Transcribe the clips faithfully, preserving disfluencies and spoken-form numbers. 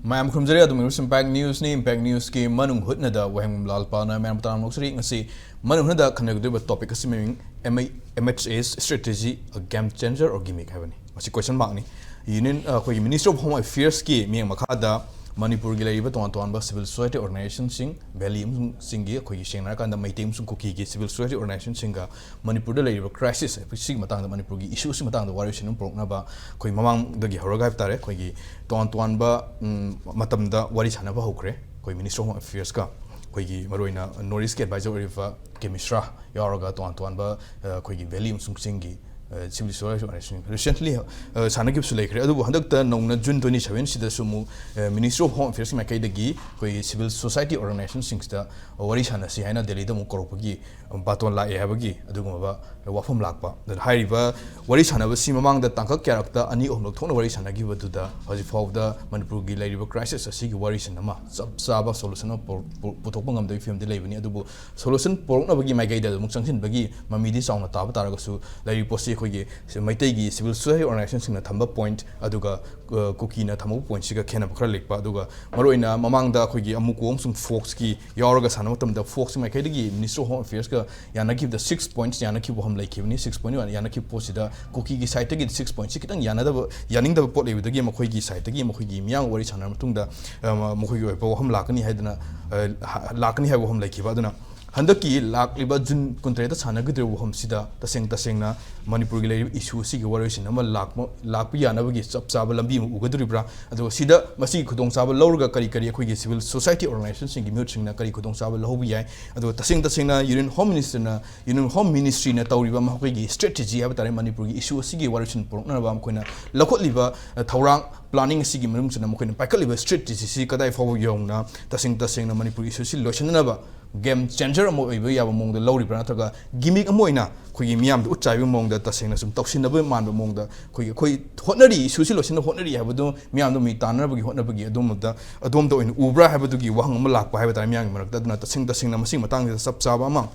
ꯃꯌꯥꯝ ꯈꯨꯔꯨꯝꯖꯔꯤ꯫ ꯑꯗꯨꯝ impact ꯅ꯭ꯌꯨꯁꯅꯤ꯫ Impact ꯅ꯭ꯌꯨꯁꯀꯤ ꯃꯅꯨꯡ ꯍꯨꯠꯅꯗ ꯋꯥꯍꯦꯡꯕꯝ ꯂꯥꯜꯄꯥꯅ ꯃꯌꯥꯝ ꯇꯔꯥꯝꯅ ꯂꯧꯖꯔꯤ꯫ ꯉꯁꯤ ꯃꯅꯨꯡ ꯍꯨꯠꯅꯗ ꯈꯟꯅꯒꯗꯧꯔꯤꯕ ꯇꯣꯄꯤꯛ ꯑꯁꯤ ꯃꯃꯤꯡ M I, M H A's Strategy, a Game Changer or Gimmick ꯍꯥꯏꯕꯅꯤ꯫ ꯃꯁꯤ ꯀꯣꯏꯁꯟ ꯃꯥꯔꯛꯅꯤ꯫ ꯌꯨꯅꯤꯌꯟ, ꯑꯩꯈꯣꯏꯒꯤ ꯃꯤꯅꯤꯁꯇ꯭ꯔꯤ ꯑꯣꯐ ꯍꯣꯝ ꯑꯦꯐꯤꯌꯔꯁꯀꯤ ꯃꯤꯠꯌꯦꯡ ꯃꯈꯥꯗ ꯃꯅꯤꯄꯨꯔꯒꯤ ꯂꯩꯔꯤꯕ ꯇꯣꯉꯥꯟ ꯇꯣꯉꯥꯟꯕ ꯁꯤꯚꯤꯜ ꯁꯣꯁꯥꯏꯇꯤ ꯑꯣꯔꯒꯅꯥꯏꯖꯦꯁꯟꯁꯤꯡ, ꯚꯦꯂꯤ ꯑꯃꯁꯨꯡ ꯆꯤꯡꯒꯤ, ꯑꯩꯈꯣꯏꯒꯤ ꯁꯦꯡꯅ ꯍꯥꯏꯔꯀꯥꯟꯗ ꯃꯩꯇꯩ ꯑꯃꯁꯨꯡ ꯀꯨꯀꯤꯒꯤ ꯁꯤꯚꯤꯜ ꯁꯣꯁꯥꯏꯇꯤ ꯑꯣꯔꯒꯅꯥꯏꯖꯦꯁꯟꯁꯤꯡꯒ ꯃꯅꯤꯄꯨꯔꯗ ꯂꯩꯔꯤꯕ ꯀ꯭ꯔꯥꯏꯁꯤꯁ ꯁꯤꯒꯤ ꯃꯇꯥꯡꯗ, ꯃꯅꯤꯄꯨꯔꯒꯤ ꯏꯁꯨ ꯑꯁꯤꯒꯤ ꯃꯇꯥꯡꯗ ꯋꯥꯔꯤ ꯁꯥꯟꯅꯕ ꯄꯨꯔꯛꯅꯕ ꯑꯩꯈꯣꯏ ꯃꯃꯥꯡꯗꯒꯤ ꯍꯧꯔꯒ ꯍꯥꯏꯕ ꯇꯥꯔꯦ, ꯑꯩꯈꯣꯏꯒꯤ ꯇꯣꯉꯥꯟ ꯇꯣꯉꯥꯟꯕ, ꯎꯝ, ꯃꯇꯝꯗ ꯋꯥꯔꯤ ꯁꯥꯟꯅꯕ ꯍꯧꯈ꯭ꯔꯦ꯫ ꯑꯩꯈꯣꯏ ꯃꯤꯅꯤꯁꯇ꯭ꯔꯤ ꯑꯣꯐ ꯍꯣꯝ ꯑꯦꯐꯤꯌꯔꯁꯀ ꯑꯩꯈꯣꯏꯒꯤ ꯃꯔꯨꯑꯣꯏꯅ ꯅꯣꯔꯠ ꯏꯁꯀꯤ ꯑꯦꯗꯚꯥꯏꯖꯔ ꯑꯣꯏꯔꯤꯕ ꯀꯦ ꯃꯤꯁ꯭ꯔꯥ ꯌꯥꯎꯔꯒ ꯇꯣꯉꯥꯟ ꯇꯣꯉꯥꯟꯕ, ꯑ, ꯑꯩꯈꯣꯏꯒꯤ ꯚꯦꯂꯤ ꯑꯃꯁꯨꯡ ꯆꯤꯡꯒꯤ, ꯑ, ꯁꯤꯚꯤꯜ ꯁꯣꯁꯥꯏꯇꯤ ꯑꯣꯔꯒꯅꯥꯏꯖꯦꯁꯟ ꯔꯤꯁꯦꯟꯠꯂꯤ, ꯑ, ꯁꯥꯟꯅꯈꯤꯕꯁꯨ ꯂꯩꯈ꯭ꯔꯦ꯫ ꯑꯗꯨꯕꯨ ꯍꯟꯗꯛꯇ ꯅꯧꯅ ꯖꯨꯟ ꯇ꯭ꯋꯦꯟꯇꯤ ꯁꯚꯦꯟꯁꯤꯗꯁꯨ ꯑꯃꯨꯛ, ꯑ, ꯃꯤꯅꯤꯁꯇ꯭ꯔꯤ ꯑꯣꯐ ꯍꯣꯝ ꯑꯦꯐꯤꯌꯔꯁꯀꯤ ꯃꯥꯏꯀꯩꯗꯒꯤ ꯑꯩꯈꯣꯏꯒꯤ ꯁꯤꯚꯤꯜ ꯁꯣꯁꯥꯏꯇꯤ ꯑꯣꯔꯒꯅꯥꯏꯖꯦꯁꯟꯁꯤꯡꯁꯤꯗ ꯋꯥꯔꯤ ꯁꯥꯟꯅꯁꯤ ꯍꯥꯏꯅ ꯗꯦꯜꯂꯤꯗ ꯑꯃꯨꯛ ꯀꯧꯔꯛꯄꯒꯤ ꯕꯥꯇꯣꯟ ꯂꯥꯛꯑꯦ ꯍꯥꯏꯕꯒꯤ ꯑꯗꯨꯒꯨꯝꯂꯕ ꯋꯥꯐꯝ ꯂꯥꯛꯄ꯫ ꯑꯗꯨꯅ ꯍꯥꯏꯔꯤꯕ ꯋꯥꯔꯤ ꯁꯥꯟꯅꯕꯁꯤ ꯃꯃꯥꯡꯗ ꯇꯥꯡꯀꯛ ꯀꯌꯥꯔꯛꯇ ꯑꯅꯤ ꯑꯍꯨꯝꯂꯛ ꯊꯣꯛꯅ ꯋꯥꯔꯤ ꯁꯥꯟꯅꯈꯤꯕꯗꯨꯗ ꯍꯧꯖꯤꯛ ꯐꯥꯎꯕꯗ ꯃꯅꯤꯄꯨꯔꯒꯤ ꯂꯩꯔꯤꯕ ꯀ꯭ꯔꯥꯏꯁꯤꯁ ꯑꯁꯤꯒꯤ ꯋꯥꯔꯤꯁꯤꯅ ꯑꯃ ꯆꯞ ꯆꯥꯕ ꯁꯣꯂꯨꯁꯟ ꯑꯃ ꯄꯨ-, ꯄꯨ-, ꯄꯨꯊꯣꯛꯄ ꯉꯝꯗꯕꯒꯤ ꯐꯤꯕꯝꯗ ꯂꯩꯕꯅꯤ꯫ ꯑꯗꯨꯕꯨ ꯁꯣꯂꯨꯁꯟ ꯄꯨꯔꯛꯅꯕꯒꯤ ꯃꯥꯏꯀꯩꯗ ꯑꯃꯨꯛ ꯆꯪꯁꯤꯟꯕꯒꯤ ꯃꯃꯤꯗꯤ ꯆꯥꯎꯅ ꯇꯥꯕ ꯇꯥꯔꯒꯁꯨ, ꯂꯩꯔꯤꯕ ꯄꯣꯠꯁꯤ ꯑꯩꯈꯣꯏꯒꯤ ꯃꯩꯇꯩꯒꯤ ꯁꯤꯚꯤꯜ ꯁꯣꯁꯥꯏꯇꯤ ꯑꯣꯔꯒꯅꯥꯏꯖꯦꯁꯟꯁꯤꯡꯅ ꯊꯝꯕ ꯄꯣꯏꯟꯠ ꯑꯗꯨꯒ, ꯑ, ꯀꯨꯀꯤꯅ ꯊꯝꯕ ꯄꯣꯏꯟꯠꯁꯤꯒ ꯈꯦꯠꯅꯕ ꯈꯔ ꯂꯩꯕ꯫ ꯑꯗꯨꯒ ꯃꯔꯨꯑꯣꯏꯅ ꯃꯃꯥꯡꯗ ꯑꯩꯈꯣꯏꯒꯤ ꯑꯃꯨꯀꯣ ꯑꯃꯁꯨꯡ ꯐꯣꯛꯁꯀꯤ ꯌꯥꯎꯔꯒ ꯁꯥꯟꯅꯕ ꯃꯇꯝꯗ ꯐꯣꯛꯁꯀꯤ ꯃꯥꯏꯀꯩꯗꯒꯤ ꯃꯤꯅꯤꯁꯇ꯭ꯔꯤ ꯑꯣꯐ ꯍꯣꯝ ꯑꯦꯐꯤꯌꯔꯁꯀ ꯌꯥꯅꯈꯤꯕꯗ ꯁꯤꯛꯁ ꯄꯣꯏꯟꯠꯁ ꯌꯥꯅꯈꯤꯕ ꯋꯥꯐꯝ ꯂꯩꯈꯤꯕꯅꯤ꯫ ꯁꯤꯛꯁ ꯄꯣꯏꯟꯠ ꯌꯥꯅꯈꯤꯕ ꯄꯣꯠꯁꯤꯗ ꯀꯨꯀꯤꯒꯤ ꯁꯥꯏꯠꯇꯒꯤ ꯁꯤꯛꯁ ꯄꯣꯏꯟꯠꯁꯤ ꯈꯤꯇꯪ ꯌꯥꯅꯗꯕ, ꯌꯥꯅꯤꯡꯗꯕ ꯄꯣꯠ ꯂꯩꯕꯗꯒꯤ ꯃꯈꯣꯏꯒꯤ ꯁꯥꯏꯠꯇꯒꯤ ꯃꯈꯣꯏꯒꯤ ꯃꯤꯌꯥꯝꯒ ꯋꯥꯔꯤ ꯁꯥꯟꯅꯔꯕ ꯃꯇꯨꯡꯗ, ꯑ, ꯃꯈꯣꯏꯒꯤ ꯑꯣꯏꯕ ꯋꯥꯐꯝ ꯂꯥꯛꯀꯅꯤ ꯍꯥꯏꯗꯅ, ꯑ, ꯍ-, ꯂꯥꯛꯀꯅꯤ ꯍꯥꯏꯕ ꯋꯥꯐꯝ ꯂꯩꯈꯤꯕ꯫ ꯑꯗꯨꯅ ꯍꯟꯗꯛꯀꯤ ꯂꯥꯛꯂꯤꯕ ꯖꯨꯟ ꯀꯨꯟꯇꯔꯦꯠꯇ ꯁꯥꯟꯅꯒꯗꯧꯔꯤꯕ ꯋꯥꯐꯝꯁꯤꯗ ꯇꯁꯦꯡ ꯇꯁꯦꯡꯅ ꯃꯅꯤꯄꯨꯔꯒꯤ ꯂꯩꯔꯤꯕ ꯏꯁꯨ ꯑꯁꯤꯒꯤ ꯋꯥꯔꯤꯁꯤꯟ ꯑꯃ ꯂꯥꯛꯄ, ꯂꯥꯛꯄ ꯌꯥꯅꯕꯒꯤ ꯆꯞ ꯆꯥꯕ ꯂꯝꯕꯤ ꯑꯃ ꯎꯒꯗꯧꯔꯤꯕ꯭ꯔꯥ? ꯑꯗꯨꯒ ꯁꯤꯗ ꯃꯁꯤꯒꯤ ꯈꯨꯗꯣꯡꯆꯥꯕ ꯂꯧꯔꯒ ꯀꯔꯤ ꯀꯔꯤ ꯑꯩꯈꯣꯏꯒꯤ ꯁꯤꯚꯤꯜ ꯁꯣꯁꯥꯏꯇꯤ ꯑꯣꯔꯒꯅꯥꯏꯖꯦꯁꯟꯁꯤꯡꯒꯤ ꯃꯤꯍꯨꯠꯁꯤꯡꯅ ꯀꯔꯤ ꯈꯨꯗꯣꯡꯆꯥꯕ ꯂꯧꯍꯧꯕ ꯌꯥꯏ? ꯑꯗꯨꯒ ꯇꯁꯦꯡ ꯇꯁꯦꯡꯅ ꯌꯨꯅꯤꯌꯟ ꯍꯣꯝ ꯃꯤꯅꯤꯁꯇꯔꯅ, ꯌꯨꯅꯤꯌꯟ ꯍꯣꯝ ꯃꯤꯅꯤꯁꯇ꯭ꯔꯤꯅ ꯇꯧꯔꯤꯕ ꯃꯈꯣꯏꯒꯤ ꯁ꯭ꯇ꯭ꯔꯦꯇꯦꯖꯤ ꯍꯥꯏꯕ ꯇꯥꯔꯦ, ꯃꯅꯤꯄꯨꯔꯒꯤ ꯏꯁꯨ ꯑꯁꯤꯒꯤ ꯋꯥꯔꯤꯁꯤꯟ ꯄꯨꯔꯛꯅꯕ ꯃꯈꯣꯏꯅ ꯂꯧꯈꯠꯂꯤꯕ, ꯑ, ꯊꯧꯔꯥꯡ, ꯄ꯭ꯂꯥꯅꯤꯡ ꯑꯁꯤꯒꯤ ꯃꯅꯨꯡꯁꯤꯗ ꯃꯈꯣꯏꯅ ꯄꯥꯏꯈꯠꯂꯤꯕ ꯁ꯭ꯇ꯭ꯔꯦꯇꯦꯖꯤꯁꯤ ꯀꯗꯥꯏ ꯐꯥꯎꯕ ꯌꯧꯅ ꯇꯁꯦꯡ ꯇꯁꯦꯡꯅ ꯃꯅꯤꯄꯨꯔꯒꯤ ꯏꯁꯨ ꯑꯁꯤ ꯂꯣꯏꯁꯤꯟꯅꯅꯕ ꯒꯦꯝ ꯆꯦꯟꯖꯔ ꯑꯃ ꯑꯣꯏꯕ ꯌꯥꯕ ꯃꯑꯣꯡꯗ ꯂꯧꯔꯤꯕ꯭ꯔꯥ, ꯅꯠꯇ꯭ꯔꯒ ꯒꯤꯃꯤꯛ ꯑꯃ ꯑꯣꯏꯅ ꯑꯩꯈꯣꯏꯒꯤ ꯃꯤꯌꯥꯝꯗ ꯎꯠ ꯆꯥꯏꯕꯒꯤ ꯃꯑꯣꯡꯗ ꯇꯁꯦꯡꯅ ꯁꯨꯝ ꯇꯧꯁꯤꯟꯅꯕ ꯃꯥꯟꯕ ꯃꯑꯣꯡꯗ ꯑꯩꯈꯣꯏꯒꯤ, ꯑꯩꯈꯣꯏ ꯍꯣꯠꯅꯔꯤ, ꯏꯁꯨꯁꯤ ꯂꯣꯏꯁꯤꯟꯅꯕ ꯍꯣꯠꯅꯔꯤ ꯍꯥꯏꯕꯗꯨ ꯃꯤꯌꯥꯝꯗ ꯃꯤ ꯇꯥꯟꯅꯅꯕꯒꯤ ꯍꯣꯠꯅꯕꯒꯤ ꯑꯗꯣꯝꯗ, ꯑꯗꯣꯝꯗ ꯑꯣꯏꯅ ꯎꯕ꯭ꯔꯥ ꯍꯥꯏꯕꯗꯨꯒꯤ ꯋꯥꯍꯪ ꯑꯃ ꯂꯥꯛꯄ ꯍꯥꯏꯕ ꯇꯥꯔꯦ ꯃꯤꯌꯥꯝꯒꯤ ꯃꯔꯛꯇ꯫ ꯑꯗꯨꯅ ꯇꯁꯦꯡ ꯇꯁꯦꯡꯅ ꯃꯁꯤꯒꯤ ꯃꯇꯥꯡꯁꯤꯗ ꯆꯞ ꯆꯥꯕ ꯑꯃ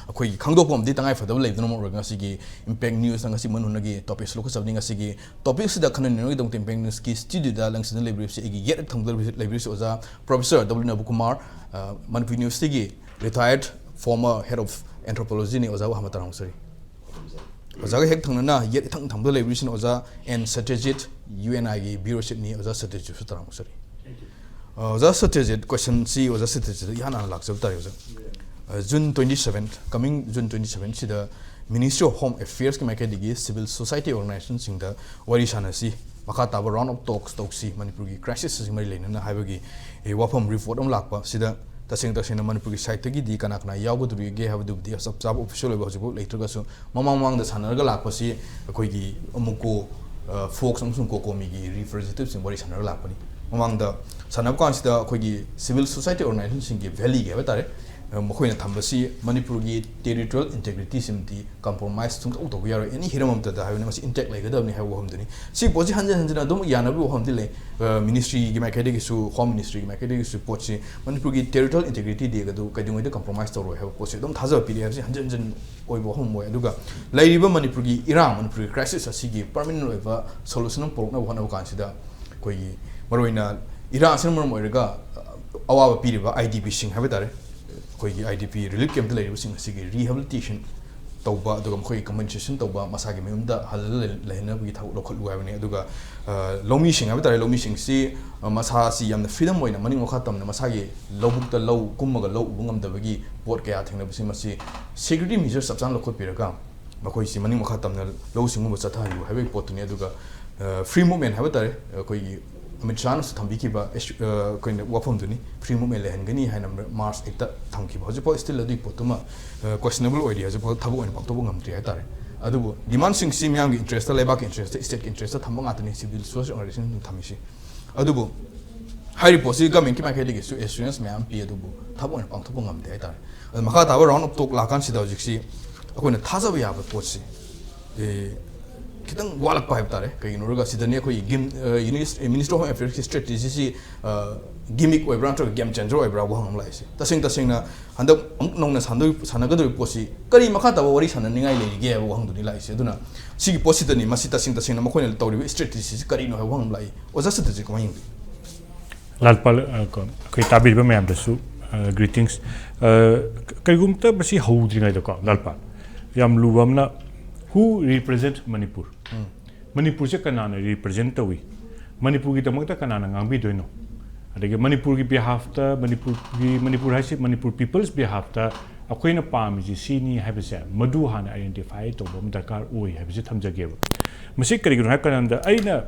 ꯑꯩꯈꯣꯏꯒꯤ ꯈꯪꯗꯣꯛꯄ ꯑꯃꯗꯤ ꯇꯉꯥꯏ ꯐꯗꯕ ꯂꯩꯕꯅ ꯃꯔꯝ ꯑꯣꯏꯔꯒ ꯉꯁꯤꯒꯤ Impact Newsꯇ ꯉꯁꯤ ꯃꯅꯨꯡꯒꯤ topics ꯂꯧꯈꯠꯆꯕꯅꯤ꯫ ꯉꯁꯤꯒꯤ topicꯁꯤꯗ ꯈꯟꯅ ꯅꯩꯅꯕꯒꯤꯗꯃꯛꯇ Impact Newsꯀꯤ studioꯗ ꯂꯪꯁꯤꯟꯗꯨꯅ ꯂꯩꯕꯤꯔꯤꯕꯁꯤ ꯑꯩꯒꯤ ꯌꯦꯠ ꯊꯪꯕꯗ ꯂꯩꯕꯤꯔꯤꯕꯁꯤ ꯑꯣꯖꯥ Professor W ꯅꯕꯀꯨꯃꯥꯔ, ꯑ, Manipur Universityꯒꯤ retired former head of anthropologyꯅꯤ꯫ ꯑꯣꯖꯥꯕꯨ ꯑꯍꯥꯟꯕ ꯇꯔꯥꯝꯅ ꯑꯣꯛꯆꯔꯤ꯫ ꯑꯣꯖꯥꯒ ꯍꯦꯛ ꯊꯪꯅꯅ ꯌꯦꯠ ꯏꯊꯪ ꯊꯪꯕꯗ ꯂꯩꯕꯤꯔꯤꯁꯤꯅ ꯑꯣꯖꯥ N ꯁꯇ꯭ꯌꯖꯤꯠ, UNIꯒꯤ bureau chiefꯅꯤ꯫ ꯑꯣꯖꯥ ꯁꯇ꯭ꯌꯖꯤꯠꯁꯨ ꯇꯔꯥꯝꯅ ꯑꯣꯛꯆꯔꯤ꯫ ꯑ, ꯑꯣꯖꯥ ꯁꯇ꯭ꯌꯖꯤꯠ, questionꯁꯤ ꯑꯣꯖꯥ ꯁꯇ꯭ꯌꯖꯤꯠ ꯏꯍꯥꯟ ꯍꯥꯟꯅ ꯂꯥꯛꯆꯕ ꯇꯥꯔꯦ ꯑꯣꯖꯥ꯫ ꯑ, June twenty seven, coming June twenty sevenꯁꯤꯗ Ministry of Home Affairsꯀꯤ ꯃꯥꯏꯀꯩꯗꯒꯤ civil society organizationꯁꯤꯡꯗ ꯋꯥꯔꯤ ꯁꯥꯟꯅꯁꯤ, ꯃꯈꯥ ꯇꯥꯕ round of talks ꯇꯧꯁꯤ, ꯃꯅꯤꯄꯨꯔꯒꯤ crisis ꯑꯁꯤ ꯃꯔꯤ ꯂꯩꯅꯅ ꯍꯥꯏꯕꯒꯤ, ꯑꯦ, ꯋꯥꯐꯝ report ꯑꯃ ꯂꯥꯛꯄ꯫ ꯁꯤꯗ ꯇꯁꯦꯡ ꯇꯁꯦꯡꯅ ꯃꯅꯤꯄꯨꯔꯒꯤ sideꯇꯒꯤꯗꯤ ꯀꯅꯥ ꯀꯅꯥ ꯌꯥꯎꯒꯗꯧꯔꯤꯒꯦ ꯍꯥꯏꯕꯗꯨꯕꯨꯗꯤ ꯆꯞ ꯆꯥꯕ official ꯑꯣꯏꯕ ꯍꯧꯖꯤꯛꯐꯥꯎ ꯂꯩꯇ꯭ꯔꯒꯁꯨ, ꯃꯃꯥꯡ ꯃꯃꯥꯡꯗ ꯁꯥꯟꯅꯔꯒ ꯂꯥꯛꯄꯁꯤ ꯑꯩꯈꯣꯏꯒꯤ ꯑꯃꯨꯀꯣ, ꯑ, folks ꯑꯃꯁꯨꯡ COCOMIꯒꯤ representativeꯁꯤꯡ ꯋꯥꯔꯤ ꯁꯥꯟꯅꯔꯒ ꯂꯥꯛꯄꯅꯤ꯫ ꯃꯃꯥꯡꯗ ꯁꯥꯟꯅꯕ ꯀꯥꯟꯁꯤꯗ ꯑꯩꯈꯣꯏꯒꯤ civil society organizationꯁꯤꯡꯒꯤ valueꯒꯤ ꯍꯥꯏꯕ ꯇꯥꯔꯦ, ꯑ, ꯃꯈꯣꯏꯅ ꯊꯝꯕꯁꯤ ꯃꯅꯤꯄꯨꯔꯒꯤ territorial integrityꯁꯤꯃꯗꯤ compromise ꯁꯨꯡꯇꯧ ꯇꯧꯕ ꯌꯥꯔꯣꯏ, any ꯍꯤꯔꯝ ꯑꯃꯠꯇꯗ ꯍꯥꯏꯕꯅꯤ, ꯃꯁꯤ intact ꯂꯩꯒꯗꯕꯅꯤ ꯍꯥꯏꯕ ꯋꯥꯐꯝꯗꯨꯅꯤ꯫ ꯁꯤ ꯄꯣꯠꯁꯤ ꯍꯟꯖꯤꯟ ꯍꯟꯖꯤꯟꯅ ꯑꯗꯨꯝ ꯌꯥꯅꯕꯒꯤ ꯋꯥꯐꯝꯗꯤ ꯂꯩ꯫ ꯑ, ministryꯒꯤ ꯃꯥꯏꯀꯩꯗꯒꯤꯁꯨ, Home Ministryꯒꯤ ꯃꯥꯏꯀꯩꯗꯒꯤꯁꯨ ꯄꯣꯠꯁꯤ ꯃꯅꯤꯄꯨꯔꯒꯤ territorial integrityꯗꯤ ꯑꯗꯨ ꯀꯩꯗꯧꯉꯩꯗ compromise ꯇꯧꯔꯣꯏ ꯍꯥꯏꯕ ꯄꯣꯠꯁꯤ ꯑꯗꯨꯝ ꯊꯥꯖꯕ ꯄꯤꯔꯤ ꯍꯥꯏꯕꯁꯤ ꯍꯟꯖꯤꯟ ꯍꯟꯖꯤꯟ ꯑꯣꯏꯕ ꯋꯥꯐꯝ ꯑꯃ ꯑꯣꯏ꯫ ꯑꯗꯨꯒ ꯂꯩꯔꯤꯕ ꯃꯅꯤꯄꯨꯔꯒꯤ ꯏꯔꯥꯡ, ꯃꯅꯤꯄꯨꯔꯒꯤ crisis ꯑꯁꯤꯒꯤ permanent ꯑꯣꯏꯕ solution ꯑꯃ ꯄꯨꯔꯛꯅꯕ ꯍꯣꯠꯅꯕ ꯀꯥꯟꯁꯤꯗ ꯑꯩꯈꯣꯏꯒꯤ ꯃꯔꯨꯑꯣꯏꯅ ꯏꯔꯥꯡ ꯑꯁꯤꯅ ꯃꯔꯝ ꯑꯣꯏꯔꯒ, ꯑ, ꯑꯋꯥꯕ ꯄꯤꯔꯤꯕ IDPꯁꯤꯡ ꯍꯥꯏꯕ ꯇꯥꯔꯦ, ꯑꯩꯈꯣꯏꯒꯤ IDP relief campꯇ ꯂꯩꯔꯤꯕꯁꯤꯡ ꯑꯁꯤꯒꯤ rehabilitation ꯇꯧꯕ, ꯑꯗꯨꯒ ꯃꯈꯣꯏꯒꯤ compensation ꯇꯧꯕ, ꯃꯁꯥꯒꯤ ꯃꯌꯨꯝꯗ ꯍꯜꯂꯒ ꯂꯩ-, ꯂꯩꯍꯟꯅꯕꯒꯤ ꯊꯕꯛ ꯂꯧꯈꯠꯂꯨ ꯍꯥꯏꯕꯅꯤ꯫ ꯑꯗꯨꯒ, ꯑ, ꯂꯧꯃꯤꯁꯤꯡ ꯍꯥꯏꯕ ꯇꯥꯔꯦ, ꯂꯧꯃꯤꯁꯤꯡꯁꯤ, ꯑ, ꯃꯁꯥꯁꯤ ꯌꯥꯝꯅ freedom ꯑꯣꯏꯅ ꯃꯅꯤꯡ ꯃꯈꯥ ꯇꯝꯅ ꯃꯁꯥꯒꯤ ꯂꯧꯕꯨꯛꯇ ꯂꯧ ꯀꯨꯝꯃꯒ ꯂꯧ ꯎꯕ ꯉꯝꯗꯕꯒꯤ ꯄꯣꯠ ꯀꯌꯥ ꯊꯦꯡꯅꯕꯁꯤ, ꯃꯁꯤ security measures ꯆꯞ ꯆꯥꯅ ꯂꯧꯈꯠꯄꯤꯔꯒ ꯃꯈꯣꯏꯁꯤ ꯃꯅꯤꯡ ꯃꯈꯥ ꯇꯝꯅ ꯂꯧꯎ ꯁꯤꯡꯎꯕ ꯆꯠꯊꯍꯜꯂꯨ ꯍꯥꯏꯕꯒꯤ ꯄꯣꯠꯇꯨꯅꯤ꯫ ꯑꯗꯨꯒ, ꯑ, free movement ꯍꯥꯏꯕ ꯇꯥꯔꯦ, ꯑꯩꯈꯣꯏꯒꯤ ꯑꯃꯤꯠ ꯁꯥꯍꯅꯁꯨ ꯊꯝꯕꯤꯈꯤꯕ ꯑꯦꯁ-, ꯑ, ꯑꯩꯈꯣꯏꯅ ꯋꯥꯐꯝꯗꯨꯅꯤ, free movement ꯂꯩꯍꯟꯒꯅꯤ ꯍꯥꯏꯅ March eightꯇ ꯊꯝꯈꯤꯕ꯫ ꯍꯧꯖꯤꯛꯐꯥꯎ still ꯑꯗꯨꯒꯤ ꯄꯣꯠꯇꯨꯃ, ꯑ, questionable ꯑꯣꯏꯔꯤ, ꯍꯧꯖꯤꯛꯐꯥꯎ ꯊꯕꯛ ꯑꯣꯏꯅ ꯄꯥꯡꯊꯣꯛꯄ ꯉꯝꯗ꯭ꯔꯤ ꯍꯥꯏꯇꯥꯔꯦ꯫ ꯑꯗꯨꯕꯨ demandꯁꯤꯡꯁꯤ ꯃꯤꯌꯥꯝꯒꯤ interestꯇ, ꯂꯩꯕꯥꯛꯀꯤ interestꯇ, stateꯀꯤ interestꯇ ꯊꯝꯕ ꯉꯥꯛꯇꯅꯤ civil society organizationꯁꯤꯡ ꯊꯝꯃꯤꯁꯤ꯫ ꯑꯗꯨꯕꯨ ꯍꯥꯏꯔꯤꯕ ꯄꯣꯠꯁꯤ governmentꯀꯤ ꯃꯥꯏꯀꯩꯗꯒꯤꯁꯨ assurance ꯃꯌꯥꯝ ꯄꯤ, ꯑꯗꯨꯕꯨ ꯊꯕꯛ ꯑꯣꯏꯅ ꯄꯥꯡꯊꯣꯛꯄ ꯉꯝꯗꯦ ꯍꯥꯏꯇꯥꯔꯦ꯫ ꯑꯗꯣ ꯃꯈꯥ ꯇꯥꯕ round of talk ꯂꯥꯛꯀꯥꯟꯁꯤꯗ ꯍꯧꯖꯤꯛꯁꯤ ꯑꯩꯈꯣꯏꯅ ꯊꯥꯖꯕ ꯌꯥꯕ ꯄꯣꯠꯁꯤ, ꯑꯦ, ꯈꯤꯇꯪ ꯋꯥꯠꯂꯛꯄ ꯍꯥꯏꯕ ꯇꯥꯔꯦ꯫ ꯀꯩꯒꯤꯅꯣ ꯍꯥꯏꯔꯒ ꯁꯤꯗꯅꯤ ꯑꯩꯈꯣꯏꯒꯤ ꯒꯤꯝ ꯃꯤꯅꯤꯁꯇꯔ ꯑꯣꯐ ꯍꯣꯝ ꯑꯦꯐꯤꯌꯔꯁꯀꯤ ꯁ꯭ꯇ꯭ꯔꯦꯇꯦꯖꯤꯁꯤ ꯒꯤꯃꯤꯛ ꯑꯣꯏꯕ꯭ꯔꯥ ꯅꯠꯇ꯭ꯔꯒ ꯒꯦꯝ ꯆꯦꯟꯖꯔ ꯑꯣꯏꯕ꯭ꯔꯥ ꯋꯥꯍꯪ ꯑꯃ ꯂꯥꯛꯏꯁꯦ꯫ ꯇꯁꯦꯡ ꯇꯁꯦꯡꯅ ꯍꯟꯗꯛ ꯑꯃꯨꯛ ꯅꯧꯅ ꯁꯥꯟꯅꯗꯣꯏ ꯁꯥꯟꯅꯒꯗꯧꯔꯤꯕ ꯄꯣꯠꯁꯤ ꯀꯔꯤ ꯃꯈꯥ ꯇꯥꯕ ꯋꯥꯔꯤ ꯁꯥꯟꯅꯅꯤꯡꯉꯥꯏ ꯂꯩꯔꯤꯒꯦ ꯍꯥꯏꯕ ꯋꯥꯍꯪꯗꯨꯅꯤ ꯂꯥꯛꯏꯁꯦ꯫ ꯑꯗꯨꯅ ꯁꯤꯒꯤ ꯄꯣꯠꯁꯤꯗꯅꯤ, ꯃꯁꯤ ꯇꯁꯦꯡ ꯇꯁꯦꯡꯅ ꯃꯈꯣꯏꯅ ꯇꯧꯔꯤꯕ ꯁ꯭ꯇ꯭ꯔꯦꯇꯦꯖꯤꯁꯤ ꯀꯔꯤꯅꯣ ꯍꯥꯏꯕ ꯋꯥꯍꯪ ꯑꯃ ꯂꯥꯛꯏ꯫ ꯑꯣꯖꯥ ꯁꯇ꯭ꯌꯖꯤꯠ ꯀꯃꯥꯏꯅ ꯌꯦꯡꯕꯤ? ꯂꯥꯜꯄꯥꯜ, ꯑ, ꯀꯣ, ꯑꯩꯈꯣꯏ ꯇꯥꯕꯤꯔꯤꯕ ꯃꯌꯥꯝꯗꯁꯨ, ꯑ, greetings꯫ ꯑ, ꯀꯔꯤꯒꯨꯝꯕ ꯃꯁꯤ ꯍꯧꯗ꯭ꯔꯤꯉꯩꯗꯀꯣ, ꯂꯥꯜꯄꯥꯜ, ꯌꯥꯝ ꯂꯨꯕ ꯑꯃꯅ, who represent ꯃꯅꯤꯄꯨꯔ? ꯃꯅꯤꯄꯨꯔꯁꯦ ꯀꯅꯥꯅ represent ꯇꯧꯏ? ꯃꯅꯤꯄꯨꯔꯒꯤꯗꯃꯛꯇ ꯀꯅꯥꯅ ꯉꯥꯡꯕꯤꯗꯣꯏꯅꯣ? ꯑꯗꯒꯤ ꯃꯅꯤꯄꯨꯔꯒꯤ behalfꯇ, ꯃꯅꯤꯄꯨꯔꯒꯤ, ꯃꯅꯤꯄꯨꯔ ꯍꯥꯏꯁꯤ ꯃꯅꯤꯄꯨꯔ people's behalfꯇ ꯑꯩꯈꯣꯏꯅ ꯄꯥꯝꯃꯤꯁꯤ ꯁꯤꯅꯤ ꯍꯥꯏꯕꯁꯦ, ꯃꯗꯨ ꯍꯥꯟꯅ identify ꯇꯧꯕ ꯑꯃ ꯗꯔꯀꯥꯔ ꯑꯣꯏ ꯍꯥꯏꯕꯁꯤ ꯊꯝꯖꯒꯦꯕ꯫ ꯃꯁꯤ ꯀꯔꯤꯒꯤꯅꯣ ꯍꯥꯏ ꯀꯥꯟꯗ, ꯑꯩꯅ,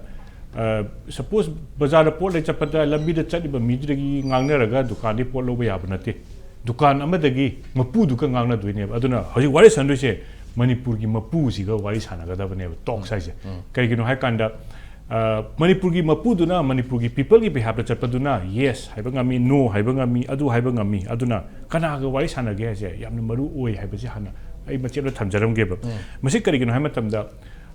ꯑ, suppose ꯕꯖꯥꯔꯗ ꯄꯣꯠ ꯂꯩ ꯆꯠꯄꯗ ꯂꯝꯕꯤꯗ ꯆꯠꯂꯤꯕ ꯃꯤꯗꯨꯗꯒꯤ ꯉꯥꯡꯅꯔꯒ ꯗꯨꯀꯥꯟꯗꯒꯤ ꯄꯣꯠ ꯂꯧꯕ ꯌꯥꯕ ꯅꯠꯇꯦ꯫ ꯗꯨꯀꯥꯟ ꯑꯃꯗꯒꯤ ꯃꯄꯨꯗꯨꯒ ꯉꯥꯡꯅꯗꯣꯏꯅꯦꯕ꯫ ꯑꯗꯨꯅ ꯍꯧꯖꯤꯛ ꯋꯥꯔꯤ ꯁꯥꯟꯅꯗꯣꯏꯁꯦ ꯃꯅꯤꯄꯨꯔꯒꯤ ꯃꯄꯨꯁꯤꯒ ꯋꯥꯔꯤ ꯁꯥꯟꯅꯒꯗꯕꯅꯦꯕ, talks ꯍꯥꯏꯁꯦ꯫ ꯀꯩꯒꯤꯅꯣ ꯍꯥꯏ ꯀꯥꯟꯗ, ꯑ, ꯃꯅꯤꯄꯨꯔꯒꯤ ꯃꯄꯨꯗꯨꯅ ꯃꯅꯤꯄꯨꯔꯒꯤ peopleꯒꯤ behalfꯇ ꯆꯠꯄꯗꯨꯅ yes ꯍꯥꯏꯕ ꯉꯝꯃꯤ, no ꯍꯥꯏꯕ ꯉꯝꯃꯤ, ꯑꯗꯨ ꯍꯥꯏꯕ ꯉꯝꯃꯤ꯫ ꯑꯗꯨꯅ ꯀꯅꯥꯒ ꯋꯥꯔꯤ ꯁꯥꯟꯅꯒꯦ ꯍꯥꯏꯁꯦ ꯌꯥꯝꯅ ꯃꯔꯨ ꯑꯣꯏ ꯍꯥꯏꯕꯁꯤ ꯍꯥꯟꯅ ꯑꯩ ꯃꯆꯦꯠ ꯑꯃ ꯊꯝꯖꯔꯝꯒꯦꯕ꯫ ꯃꯁꯤ ꯀꯔꯤꯒꯤꯅꯣ ꯍꯥꯏꯕ ꯃꯇꯝꯗ,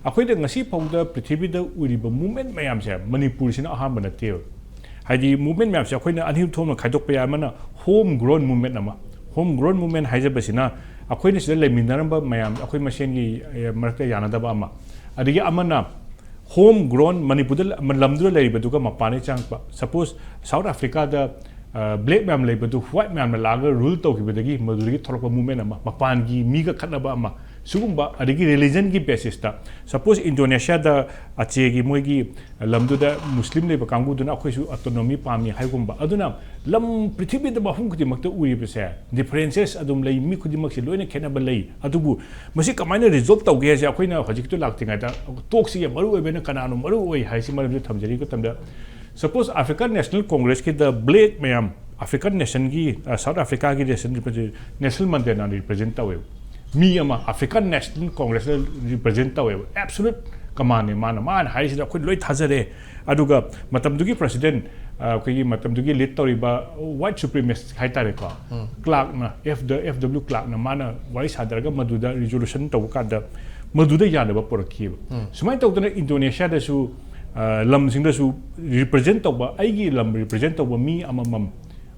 ꯑꯩꯈꯣꯏꯗ ꯉꯁꯤ ꯐꯥꯎꯗ ꯄ꯭ꯔꯤꯊꯤꯕꯤꯗ ꯎꯔꯤꯕ movement ꯃꯌꯥꯝꯁꯦ ꯃꯅꯤꯄꯨꯔꯁꯤꯅ ꯑꯍꯥꯟꯕ ꯅꯠꯇꯦꯕ꯫ ꯍꯥꯏꯗꯤ movement ꯃꯌꯥꯝꯁꯦ ꯑꯩꯈꯣꯏꯅ ꯑꯅꯤ ꯊꯣꯛꯅ ꯈꯥꯏꯗꯣꯛꯄ ꯌꯥꯏ꯫ ꯑꯃꯅ home grown movement ꯑꯃ, home grown movement ꯍꯥꯏꯖꯕꯁꯤꯅ ꯑꯩꯈꯣꯏꯅ ꯁꯤꯗ ꯂꯩꯃꯤꯟꯅꯔꯝꯕ ꯃꯌꯥꯝ, ꯑꯩꯈꯣꯏ ꯃꯁꯦꯟꯒꯤ, ꯑꯦ, ꯃꯔꯛꯇ ꯌꯥꯅꯗꯕ ꯑꯃ, ꯑꯗꯒꯤ ꯑꯃꯅ home grown ꯃꯅꯤꯄꯨꯔꯗ ꯂ-, ꯂꯝꯗꯨꯗ ꯂꯩꯔꯤꯕꯗꯨꯒ ꯃꯄꯥꯟꯗꯒꯤ ꯆꯪꯉꯛꯄ, suppose South Africaꯗ, ꯑ, black ꯃꯌꯥꯝ ꯂꯩꯕꯗꯨ white ꯃꯌꯥꯝꯅ ꯂꯥꯛꯑꯒ rule ꯇꯧꯈꯤꯕꯗꯒꯤ ꯃꯗꯨꯗꯒꯤ ꯊꯣꯛꯂꯛꯄ movement ꯑꯃ, ꯃꯄꯥꯟꯒꯤ ꯃꯤꯒ ꯈꯠꯅꯕ ꯑꯃ, ꯁꯤꯒꯨꯝꯕ, ꯑꯗꯒꯤ religionꯒꯤ basisꯇ, suppose Indonesiaꯗ Acehꯒꯤ ꯃꯣꯏꯒꯤ ꯂꯝꯗꯨꯗ Muslim ꯂꯩꯕ ꯀꯥꯡꯕꯨꯗꯨꯅ ꯑꯩꯈꯣꯏꯁꯨ autonomy ꯄꯥꯝꯃꯤ ꯍꯥꯏꯒꯨꯝꯕ꯫ ꯑꯗꯨꯅ ꯂꯝ ꯄ꯭ꯔꯤꯊꯤꯕꯤꯗ ꯃꯐꯝ ꯈꯨꯗꯤꯡꯃꯛꯇ ꯎꯔꯤꯕꯁꯦ differences ꯑꯗꯨꯝ ꯂꯩ, ꯃꯤ ꯈꯨꯗꯤꯡꯃꯛꯁꯦ ꯂꯣꯏꯅ ꯈꯦꯠꯅꯕ ꯂꯩ꯫ ꯑꯗꯨꯕꯨ ꯃꯁꯤ ꯀꯃꯥꯏꯅ resolve ꯇꯧꯒꯦ ꯍꯥꯏꯁꯦ ꯑꯩꯈꯣꯏꯅ ꯍꯧꯖꯤꯛꯇ ꯂꯥꯛꯇ꯭ꯔꯤꯉꯩꯗ talkꯁꯤꯒꯤ ꯃꯔꯨ ꯑꯣꯏꯕꯅ ꯀꯅꯥꯅꯣ ꯃꯔꯨ ꯑꯣꯏ ꯍꯥꯏꯁꯤ ꯃꯔꯝꯁꯤ ꯊꯝꯖꯔꯤꯕ ꯃꯇꯝꯗ, suppose African National Congressꯀꯤꯗ black ꯃꯌꯥꯝ, African nationꯒꯤ, ꯑ, South Africaꯒꯤ nation represent-, Nelson Mandelaꯅ represent ꯇꯧꯋꯦꯕ꯫ ꯃꯤ ꯑꯃ African National Congressꯅ represent ꯇꯧꯋꯦꯕ꯫ Absolute commandꯅꯦ ꯃꯥꯅ, ꯃꯥꯅ ꯍꯥꯏꯔꯤꯁꯤꯗ ꯑꯩꯈꯣꯏ ꯂꯣꯏ ꯊꯥꯖꯔꯦ꯫ ꯑꯗꯨꯒ ꯃꯇꯝꯗꯨꯒꯤ president, ꯑ, ꯑꯩꯈꯣꯏꯒꯤ ꯃꯇꯝꯗꯨꯒꯤ lead ꯇꯧꯔꯤꯕ white supremacist ꯍꯥꯏꯇꯥꯔꯦꯀꯣ, Clarkꯅ, F ꯗ-, F W Clarkꯅ ꯃꯥꯅ ꯋꯥꯔꯤ ꯁꯥꯗꯔꯒ ꯃꯗꯨꯗ resolution ꯇꯧꯕ ꯀꯥꯟꯗ ꯃꯗꯨꯗ ꯌꯥꯅꯕ ꯄꯨꯔꯛꯈꯤꯕ꯫ ꯁꯨꯃꯥꯏꯅ ꯇꯧꯗꯅ ꯏꯟꯗꯣꯅꯦꯁꯤꯌꯥꯗꯁꯨ, ꯑ, ꯂꯝꯁꯤꯡꯗꯁꯨ represent ꯇꯧꯕ, ꯑꯩꯒꯤ ꯂꯝ represent ꯇꯧꯕ ꯃꯤ ꯑꯃꯃꯝ,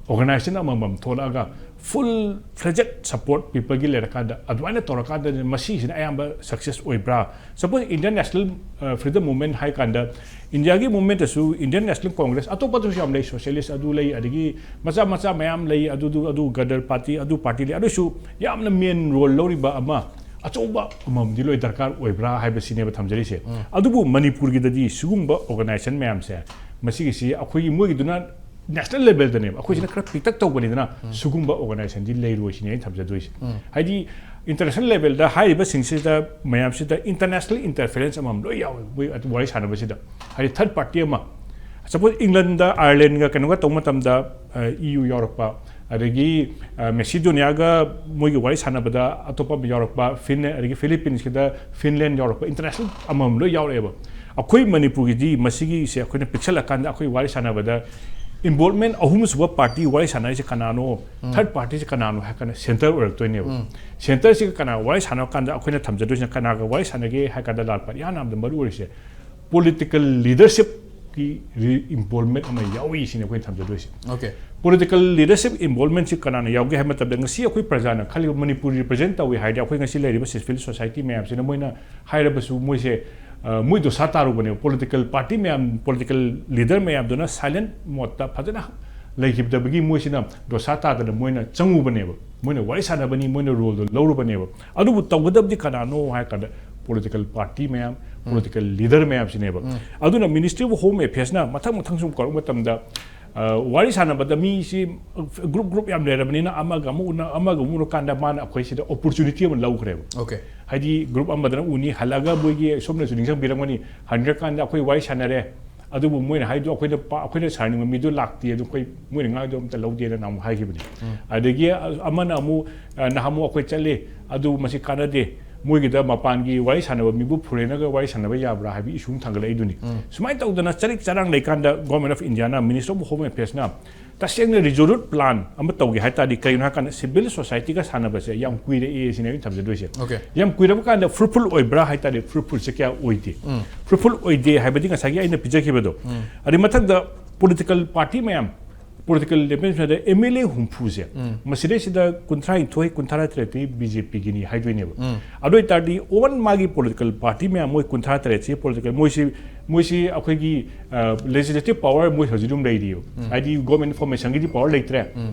organization ꯑꯃꯃꯝ ꯊꯣꯛꯂꯛꯑꯒ full fledged support peopleꯒꯤ ꯂꯩꯔꯀꯥꯟꯗ, ꯑꯗꯨꯃꯥꯏꯅ ꯇꯧꯔꯀꯥꯟꯗ ꯃꯁꯤꯁꯤꯅ ꯑꯌꯥꯝꯕ success ꯑꯣꯏꯕ꯭ꯔꯥ? Suppose Indian National, ꯑ, Freedom Movement ꯍꯥꯏ ꯀꯥꯟꯗ, ꯏꯟꯗꯤꯌꯥꯒꯤ movementꯇꯁꯨ Indian National Congress, ꯑꯇꯣꯞꯄꯗꯁꯨ ꯌꯥꯝ ꯂꯩ, socialist ꯑꯗꯨ ꯂꯩ, ꯑꯗꯒꯤ ꯃꯆꯥ ꯃꯆꯥ ꯃꯌꯥꯝ ꯂꯩ, ꯑꯗꯨꯗꯨ, ꯑꯗꯨ Gadar party, ꯑꯗꯨ party ꯂꯩ, ꯑꯗꯨꯁꯨ ꯌꯥꯝꯅ main role ꯂꯧꯔꯤꯕ ꯑꯃ, ꯑꯆꯧꯕ ꯑꯃꯃꯝꯗꯤ ꯂꯣꯏ ꯗꯔꯀꯥꯔ ꯑꯣꯏꯕ꯭ꯔꯥ ꯍꯥꯏꯕꯁꯤꯅꯦꯕ ꯊꯝꯖꯔꯤꯁꯦ꯫ ꯑꯗꯨꯕꯨ ꯃꯅꯤꯄꯨꯔꯒꯤꯗꯗꯤ ꯁꯤꯒꯨꯝꯕ organization ꯃꯌꯥꯝꯁꯦ, ꯃꯁꯤꯒꯤꯁꯤ ꯑꯩꯈꯣꯏꯒꯤ, ꯃꯣꯏꯒꯤꯗꯨꯅ national levelꯗꯅꯦꯕ, ꯑꯩꯈꯣꯏꯁꯤꯅ ꯈꯔ ꯄꯤꯛꯇꯛ ꯇꯧꯕꯅꯤꯗꯅ, ꯁꯤꯒꯨꯝꯕ organizationꯗꯤ ꯂꯩꯔꯣꯏ ꯁꯤꯅꯤ ꯑꯩꯅ ꯊꯝꯖꯗꯣꯏꯁꯦ꯫ ꯍꯥꯏꯗꯤ international levelꯗ ꯍꯥꯏꯔꯤꯕꯁꯤꯡꯁꯤꯗ, ꯃꯌꯥꯝꯁꯤꯗ international interference ꯑꯃꯃꯝ ꯂꯣꯏ ꯌꯥꯎꯋꯦ ꯃꯣꯏ ꯑꯗꯨ ꯋꯥꯔꯤ ꯁꯥꯟꯅꯕꯁꯤꯗ꯫ ꯍꯥꯏꯗꯤ third party ꯑꯃ, suppose Englandꯗ Irelandꯒ ꯀꯩꯅꯣꯒ ꯇꯧꯕ ꯃꯇꯝꯗ, ꯑ, EU ꯌꯥꯎꯔꯛꯄ, ꯑꯗꯒꯤ, ꯑ, Macedoniaꯒ ꯃꯣꯏꯒꯤ ꯋꯥꯔꯤ ꯁꯥꯟꯅꯕꯗ ꯑꯇꯣꯞꯄ ꯑꯃ ꯌꯥꯎꯔꯛꯄ, Fin-, ꯑꯗꯒꯤ Philippines ꯀꯤꯗ Finland ꯌꯥꯎꯔꯛꯄ, international ꯑꯃꯃꯝ ꯂꯣꯏ ꯌꯥꯎꯔꯛꯑꯦꯕ꯫ ꯑꯩꯈꯣꯏ ꯃꯅꯤꯄꯨꯔꯒꯤꯗꯤ ꯃꯁꯤꯒꯤꯁꯦ ꯑꯩꯈꯣꯏꯅ ꯄꯤꯛꯁꯜꯂꯀꯥꯟꯗ ꯑꯩꯈꯣꯏ ꯋꯥꯔꯤ ꯁꯥꯟꯅꯕꯗ involvement ꯑꯍꯨꯝꯁꯨꯕ party ꯋꯥꯔꯤ ꯁꯥꯟꯅꯔꯤꯁꯦ ꯀꯅꯥꯅꯣ? Third partyꯁꯦ ꯀꯅꯥꯅꯣ ꯍꯥꯏ ꯀꯥꯟꯗ centre ꯑꯣꯏꯔꯛꯇꯣꯏꯅꯦꯕ꯫ Centreꯁꯤꯒ ꯀꯅꯥ ꯋꯥꯔꯤ ꯁꯥꯟꯅꯕ ꯀꯥꯟꯗ ꯑꯩꯈꯣꯏꯅ ꯊꯝꯖꯗꯣꯏꯁꯤꯅ ꯀꯅꯥꯒ ꯋꯥꯔꯤ ꯁꯥꯟꯅꯒꯦ ꯍꯥꯏ ꯀꯥꯟꯗ ꯂꯥꯜ ꯄꯥꯔꯤ ꯌꯥꯝꯅ ꯃꯔꯨ ꯑꯣꯏꯔꯤꯁꯦ political leadershipꯀꯤ ꯔꯤ-, involvement ꯑꯃ ꯌꯥꯎꯏ ꯁꯤꯅꯤ ꯑꯩꯈꯣꯏꯅ ꯊꯝꯖꯗꯣꯏꯁꯦ꯫ Okay. Political leadership involvementꯁꯤ ꯀꯅꯥꯅ ꯌꯥꯎꯒꯦ ꯍꯥꯏꯕ ꯃꯇꯝꯗ ꯉꯁꯤ ꯑꯩꯈꯣꯏ ꯄ꯭ꯔꯖꯥꯅ ꯈꯜꯂꯤꯕ ꯃꯅꯤꯄꯨꯔ represent ꯇꯧꯏ ꯍꯥꯏꯔꯗꯤ ꯑꯩꯈꯣꯏ ꯉꯁꯤ ꯂꯩꯔꯤꯕ civil society ꯃꯌꯥꯝꯁꯤꯅ ꯃꯣꯏꯅ ꯍꯥꯏꯔꯕꯁꯨ ꯃꯣꯏꯁꯦ, ꯑ, ꯃꯣꯏ ꯗꯣꯁꯥ ꯇꯥꯔꯨꯕꯅꯦꯕ꯫ Political party ꯃꯌꯥꯝ, political leader ꯃꯌꯥꯝꯗꯨꯅ silent modeꯇ ꯐꯖꯅ ꯂꯩꯈꯤꯕꯗꯒꯤ ꯃꯣꯏꯁꯤꯅ ꯗꯣꯁꯥ ꯇꯥꯗꯅ ꯃꯣꯏꯅ ꯆꯪꯉꯨꯕꯅꯦꯕ꯫ ꯃꯣꯏꯅ ꯋꯥꯔꯤ ꯁꯥꯟꯅꯕꯅꯤ, ꯃꯣꯏꯅ roleꯗꯣ ꯂꯧꯔꯨꯕꯅꯦꯕ꯫ ꯑꯗꯨꯕꯨ ꯇꯧꯒꯗꯕꯗꯤ ꯀꯅꯥꯅꯣ ꯍꯥꯏ ꯀꯥꯟꯗ political party ꯃꯌꯥꯝ, political leader ꯃꯌꯥꯝꯁꯤꯅꯦꯕ꯫ ꯑꯗꯨꯅ Ministry of Home Affairsꯅ ꯃꯊꯪ ꯃꯊꯪ ꯁꯨꯝ ꯀꯧꯔꯛꯄ ꯃꯇꯝꯗ, ꯑ, ꯋꯥꯔꯤ ꯁꯥꯟꯅꯕꯗ ꯃꯤꯁꯤ group group ꯌꯥꯝ ꯂꯩꯔꯕꯅꯤꯅ ꯑꯃꯒ ꯑꯃꯨꯛ ꯎꯅ-, ꯑꯃꯒ ꯑꯃꯨꯛ ꯎꯅꯀꯥꯟꯗ ꯃꯥꯅ ꯑꯩꯈꯣꯏ ꯁꯤꯗ opportunity ꯑꯃ ꯂꯧꯈ꯭ꯔꯦꯕ꯫ Okay. ꯍꯥꯏꯗꯤ group ꯑꯃꯗꯅ ꯎꯅꯤ, ꯍꯜꯂꯛꯑꯒ ꯃꯣꯏꯒꯤ ꯁꯣꯝꯅꯁꯨ ꯅꯤꯡꯁꯤꯡꯕꯤꯔꯝꯒꯅꯤ, ꯍꯟꯈ꯭ꯔꯀꯥꯟꯗ ꯑꯩꯈꯣꯏ ꯋꯥꯔꯤ ꯁꯥꯟꯅꯔꯦ, ꯑꯗꯨꯕꯨ ꯃꯣꯏꯅ ꯍꯥꯏꯗꯣ ꯑꯩꯈꯣꯏꯅ ꯄꯥ-, ꯑꯩꯈꯣꯏꯅ ꯁꯥꯟꯅꯅꯤꯡꯕ ꯃꯤꯗꯣ ꯂꯥꯛꯇꯦ, ꯑꯗꯨ ꯑꯩꯈꯣꯏ ꯃꯣꯏꯅ ꯉꯥꯡꯗꯣ ꯑꯝꯇ ꯂꯧꯗꯦꯅ ꯅꯍꯥꯟꯃꯨꯛ ꯍꯥꯏꯈꯤꯕꯅꯤ꯫ ꯑꯗꯒꯤ ꯑ-, ꯑꯃꯅ ꯑꯃꯨꯛ, ꯑ, ꯅꯍꯥꯟꯃꯨꯛ ꯑꯩꯈꯣꯏ ꯆꯠꯂꯤ, ꯑꯗꯨ ꯃꯁꯤ ꯀꯥꯟꯅꯗꯦ, ꯃꯣꯏꯒꯤꯗ ꯃꯄꯥꯟꯒꯤ ꯋꯥꯔꯤ ꯁꯥꯟꯅꯕ ꯃꯤꯕꯨ foreignꯒ ꯋꯥꯔꯤ ꯁꯥꯟꯅꯕ ꯌꯥꯕ꯭ꯔꯥ ꯍꯥꯏꯕ issue ꯑꯃ ꯊꯥꯡꯒꯠꯂꯛꯏꯗꯨꯅꯤ꯫ ꯁꯨꯃꯥꯏꯅ ꯇꯧꯗꯅ ꯆꯔꯤꯛ ꯆꯔꯥꯡ ꯂꯩꯀꯥꯟꯗ Government of Indiaꯅ, Ministry of Home Affairsꯅ ꯇꯁꯦꯡꯅ ꯔꯤꯖꯣꯂꯨꯠ ꯄ꯭ꯂꯥꯟ ꯑꯃ ꯇꯧꯒꯦ ꯍꯥꯏ ꯇꯥꯔꯗꯤ, ꯀꯔꯤꯒꯤꯅꯣ ꯍꯥꯏ ꯀꯥꯟꯗ ꯁꯤꯚꯤꯜ ꯁꯣꯁꯥꯏꯇꯤꯒ ꯁꯥꯟꯅꯕꯁꯦ ꯌꯥꯝ ꯀꯨꯏꯔꯛꯑꯦ ꯁꯤꯅꯦ ꯑꯩꯅ ꯊꯝꯖꯗꯣꯏꯁꯦ꯫ Okay. ꯌꯥꯝ ꯀꯨꯏꯔꯕ ꯀꯥꯟꯗ ꯐ꯭ꯔꯨꯠꯐꯨꯜ ꯑꯣꯏꯕ꯭ꯔꯥ ꯍꯥꯏ ꯇꯥꯔꯗꯤ, ꯐ꯭ꯔꯨꯠꯐꯨꯜꯁꯦ ꯀꯌꯥ ꯑꯣꯏꯗꯦ꯫ ꯐ꯭ꯔꯨꯠꯐꯨꯜ ꯑꯣꯏꯗꯦ ꯍꯥꯏꯕꯗꯤ ꯉꯁꯥꯏꯒꯤ ꯑꯩꯅ ꯄꯤꯖꯈꯤꯕꯗꯣ꯫ ꯑꯗꯩ ꯃꯊꯪꯗ ꯄꯣꯂꯤꯇꯤꯀꯦꯜ ꯄꯥꯔꯇꯤ ꯃꯌꯥꯝ, ꯄꯣꯂꯤꯇꯤꯀꯦꯜ ꯂꯦꯚꯦꯜꯁꯤꯗ ꯑꯦꯝ ꯑꯦꯜ ꯑꯦ ꯍꯨꯝꯐꯨꯁꯦ, ꯃꯁꯤꯗꯩꯁꯤꯗ ꯀꯨꯟꯊ꯭ꯔꯥ ꯅꯤꯊꯣꯏ, ꯀꯨꯟꯊ꯭ꯔꯥ ꯇꯔꯦꯠꯇꯤ ꯕꯤ ꯖꯦ ꯄꯤꯒꯤꯅꯤ ꯍꯥꯏꯗꯣꯏꯅꯦꯕ꯫ ꯑꯗꯨ ꯑꯣꯏ ꯇꯥꯔꯗꯤ ꯑꯣꯟ ꯃꯥꯒꯤ ꯄꯣꯂꯤꯇꯤꯀꯦꯜ ꯄꯥꯔꯇꯤ ꯃꯌꯥꯝ, ꯃꯣꯏ ꯀꯨꯟꯊ꯭ꯔꯥ ꯇꯔꯦꯠꯁꯤ ꯄꯣꯂꯤꯇꯤꯀꯦꯜ, ꯃꯣꯏꯁꯤ ꯃꯣꯏꯁꯤ ꯑꯩꯈꯣꯏꯒꯤ ꯂꯦꯖꯤꯁꯂꯦꯇꯤꯚ ꯄꯋꯥꯔ ꯃꯣꯏ ꯍꯧꯖꯤꯛ ꯑꯗꯨꯝ ꯂꯩꯔꯤꯕ꯫ ꯍꯥꯏꯗꯤ ꯒꯣꯔꯃꯦꯟ ꯐꯣꯔꯃꯦꯁꯟꯒꯤꯗꯤ ꯄꯋꯥꯔ ꯂꯩꯇ꯭ꯔꯦ꯫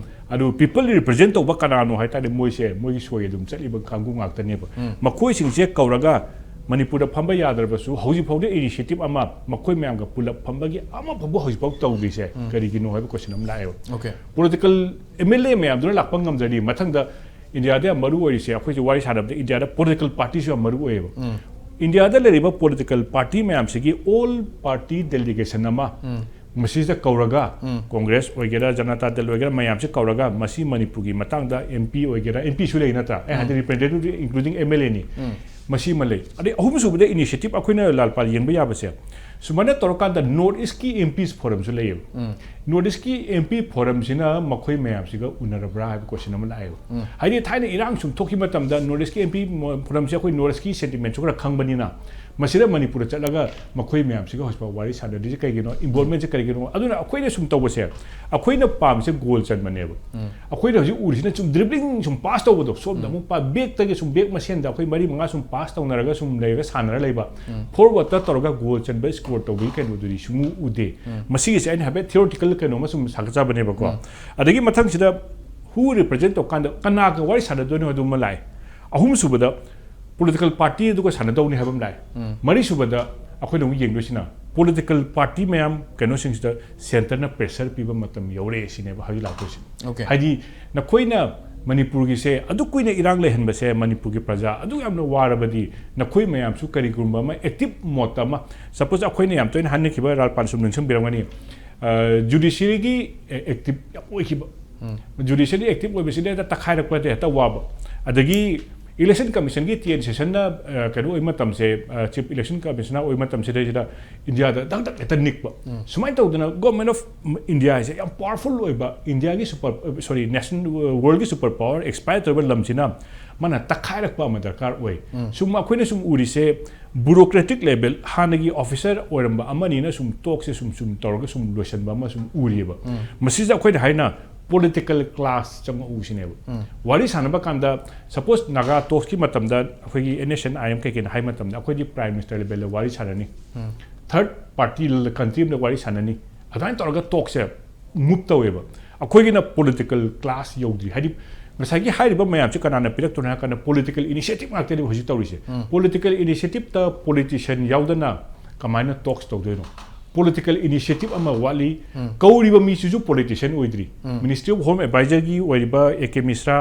ꯑꯗꯨ ꯄꯤꯄꯜ ꯔꯤꯄ꯭ꯔꯖꯦꯟ ꯇꯧꯕ ꯀꯅꯥꯅꯣ ꯍꯥꯏ ꯇꯥꯔꯗꯤ, ꯃꯣꯏꯁꯦ ꯃꯣꯏꯒꯤ ꯁꯣꯏ ꯑꯗꯨꯝ ꯆꯠꯂꯤꯕ ꯀꯥꯡꯕꯨ ꯉꯥꯛꯇꯅꯦꯕ꯫ ꯃꯈꯣꯏꯁꯤꯡꯁꯦ ꯀꯧꯔꯒ ꯃꯅꯤꯄꯨꯔꯗ ꯐꯝꯕ ꯌꯥꯗ꯭ꯔꯕꯁꯨ, ꯍꯧꯖꯤꯛ ꯐꯥꯎꯗ ꯏꯅꯤꯁꯤꯌꯦꯇꯤꯚ ꯑꯃ ꯃꯈꯣꯏ ꯃꯌꯥꯝꯒ ꯄꯨꯂꯞ ꯐꯝꯕꯒꯤ ꯑꯃꯐꯥꯎꯕ ꯍꯧꯖꯤꯛꯐꯥꯎ ꯇꯧꯗ꯭ꯔꯤꯁꯦ ꯀꯔꯤꯒꯤꯅꯣ ꯍꯥꯏꯕ ꯀꯣꯏꯁꯟ ꯑꯃ ꯂꯥꯛꯑꯦꯕ꯫ Okay. Political M L A ꯃꯌꯥꯝꯗꯨꯅ ꯂꯥꯛꯄ ꯉꯝꯗ꯭ꯔꯗꯤ, ꯃꯊꯪꯗ ꯏꯟꯗꯤꯌꯥꯗ ꯌꯥꯝ ꯃꯔꯨ ꯑꯣꯏꯔꯤꯁꯦ, ꯑꯩꯈꯣꯏꯁꯦ ꯋꯥꯔꯤ ꯁꯥꯟꯅꯕꯗ ꯏꯟꯗꯤꯌꯥꯗ ꯄꯣꯂꯤꯇꯤꯀꯦꯜ ꯄꯥꯔꯇꯤꯁꯨ ꯌꯥꯝ ꯃꯔꯨ ꯑꯣꯏꯌꯦꯕ꯫ ꯏꯟꯗꯤꯌꯥꯗ ꯂꯩꯔꯤꯕ ꯄꯣꯂꯤꯇꯤꯀꯦꯜ ꯄꯥꯔꯇꯤ ꯃꯌꯥꯝꯁꯤꯒꯤ ꯑꯣꯜ ꯄꯥꯔꯇꯤ ꯗꯦꯂꯤꯒꯦꯁꯟ ꯑꯃ ꯃꯁꯤꯗ ꯀꯧꯔꯒ, ꯀꯣꯡꯒ꯭ꯔꯦꯁ ꯑꯣꯏꯒꯦꯔꯥ, ꯖꯅꯇꯥ ꯗꯜ ꯑꯣꯏꯒꯦꯔꯥ, ꯃꯌꯥꯝꯁꯦ ꯀꯧꯔꯒ ꯃꯁꯤ ꯃꯅꯤꯄꯨꯔꯒꯤ ꯃꯇꯥꯡꯗ ꯑꯦꯝ ꯄꯤ ꯑꯣꯏꯒꯦꯔꯥ, ꯑꯦꯝ ꯄꯤꯁꯨ ꯂꯩ ꯅꯠꯇ꯭ꯔꯥ? ꯑꯩ ꯍꯥꯏꯗꯤ ꯔꯤꯄ꯭ꯔꯖꯦꯟꯇꯦꯇꯤꯚ, ꯏꯟꯀ꯭ꯂꯨꯗꯤꯡ ꯑꯦꯝ ꯑꯦꯜ ꯑꯦꯅꯤ꯫ ꯃꯁꯤ ꯑꯃ ꯂꯩ꯫ ꯑꯗꯩ ꯑꯍꯨꯝꯁꯨꯕꯗ ꯏꯅꯤꯁꯤꯌꯦꯇꯤꯚ ꯑꯩꯈꯣꯏꯅ ꯂꯥꯜꯄꯥꯜ ꯌꯦꯡꯕ ꯌꯥꯕꯁꯦ, ꯁꯨꯃꯥꯏꯅ ꯇꯧꯔꯀꯥꯟꯗ ꯅꯣꯔꯠ ꯏꯁꯀꯤ ꯑꯦꯝ ꯄꯤꯁ ꯐꯣꯔꯝꯁꯨ ꯂꯩꯌꯦꯕ꯫ ꯅꯣꯔꯠ ꯏꯁꯀꯤ ꯑꯦꯝ ꯄꯤ ꯐꯣꯔꯝꯁꯤꯅ ꯃꯈꯣꯏ ꯃꯌꯥꯝꯁꯤꯒ ꯎꯅꯔꯕ꯭ꯔꯥ ꯍꯥꯏꯕ ꯀꯣꯏꯁꯟ ꯑꯃ ꯂꯥꯛꯑꯦꯕ꯫ ꯍꯥꯏꯗꯤ ꯊꯥꯏꯅ ꯏꯔꯥꯡ ꯁꯨꯝ ꯊꯣꯛꯈꯤꯕ ꯃꯇꯝꯗ ꯅꯣꯔꯠ ꯏꯁꯀꯤ ꯑꯦꯝ ꯄꯤ ꯐꯣꯔꯝꯁꯦ ꯑꯩꯈꯣꯏ ꯅꯣꯔꯠ ꯏꯁꯀꯤ ꯁꯦꯟꯇꯤꯃꯦꯟꯁꯨ ꯈꯔ ꯈꯪꯕꯅꯤꯅ, ꯃꯁꯤꯗ ꯃꯅꯤꯄꯨꯔꯗ ꯆꯠꯂꯒ ꯃꯈꯣꯏ ꯃꯌꯥꯝꯁꯤꯒ ꯍꯧꯖꯤꯛꯐꯥꯎ ꯋꯥꯔꯤ ꯁꯥꯟꯅꯗ꯭ꯔꯤꯁꯦ ꯀꯩꯒꯤꯅꯣ, ꯏꯟꯚꯣꯜꯃꯦꯟꯁꯦ ꯀꯔꯤꯒꯤꯅꯣ? ꯑꯗꯨꯅ ꯑꯩꯈꯣꯏꯅ ꯁꯨꯝ ꯇꯧꯕꯁꯦ, ꯑꯩꯈꯣꯏꯅ ꯄꯥꯝꯃꯤꯁꯦ ꯒꯣꯜ ꯆꯟꯕꯅꯦꯕ꯫ ꯑꯩꯈꯣꯏꯅ ꯍꯧꯖꯤꯛ ꯎꯔꯤꯁꯤꯅ ꯁꯨꯝ ꯗ꯭ꯔꯤꯕ꯭ꯂꯤꯡ ꯁꯨꯝ ꯄꯥꯁ ꯇꯧꯕꯗꯣ, ꯁꯣꯝꯗ ꯑꯃꯨꯛ ꯄꯥ-, ꯕꯦꯛꯇꯒꯤ ꯁꯨꯝ ꯕꯦꯛ ꯃꯁꯦꯟꯗ ꯑꯩꯈꯣꯏ ꯃꯔꯤ ꯃꯉꯥ ꯁꯨꯝ ꯄꯥꯁ ꯇꯧꯅꯔꯒ ꯁꯨꯝ ꯂꯩꯔꯒ ꯁꯥꯟꯅꯔ ꯂꯩꯕ꯫ ꯐꯣꯔꯋꯥꯔꯗꯇ ꯇꯧꯔꯒ ꯒꯣꯜ ꯆꯟꯕ, ꯁ꯭ꯀꯣꯔ ꯇꯧꯕꯒꯤ ꯀꯩꯅꯣꯗꯨꯗꯤ ꯁꯨꯡꯎ ꯎꯗꯦ꯫ ꯃꯁꯤꯒꯤꯁꯦ ꯑꯩꯅ ꯍꯥꯏꯐꯦꯠ ꯊꯤꯑꯣꯔꯤꯇꯤꯀꯦꯜ ꯀꯩꯅꯣ ꯑꯃ ꯁꯨꯝ ꯁꯥꯒꯠꯆꯕꯅꯦꯕꯀꯣ꯫ ꯑꯗꯒꯤ ꯃꯊꯪꯁꯤꯗ who represent ꯇꯧꯀꯥꯟꯗ ꯀꯅꯥꯒ ꯋꯥꯔꯤ ꯁꯥꯟꯅꯗꯣꯏꯅꯣ ꯍꯥꯏꯕꯗꯨꯃ ꯂꯥꯛꯑꯦ꯫ ꯑꯍꯨꯝꯁꯨꯕꯗ ꯄꯣꯂꯤꯇꯤꯀꯦꯜ ꯄꯥꯔꯇꯤ ꯑꯗꯨꯒ ꯁꯥꯟꯅꯗꯧꯅꯤ ꯍꯥꯏꯕ ꯑꯃ ꯂꯥꯛꯑꯦ꯫ ꯃꯔꯤꯁꯨꯕꯗ ꯑꯩꯈꯣꯏꯅ ꯑꯃꯨꯛ ꯌꯦꯡꯗꯣꯏꯁꯤꯅ ꯄꯣꯂꯤꯇꯤꯀꯦꯜ ꯄꯥꯔꯇꯤ ꯃꯌꯥꯝ ꯀꯩꯅꯣꯁꯤꯡꯁꯤꯗ ꯁꯦꯟꯇꯔꯅ ꯄ꯭ꯔꯦꯁꯔ ꯄꯤꯕ ꯃꯇꯝ ꯌꯧꯔꯛꯑꯦ ꯁꯤꯅꯦꯕ ꯍꯧꯖꯤꯛ ꯂꯥꯛꯇꯣꯏꯁꯦ꯫ Okay. ꯍꯥꯏꯗꯤ ꯅꯈꯣꯏꯅ ꯃꯅꯤꯄꯨꯔꯒꯤꯁꯦ ꯑꯗꯨꯛ ꯀꯨꯏꯅ ꯏꯔꯥꯡ ꯂꯩꯍꯟꯕꯁꯦ, ꯃꯅꯤꯄꯨꯔꯒꯤ ꯄ꯭ꯔꯖꯥ ꯑꯗꯨꯛ ꯌꯥꯝꯅ ꯋꯥꯔꯕꯗꯤ, ꯅꯈꯣꯏ ꯃꯌꯥꯝꯁꯨ ꯀꯔꯤꯒꯨꯝꯕ ꯑꯃ ꯑꯦꯛꯇꯤꯚ ꯃꯣꯠꯇ ꯑꯃ, ꯁꯄꯣꯁ ꯑꯩꯈꯣꯏꯅ ꯌꯥꯝ ꯇꯣꯏꯅ ꯍꯥꯏꯅꯈꯤꯕ, ꯔꯥꯜꯄꯥꯟ ꯁꯨꯝ ꯅꯤꯡꯁꯤꯡꯕꯤꯔꯝꯒꯅꯤ, ꯖꯨꯗꯤꯁꯤꯌꯔꯤꯒꯤ ꯑꯦꯛꯇꯤꯚ ꯌꯥꯝ ꯑꯣꯏꯈꯤꯕ꯫ ꯖꯨꯗꯤꯁꯤꯌꯔꯤ ꯑꯦꯛꯇꯤꯚ ꯑꯣꯏꯕꯁꯤꯗꯤ ꯍꯦꯛꯇ ꯇꯛꯈꯥꯏꯔꯛꯄꯗ ꯍꯦꯛꯇ ꯋꯥꯕ꯫ ꯑꯗꯒꯤ Election Commissionꯒꯤ ꯇꯤ ꯑꯦꯟ ꯁꯦꯁꯟꯅ ꯀꯩꯅꯣ ꯑꯣꯏꯕ ꯃꯇꯝꯁꯦ, ꯆꯤꯐ ꯏꯂꯦꯛꯁꯟ ꯀꯃꯤꯁꯅꯔ ꯑꯣꯏꯕ ꯃꯇꯝꯁꯤꯗꯩꯁꯤꯗ ꯏꯟꯗꯤꯌꯥꯗ ꯗꯛ ꯗꯛ ꯍꯦꯛꯇ ꯅꯤꯛꯄ꯫ ꯁꯨꯃꯥꯏꯅ ꯇꯧꯗꯅ Government of India ꯍꯥꯏꯁꯦ ꯌꯥꯝ ꯄꯋꯥꯔꯐꯨꯜ ꯑꯣꯏꯕ, ꯏꯟꯗꯤꯌꯥꯒꯤ ꯁꯨꯄꯔ, ꯁꯣꯔꯤ, ꯅꯦꯁꯅꯦꯜ, ꯋꯥꯔꯜꯒꯤ ꯁꯨꯄꯔ ꯄꯋꯥꯔ ꯑꯦꯛꯁꯄꯥꯏꯌꯔ ꯇꯧꯔꯕ ꯂꯝꯁꯤꯅ ꯃꯥꯅ ꯇꯛꯈꯥꯏꯔꯛꯄ ꯑꯃ ꯗꯔꯀꯥꯔ ꯑꯣꯏ꯫ ꯁꯨꯝ ꯑꯩꯈꯣꯏꯅ ꯁꯨꯝ ꯎꯔꯤꯁꯦ, ꯕ꯭ꯌꯨꯔꯣꯀ꯭ꯔꯦꯇꯤꯛ ꯂꯦꯚꯦꯜ, ꯍꯥꯟꯅꯒꯤ ꯑꯣꯐꯤꯁꯔ ꯑꯣꯏꯔꯝꯕ ꯑꯃꯅꯤꯅ ꯁꯨꯝ ꯇꯣꯛꯁꯦ ꯁꯨꯝ ꯁꯨꯝ ꯇꯧꯔꯒ ꯁꯨꯝ ꯂꯣꯏꯁꯤꯟꯕ ꯑꯃ ꯁꯨꯝ ꯎꯔꯤꯑꯕ꯫ ꯃꯁꯤꯗ ꯑꯩꯈꯣꯏꯅ ꯍꯥꯏꯅ ꯄꯣꯂꯤꯇꯤꯀꯦꯜ ꯀ꯭ꯂꯥꯁ ꯆꯪꯉꯛꯎ ꯁꯤꯅꯦꯕ꯫ ꯋꯥꯔꯤ ꯁꯥꯟꯅꯕ ꯀꯥꯟꯗ, ꯁꯄꯣꯁ ꯅꯥꯒꯥ ꯇꯣꯛꯁꯀꯤ ꯃꯇꯝꯗ ꯑꯩꯈꯣꯏꯒꯤ N S C N I M ꯍꯥꯏ ꯃꯇꯝꯗ ꯑꯩꯈꯣꯏꯗꯤ ꯄ꯭ꯔꯥꯏꯝ ꯃꯤꯅꯤꯁꯇꯔ ꯂꯦꯚꯦꯜꯗ ꯋꯥꯔꯤ ꯁꯥꯟꯅꯅꯤ, ꯊꯔꯗ ꯄꯥꯔꯇꯤ ꯀꯟꯇ꯭ꯔꯤ ꯑꯃꯗ ꯋꯥꯔꯤ ꯁꯥꯟꯅꯅꯤ, ꯑꯗꯨꯃꯥꯏꯅ ꯇꯧꯔꯒ ꯇꯣꯛꯁꯦ ꯃꯨꯚ ꯇꯧꯋꯦꯕ꯫ ꯑꯩꯈꯣꯏꯒꯤꯅ ꯄꯣꯂꯤꯇꯤꯀꯦꯜ ꯀ꯭ꯂꯥꯁ ꯌꯧꯗ꯭ꯔꯤ꯫ ꯍꯥꯏꯗꯤ ꯉꯁꯥꯏꯒꯤ ꯍꯥꯏꯔꯤꯕ ꯃꯌꯥꯝꯁꯦ ꯀꯅꯥꯅ ꯄꯤꯔꯛꯇꯣꯏꯅꯣ ꯍꯥꯏ ꯀꯥꯟꯗ ꯄꯣꯂꯤꯇꯤꯀꯦꯜ ꯏꯅꯤꯁꯤꯌꯦꯇꯤꯚ ꯉꯥꯛꯇꯅꯦꯕ ꯍꯧꯖꯤꯛ ꯇꯧꯔꯤꯁꯦ꯫ ꯄꯣꯂꯤꯇꯤꯀꯦꯜ ꯏꯅꯤꯁꯤꯌꯦꯇꯤꯚꯇ ꯄꯣꯂꯤꯇꯤꯁꯤꯌꯟ ꯌꯥꯎꯗꯅ ꯀꯃꯥꯏꯅ ꯇꯣꯛꯁ ꯇꯧꯗꯣꯏꯅꯣ? ꯄꯣꯂꯤꯇꯤꯀꯦꯜ ꯏꯅꯤꯁꯤꯌꯦꯇꯤꯚ ꯑꯃ ꯋꯥꯠꯂꯤ꯫ ꯀꯧꯔꯤꯕ ꯃꯤꯁꯤꯁꯨ ꯄꯣꯂꯤꯇꯤꯁꯤꯌꯟ ꯑꯣꯏꯗ꯭ꯔꯤ꯫ ꯃꯤꯅꯤꯁꯇ꯭ꯔꯤ ꯑꯣꯐ ꯍꯣꯝ ꯑꯦꯗꯚꯥꯏꯖꯔꯒꯤ ꯑꯣꯏꯔꯤꯕ ꯑꯦ ꯀꯦ ꯃꯤꯁ꯭ꯔꯥ,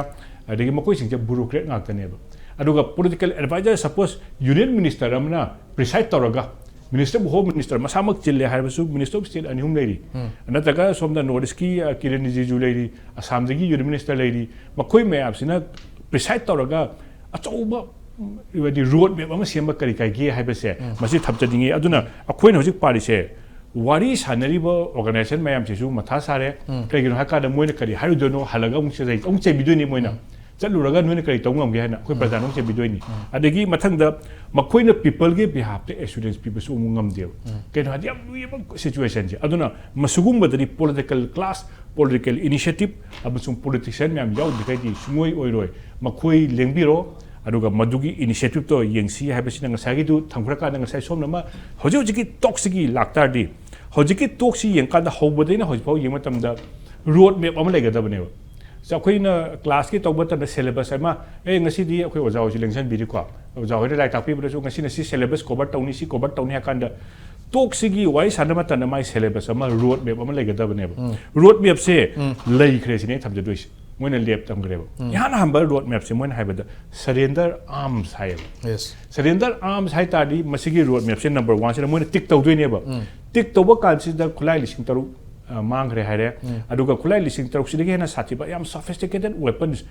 ꯑꯗꯒꯤ ꯃꯈꯣꯏꯁꯤꯡꯁꯦ ꯕ꯭ꯌꯨꯔꯣꯀ꯭ꯔꯦꯠ ꯉꯥꯛꯇꯅꯦꯕ꯫ ꯑꯗꯨꯒ political adviser, suppose union minister ꯑꯃꯅ ꯄ꯭ꯔꯤꯁꯥꯏꯗ ꯇꯧꯔꯒ, ꯃꯤꯅꯤꯁꯇꯔ ꯑꯣꯐ ꯍꯣꯝ ꯃꯤꯅꯤꯁꯇꯔ ꯃꯁꯥꯃꯛ ꯆꯤꯜꯂꯦ ꯍꯥꯏꯔꯕꯁꯨ, ꯃꯤꯅꯤꯁꯇꯔ ꯑꯣꯐ ꯁ꯭ꯇꯦꯠ ꯑꯅꯤ ꯑꯍꯨꯝ ꯂꯩꯔꯤ꯫ ꯅꯠꯇ꯭ꯔꯒ ꯁꯣꯝꯗ ꯅꯣꯔꯠ ꯏꯁꯀꯤ, ꯑ, ꯀꯤꯔꯦꯟ ꯔꯤꯖꯤꯖꯨ ꯂꯩꯔꯤ, ꯑꯁꯥꯝꯗꯒꯤ ꯌꯨꯅꯤꯌꯟ ꯃꯤꯅꯤꯁꯇꯔ ꯂꯩꯔꯤ꯫ ꯃꯈꯣꯏ ꯃꯌꯥꯝꯁꯤꯅ ꯄ꯭ꯔꯤꯁꯥꯏꯗ ꯇꯧꯔꯒ ꯑꯆꯧꯕ, ꯎꯝ, ꯍꯥꯏꯗꯤ ꯔꯣꯗ ꯃꯦꯞ ꯑꯃ ꯁꯦꯝꯕ ꯀꯔꯤ ꯀꯥꯏꯒꯦ ꯍꯥꯏꯕꯁꯦ ꯃꯁꯤ ꯊꯝꯖꯅꯤꯡꯉꯤ꯫ ꯑꯗꯨꯅ ꯑꯩꯈꯣꯏꯅ ꯍꯧꯖꯤꯛ ꯄꯥꯔꯤꯁꯦ, ꯋꯥꯔꯤ ꯁꯥꯟꯅꯔꯤꯕ ꯑꯣꯔꯒꯅꯥꯏꯖꯦꯁꯟ ꯃꯌꯥꯝꯁꯤꯁꯨ ꯃꯊꯥ ꯁꯥꯔꯦ꯫ ꯀꯩꯒꯤꯅꯣ ꯍꯥꯏ ꯀꯥꯟꯗ ꯃꯣꯏꯅ ꯀꯔꯤ ꯍꯥꯏꯔꯨꯗꯣꯏꯅꯣ, ꯍꯜꯂꯒ ꯑꯃꯨꯛ ꯆꯩ-, ꯑꯃꯨꯛ ꯆꯩꯕꯤꯗꯣꯏꯅꯤ ꯃꯣꯏꯅ꯫ ꯆꯠꯂꯨꯔꯒ ꯅꯣꯏꯅ ꯀꯔꯤ ꯇꯧ ꯉꯝꯒꯦ ꯍꯥꯏꯅ ꯑꯩꯈꯣꯏ ꯄ꯭ꯔꯖꯥꯅ ꯑꯃꯨꯛ ꯆꯩꯕꯤꯗꯣꯏꯅꯤ꯫ ꯑꯗꯒꯤ ꯃꯊꯪꯗ ꯃꯈꯣꯏꯅ ꯄꯤꯄꯜꯒꯤ ꯕꯤꯍꯥꯐꯇ ꯑꯦꯁꯨꯔꯦꯟꯁ ꯄꯤꯕꯁꯨ ꯑꯃꯨꯛ ꯉꯝꯗꯦꯕ꯫ ꯀꯩꯅꯣ ꯍꯥꯏꯗꯤ ꯌꯥꯝ ꯂꯨꯏꯌꯦꯕ ꯁꯤꯆꯨꯋꯦꯁꯟꯁꯦ꯫ ꯑꯗꯨꯅ ꯃꯁꯤꯒꯨꯝꯕꯗꯗꯤ ꯄꯣꯂꯤꯇꯤꯀꯦꯜ ꯀ꯭ꯂꯥꯁ, ꯄꯣꯂꯤꯇꯤꯀꯦꯜ ꯏꯅꯤꯁꯤꯌꯦꯇꯤꯚ ꯑꯃꯁꯨꯡ ꯄꯣꯂꯤꯇꯤꯁꯤꯌꯟ ꯃꯌꯥꯝ ꯌꯥꯎꯗ꯭ꯔꯤꯈꯩꯗꯤ ꯁꯨꯡꯑꯣꯏ ꯑꯣꯏꯔꯣꯏ꯫ ꯃꯈꯣꯏ ꯂꯦꯡꯕꯤꯔꯣ, ꯑꯗꯨꯒ ꯃꯗꯨꯒꯤ ꯏꯅꯤꯁꯤꯌꯦꯇꯤꯚꯇꯣ ꯌꯦꯡꯁꯤ ꯍꯥꯏꯕꯁꯤꯅ ꯉꯁꯥꯏꯒꯤꯗꯨ ꯊꯝꯈ꯭ꯔꯀꯥꯟꯗ ꯉꯁꯥꯏ ꯁꯣꯝꯅ ꯑꯃ ꯍꯧꯖꯤꯛ ꯍꯧꯖꯤꯛꯀꯤ ꯇꯣꯛꯁꯤꯒꯤ ꯂꯥꯛꯇꯥꯔꯗꯤ, ꯍꯧꯖꯤꯛꯀꯤ ꯇꯣꯛꯁꯤ ꯌꯦꯡꯀꯥꯟꯗ ꯍꯧꯕꯗꯩꯅ ꯍꯧꯖꯤꯛꯐꯥꯎ ꯌꯦꯡꯕ ꯃꯇꯝꯗ ꯔꯣꯗ ꯃꯦꯞ ꯑꯃ ꯂꯩꯒꯗꯕꯅꯦꯕ꯫ ꯁꯤ ꯑꯩꯈꯣꯏꯅ ꯀ꯭ꯂꯥꯁꯀꯤ ꯇꯧꯕ ꯃꯇꯝꯗ ꯁꯦꯂꯦꯕꯁ ꯑꯃ, "ꯑꯦ, ꯉꯁꯤꯗꯤ ꯑꯩꯈꯣꯏ ꯑꯣꯖꯥ ꯍꯣꯏꯁꯨ ꯂꯦꯡꯁꯟꯕꯤꯔꯤꯀꯣ, ꯑꯣꯖꯥ ꯍꯣꯏꯅ ꯂꯥꯏꯔꯤꯛ ꯇꯥꯛꯄꯤꯕꯗꯁꯨ ꯉꯁꯤꯅ ꯁꯤ ꯁꯦꯂꯦꯕꯁ ꯀꯣꯚꯔ ꯇꯧꯅꯤ, ꯁꯤ ꯀꯣꯚꯔ ꯇꯧꯅꯤ" ꯍꯥꯏ ꯀꯥꯟꯗ ꯇꯣꯛꯁꯤꯒꯤ ꯋꯥꯔꯤ ꯁꯥꯟꯅꯕ ꯃꯇꯝꯗ ꯃꯥꯏ ꯁꯦꯂꯦꯕꯁ ꯑꯃ, ꯔꯣꯗ ꯃꯦꯞ ꯑꯃ ꯂꯩꯒꯗꯕꯅꯦꯕ꯫ ꯔꯣꯗ ꯃꯦꯞꯁꯦ ꯂꯩꯈ꯭ꯔꯦ ꯁꯤꯅꯦ ꯑꯩꯅ ꯊꯝꯖꯗꯣꯏꯁꯦ꯫ ꯃꯣꯏꯅ ꯂꯦꯞ ꯊꯝꯈ꯭ꯔꯦꯕ꯫ ꯏꯍꯥꯟ ꯑꯍꯥꯟꯕ ꯔꯣꯗ ꯃꯦꯞꯁꯦ ꯃꯣꯏꯅ ꯍꯥꯏꯕꯗ ꯁꯔꯦꯟꯗꯔ ꯑꯥꯔꯝꯁ ꯍꯥꯏꯌꯦꯕ꯫ ꯁꯔꯦꯟꯗꯔ ꯑꯥꯔꯝꯁ ꯍꯥꯏ ꯇꯥꯔꯗꯤ ꯃꯁꯤꯒꯤ ꯔꯣꯗ ꯃꯦꯞꯁꯦ ꯅꯝꯕꯔ ꯋꯥꯟꯁꯤꯗ ꯃꯣꯏꯅ ꯇꯤꯛ ꯇꯧꯗꯣꯏꯅꯦꯕ꯫ ꯇꯤꯛ ꯇꯧꯕ ꯀꯥꯟꯁꯤꯗ ꯈꯨꯠꯂꯥꯏ ꯂꯤꯁꯤꯡ ꯇꯔꯨꯛ, ꯑ, ꯃꯥꯡꯈ꯭ꯔꯦ ꯍꯥꯏꯔꯦ꯫ ꯑꯗꯨꯒ ꯈꯨꯠꯂꯥꯏ ꯂꯤꯁꯤꯡ ꯇꯔꯨꯛꯁꯤꯗꯒꯤ ꯍꯦꯟꯅ ꯁꯥꯊꯤꯕ ꯌꯥꯝ ꯁꯣꯐꯤꯁꯇꯤꯀꯦꯇꯦꯠ ꯋꯦꯄꯟꯁ,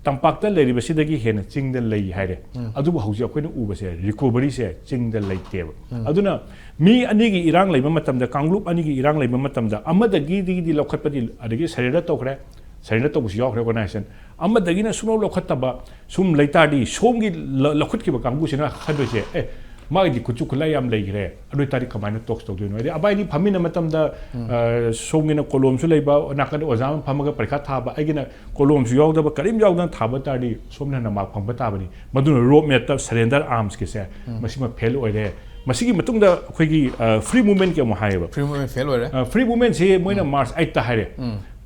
ꯇꯝꯄꯥꯛꯇ ꯂꯩꯔꯤꯕꯁꯤꯗꯒꯤ ꯍꯦꯟꯅ ꯆꯤꯡꯗ ꯂꯩ ꯍꯥꯏꯔꯦ꯫ ꯑꯗꯨꯕꯨ ꯍꯧꯖꯤꯛ ꯑꯩꯈꯣꯏꯅ ꯎꯕꯁꯦ recoveryꯁꯦ ꯆꯤꯡꯗ ꯂꯩꯇꯦꯕ꯫ ꯑꯗꯨꯅ ꯃꯤ ꯑꯅꯤꯒꯤ ꯏꯔꯥꯡ ꯂꯩꯕ ꯃꯇꯝꯗ, ꯀꯥꯡꯂꯨꯞ ꯑꯅꯤꯒꯤ ꯏꯔꯥꯡ ꯂꯩꯕ ꯃꯇꯝꯗ, ꯑꯃꯗꯒꯤꯗꯤ ꯂꯧꯈꯠꯄꯗꯤ, ꯑꯗꯒꯤ surrender ꯇꯧꯈ꯭ꯔꯦ, surrender ꯇꯧꯕꯁꯨ ꯌꯥꯎꯈ꯭ꯔꯦ organization, ꯑꯃꯗꯒꯤꯅ ꯁꯨꯡꯂꯧ ꯂꯧꯈꯠꯇꯕ ꯁꯨꯝ ꯂꯩꯇꯥꯔꯗꯤ, ꯁꯣꯝꯒꯤ ꯂ-, ꯂꯧꯈꯠꯈꯤꯕ ꯀꯥꯡꯕꯨꯁꯤꯅ ꯈꯟꯗꯣꯏꯁꯦ, ꯑꯦ, ꯃꯥꯒꯤꯗꯤ ꯈꯨꯠꯁꯨ ꯈꯨꯠꯂꯥꯏ ꯌꯥꯝ ꯂꯩꯈ꯭ꯔꯦ, ꯑꯗꯨ ꯑꯣꯏꯇꯥꯔꯗꯤ ꯀꯃꯥꯏꯅ talks ꯇꯧꯗꯣꯏꯅꯣ? ꯍꯥꯏꯗꯤ ꯑꯕꯥꯏꯅꯤ ꯐꯝꯃꯤꯟꯅ ꯃꯇꯝꯗ, ꯑ, ꯁꯣꯝꯒꯤꯅ ꯀꯣꯂꯣꯝꯁꯨ ꯂꯩꯕ, ꯅꯥꯀꯟꯗ ꯑꯣꯖꯥ ꯑꯃ ꯐꯝꯃꯒ ꯄꯔꯤꯈꯥ ꯊꯥꯕ, ꯑꯩꯒꯤꯅ ꯀꯣꯂꯣꯝꯁꯨ ꯌꯥꯎꯗꯕ, ꯀꯔꯤꯝ ꯌꯥꯎꯗꯅ ꯊꯥꯕ ꯇꯥꯔꯗꯤ ꯁꯣꯝꯅ ꯍꯦꯟꯅ mark ꯐꯪꯕ ꯇꯥꯕꯅꯤ꯫ ꯃꯗꯨꯅ road mapꯇ surrender armsꯀꯤꯁꯦ ꯃꯁꯤꯃ fail ꯑꯣꯏꯔꯦ꯫ ꯃꯁꯤꯒꯤ ꯃꯇꯨꯡꯗ ꯑꯩꯈꯣꯏꯒꯤ, ꯑ, free movementꯀꯤ ꯑꯃꯨꯛ ꯍꯥꯏꯌꯦꯕ꯫ Free movement fail ꯑꯣꯏꯔꯦ꯫ ꯑ, free movementꯁꯤ ꯃꯣꯏꯅ March eightꯇ ꯍꯥꯏꯔꯦ꯫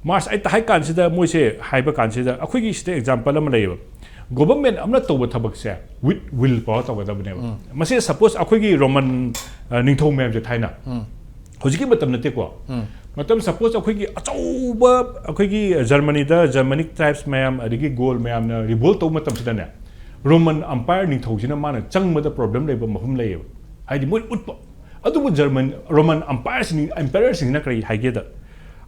March eightꯇ ꯍꯥꯏ ꯀꯥꯟꯁꯤꯗ ꯃꯣꯏꯁꯦ ꯍꯥꯏꯕ ꯀꯥꯟꯁꯤꯗ ꯑꯩꯈꯣꯏꯒꯤ ꯁꯤꯗ example ꯑꯃ ꯂꯩꯌꯦꯕ꯫ Government ꯑꯃꯅ ꯇꯧꯕ ꯊꯕꯛꯁꯦ with will power ꯇꯧꯒꯗꯕꯅꯦꯕ꯫ ꯃꯁꯤ suppose ꯑꯩꯈꯣꯏꯒꯤ Roman, ꯑ, ꯅꯤꯡꯊꯧ ꯃꯌꯥꯝꯁꯦ ꯊꯥꯏꯅ, ꯍꯧꯖꯤꯛꯀꯤ ꯃꯇꯝ ꯅꯠꯇꯦꯀꯣ꯫ ꯃꯇꯝ suppose ꯑꯩꯈꯣꯏꯒꯤ ꯑꯆꯧꯕ, ꯑꯩꯈꯣꯏꯒꯤ Germanyꯗ Germanic tribes ꯃꯌꯥꯝ, ꯑꯗꯒꯤ Gaul ꯃꯌꯥꯝꯅ revolt ꯇꯧꯕ ꯃꯇꯝꯁꯤꯗꯅꯦ, Roman Empire ꯅꯤꯡꯊꯧꯁꯤꯅ ꯃꯥꯅ ꯆꯪꯕꯗ problem ꯂꯩꯕ ꯃꯐꯝ ꯂꯩꯌꯦꯕ꯫ ꯍꯥꯏꯗꯤ ꯃꯣꯏ ꯎꯠꯄ꯫ ꯑꯗꯨꯕꯨ German, Roman Empireꯁꯤꯡ, emperorꯁꯤꯡꯁꯤꯅ ꯀꯔꯤ ꯍꯥꯏꯒꯦꯗ,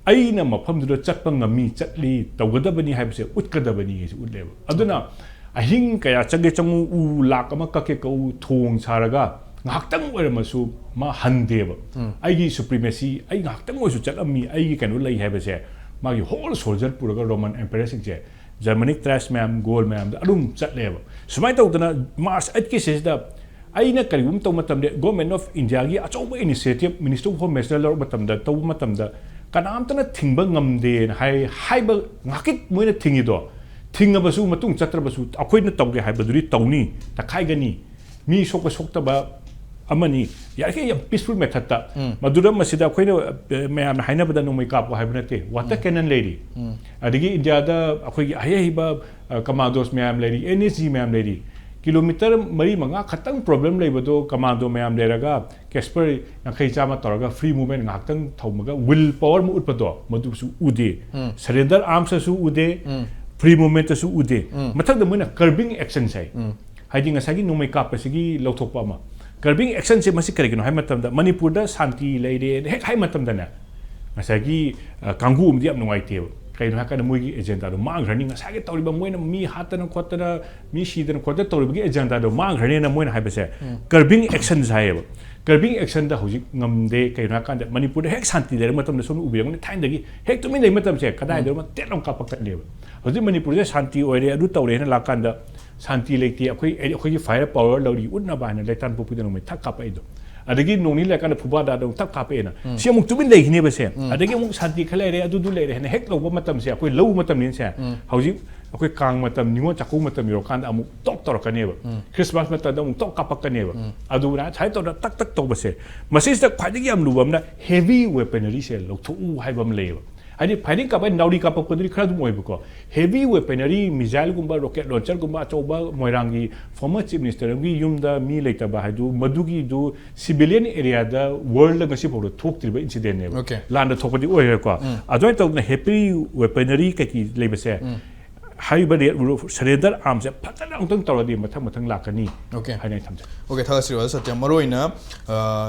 "ꯑꯩꯅ ꯃꯐꯝꯗꯨꯗ ꯆꯠꯄ ꯉꯝꯃꯤ, ꯆꯠꯂꯤ, ꯇꯧꯒꯗꯕꯅꯤ ꯍꯥꯏꯕꯁꯦ ꯎꯠꯀꯗꯕꯅꯤ" ꯍꯥꯏꯁꯦ ꯎꯠꯂꯦꯕ꯫ ꯑꯗꯨꯅ ꯑꯍꯤꯡ ꯀꯌꯥ ꯆꯪꯒꯦ ꯆꯪꯉꯨ, ꯎ ꯂꯥꯛ ꯑꯃ ꯀꯛꯀꯦ ꯀꯛꯎ, ꯊꯣꯡ ꯁꯥꯔꯒ ꯉꯥꯏꯍꯥꯛꯇꯪ ꯑꯣꯏꯔꯝꯃꯁꯨ ꯃꯥ ꯍꯟꯗꯦꯕ꯫ "ꯑꯩꯒꯤ supremacy, ꯑꯩ ꯉꯥꯏꯍꯥꯛꯇꯪ ꯑꯣꯏꯔꯁꯨ ꯆꯠꯂꯝꯃꯤ, ꯑꯩꯒꯤ ꯀꯩꯅꯣ ꯂꯩ" ꯍꯥꯏꯕꯁꯦ ꯃꯥꯒꯤ whole soldier ꯄꯨꯔꯒ Roman Empireꯁꯤꯡꯁꯦ, Germanic tribes ꯃꯌꯥꯝ, Gaul ꯃꯌꯥꯝꯗ ꯑꯗꯨꯝ ꯆꯠꯂꯦꯕ꯫ ꯁꯨꯃꯥꯏꯅ ꯇꯧꯗꯅ March eightꯀꯤ ꯁꯤꯗꯩꯁꯤꯗ ꯑꯩꯅ ꯀꯔꯤꯒꯨꯝꯕ ꯇꯧꯕ ꯃꯇꯝꯗ, Government of Indiaꯒꯤ ꯑꯆꯧꯕ initiative Ministry of Home Affairsꯅ ꯂꯧꯔꯛꯄ ꯃꯇꯝꯗ, ꯇꯧꯕ ꯃꯇꯝꯗ ꯀꯅꯥꯝꯇꯅ ꯊꯤꯡꯕ ꯉꯝꯗꯦꯅ ꯍꯥꯏ, ꯍꯥꯏꯕ ꯉꯥꯛꯀꯤ ꯃꯣꯏꯅ ꯊꯤꯡꯉꯤꯗꯣ, ꯊꯤꯡꯉꯕꯁꯨ ꯃꯇꯨꯡ ꯆꯠꯇ꯭ꯔꯕꯁꯨ ꯑꯩꯈꯣꯏꯅ ꯇꯧꯒꯦ ꯍꯥꯏꯕꯗꯨꯗꯤ ꯇꯧꯅꯤ, ꯇꯛꯈꯥꯏꯒꯅꯤ, ꯃꯤ ꯁꯣꯛꯄ ꯁꯣꯛꯇꯕ ꯑꯃꯅꯤ, ꯌꯥꯔꯤꯈꯩ ꯌꯥꯝ peaceful methodꯇ꯫ ꯃꯗꯨꯗ ꯃꯁꯤꯗ ꯑꯩꯈꯣꯏꯅ, ꯑ, ꯃꯌꯥꯝꯅ ꯍꯥꯏꯅꯕꯗ ꯅꯣꯡꯃꯩ ꯀꯥꯞꯄꯣ ꯍꯥꯏꯕ ꯅꯠꯇꯦ, water cannon ꯂꯩꯔꯤ, ꯑꯗꯒꯤ ꯏꯟꯗꯤꯌꯥꯗ ꯑꯩꯈꯣꯏꯒꯤ ꯑꯍꯩ ꯑꯍꯩꯕ, ꯑ, commandos ꯃꯌꯥꯝ ꯂꯩꯔꯤ, NSG ꯃꯌꯥꯝ ꯂꯩꯔꯤ꯫ Kilometre ꯃꯔꯤ ꯃꯉꯥ ꯈꯛꯇꯪ problem ꯂꯩꯕꯗꯣ commando ꯃꯌꯥꯝ ꯂꯩꯔꯒ Casper ꯌꯥꯡꯈꯩ ꯆꯥꯝꯃ ꯇꯧꯔꯒ free movement ꯉꯥꯏꯍꯥꯛꯇꯪ ꯊꯝꯃꯒ will power ꯑꯃ ꯎꯠꯄꯗꯣ ꯃꯗꯨꯁꯨ ꯎꯗꯦ꯫ Surrender armsꯇꯁꯨ ꯎꯗꯦ, free movementꯇꯁꯨ ꯎꯗꯦ꯫ ꯃꯊꯪꯗ ꯃꯣꯏꯅ curbing actions ꯍꯥꯏ꯫ ꯍꯥꯏꯗꯤ ꯉꯁꯥꯏꯒꯤ ꯅꯣꯡꯃꯩ ꯀꯥꯞꯄꯁꯤꯒꯤ ꯂꯧꯊꯣꯛꯄ ꯑꯃ꯫ Curbing actionꯁꯦ ꯃꯁꯤ ꯀꯔꯤꯒꯤꯅꯣ ꯍꯥꯏꯕ ꯃꯇꯝꯗ, ꯃꯅꯤꯄꯨꯔꯗ ꯁꯥꯟꯇꯤ ꯂꯩꯔꯦ ꯍꯦꯛ ꯍꯥꯏ ꯃꯇꯝꯗꯅꯦ, ꯉꯁꯥꯏꯒꯤ, ꯑ, ꯀꯥꯡꯕꯨ ꯑꯃꯗꯤ ꯌꯥꯝ ꯅꯨꯡꯉꯥꯏꯇꯦꯕ꯫ ꯀꯩꯅꯣ ꯍꯥꯏꯔꯀꯥꯟꯗ ꯃꯣꯏꯒꯤ ꯑꯦꯖꯦꯟꯗꯥꯗꯣ ꯃꯥꯡꯈ꯭ꯔꯅꯤ꯫ ꯉꯁꯥꯏꯒꯤ ꯇꯧꯔꯤꯕ ꯃꯣꯏꯅ ꯃꯤ ꯍꯥꯠꯇꯅ ꯈꯣꯠꯇꯅ, ꯃꯤ ꯁꯤꯗꯅ ꯈꯣꯠꯇꯅ ꯇꯧꯔꯤꯕꯒꯤ ꯑꯦꯖꯦꯟꯗꯥꯗꯣ ꯃꯥꯡꯈ꯭ꯔꯅꯤꯅ ꯃꯣꯏꯅ ꯍꯥꯏꯕꯁꯦ ꯀꯔꯕꯤꯡ ꯑꯦꯛꯁꯟꯁ ꯍꯥꯏꯌꯦꯕ꯫ ꯀꯔꯕꯤꯡ ꯑꯦꯛꯁꯟꯗ ꯍꯧꯖꯤꯛ ꯉꯝꯗꯦ꯫ ꯀꯩꯅꯣ ꯍꯥꯏꯔꯀꯥꯟꯗ ꯃꯅꯤꯄꯨꯔꯗ ꯍꯦꯛ ꯁꯥꯟꯇꯤ ꯂꯩꯔ ꯃꯇꯝꯗ, ꯁꯣꯝꯅ ꯎꯕꯤꯔꯝꯒꯅꯤ, ꯊꯥꯏꯅꯗꯒꯤ ꯍꯦꯛ ꯇꯨꯃꯤꯟ ꯂꯩ ꯃꯇꯝꯁꯦ ꯀꯗꯥꯏꯗꯅꯣ ꯑꯃ ꯇꯦꯠ ꯂꯥꯎ ꯀꯥꯞꯄꯛꯀꯅꯦꯕ꯫ ꯍꯧꯖꯤꯛ ꯃꯅꯤꯄꯨꯔꯁꯦ ꯁꯥꯟꯇꯤ ꯑꯣꯏꯔꯦ, ꯑꯗꯨ ꯇꯧꯔꯦꯅ ꯂꯥꯛꯀꯥꯟꯗ ꯁꯥꯟꯇꯤ ꯂꯩꯇꯦ, ꯑꯩꯈꯣꯏ, ꯑꯩꯈꯣꯏꯒꯤ ꯐꯥꯏꯌꯔ ꯄꯥꯋꯔ ꯂꯧꯔꯤ ꯎꯠꯅꯕ ꯍꯥꯏꯅ ꯂꯩꯇꯥꯟꯄꯣꯛꯄꯤꯗ ꯅꯣꯡꯃꯩ ꯊꯛ ꯀꯥꯞꯄꯛꯏꯗꯣ꯫ ꯑꯗꯒꯤ ꯅꯣꯡ ꯅꯤꯅꯤ ꯂꯩꯔꯀꯥꯟꯗ ꯐꯨꯕꯥꯗꯥꯗ ꯑꯃꯨꯛ ꯊꯛ ꯀꯥꯞꯄꯛꯑꯦꯅ꯫ ꯁꯤ ꯑꯃꯨꯛ ꯇꯨꯃꯤꯟ ꯂꯩꯈꯤꯅꯦꯕ ꯁꯦ꯫ ꯑꯗꯒꯤ ꯑꯃꯨꯛ ꯁꯥꯟꯇꯤ ꯈꯔ ꯂꯩꯔꯦ, ꯑꯗꯨꯗꯨ ꯂꯩꯔꯦ ꯍꯥꯏꯅ ꯍꯦꯛ ꯂꯧꯕ ꯃꯇꯝꯁꯦ, ꯑꯩꯈꯣꯏ ꯂꯧ ꯃꯇꯝꯅꯤꯅ ꯁꯦ, ꯍꯧꯖꯤꯛ ꯑꯩꯈꯣꯏ ꯀꯥꯡ ꯃꯇꯝ, ꯅꯤꯉꯣꯜ ꯆꯥꯛꯀꯧꯕ ꯃꯇꯝ ꯌꯧꯔꯀꯥꯟꯗ ꯑꯃꯨꯛ ꯇꯣꯛ ꯇꯧꯔꯛꯀꯅꯦꯕ꯫ ꯈ꯭ꯔꯤꯁꯃꯥꯁ ꯃꯇꯝꯗ ꯑꯃꯨꯛ ꯇꯣꯛ ꯀꯥꯞꯄꯛꯀꯅꯦꯕ꯫ ꯑꯗꯨꯅ ꯁꯨꯃꯥꯏꯅ ꯇꯧꯗꯅ ꯇꯛ ꯇꯛ ꯇꯧꯕꯁꯦ, ꯃꯁꯤꯁꯤꯗ ꯈ꯭ꯋꯥꯏꯗꯒꯤ ꯌꯥꯝ ꯂꯨꯕ ꯑꯃꯅ ꯍꯦꯚꯤ ꯋꯦꯄꯅꯔꯤꯁꯦ ꯂꯧꯊꯣꯛꯎ ꯍꯥꯏꯕ ꯑꯃ ꯂꯩꯌꯦꯕ꯫ ꯍꯥꯏꯗꯤ ꯐꯥꯏꯔꯤꯡ ꯀꯥꯞꯄ ꯍꯥꯏꯗꯤ ꯅꯥꯎꯔꯤ ꯀꯥꯞꯄꯛꯄꯗꯨꯗꯤ ꯈꯔ ꯑꯗꯨꯝ ꯑꯣꯏꯕꯀꯣ, ꯍꯦꯚꯤ ꯋꯦꯄꯅꯔꯤ, ꯃꯤꯖꯥꯏꯜꯒꯨꯝꯕ, ꯔꯣꯀꯦꯠ ꯂꯣꯟꯆꯔꯒꯨꯝꯕ, ꯑꯆꯧꯕ ꯃꯣꯏꯔꯥꯡꯒꯤ ꯐꯣꯔꯃꯔ ꯆꯤꯐ ꯃꯤꯅꯤꯁꯇꯔ ꯑꯃꯒꯤ ꯌꯨꯝꯗ ꯃꯤ ꯂꯩꯇꯕ ꯍꯥꯏꯗꯨ, ꯃꯗꯨꯒꯤꯗꯨ ꯁꯤꯚꯤꯂꯤꯌꯟ ꯑꯦꯔꯤꯌꯥꯗ ꯋꯥꯔꯜꯗ ꯉꯁꯤ ꯐꯥꯎꯗ ꯊꯣꯛꯇ꯭ꯔꯤꯕ ꯏꯟꯁꯤꯗꯦꯟꯅꯦꯕ꯫ Okay. ꯂꯥꯟꯗ ꯊꯣꯛꯄꯗꯤ ꯑꯣꯏꯔꯦꯀꯣ꯫ ꯑꯗꯨꯃꯥꯏꯅ ꯇꯧꯗꯅ ꯍꯦꯚꯤ ꯋꯦꯄꯅꯔꯤ ꯀꯩꯀꯩ ꯂꯩꯕꯁꯦ, ꯍꯥꯏꯔꯤꯕ ꯁꯔꯦꯟꯗꯔ ꯑꯥꯔꯝꯁꯦ ꯐꯖꯅ ꯑꯃꯨꯛꯇꯪ ꯇꯧꯔꯗꯤ ꯃꯊꯪ ꯃꯊꯪ ꯂꯥꯛꯀꯅꯤ Okay. ꯍꯥꯏꯅ ꯑꯩ ꯊꯝꯖꯩ꯫ Okay, ꯊꯥꯒꯠꯆꯔꯤ ꯑꯣꯖꯥ ꯁꯇ꯭ꯌ꯫ ꯃꯔꯨꯑꯣꯏꯅ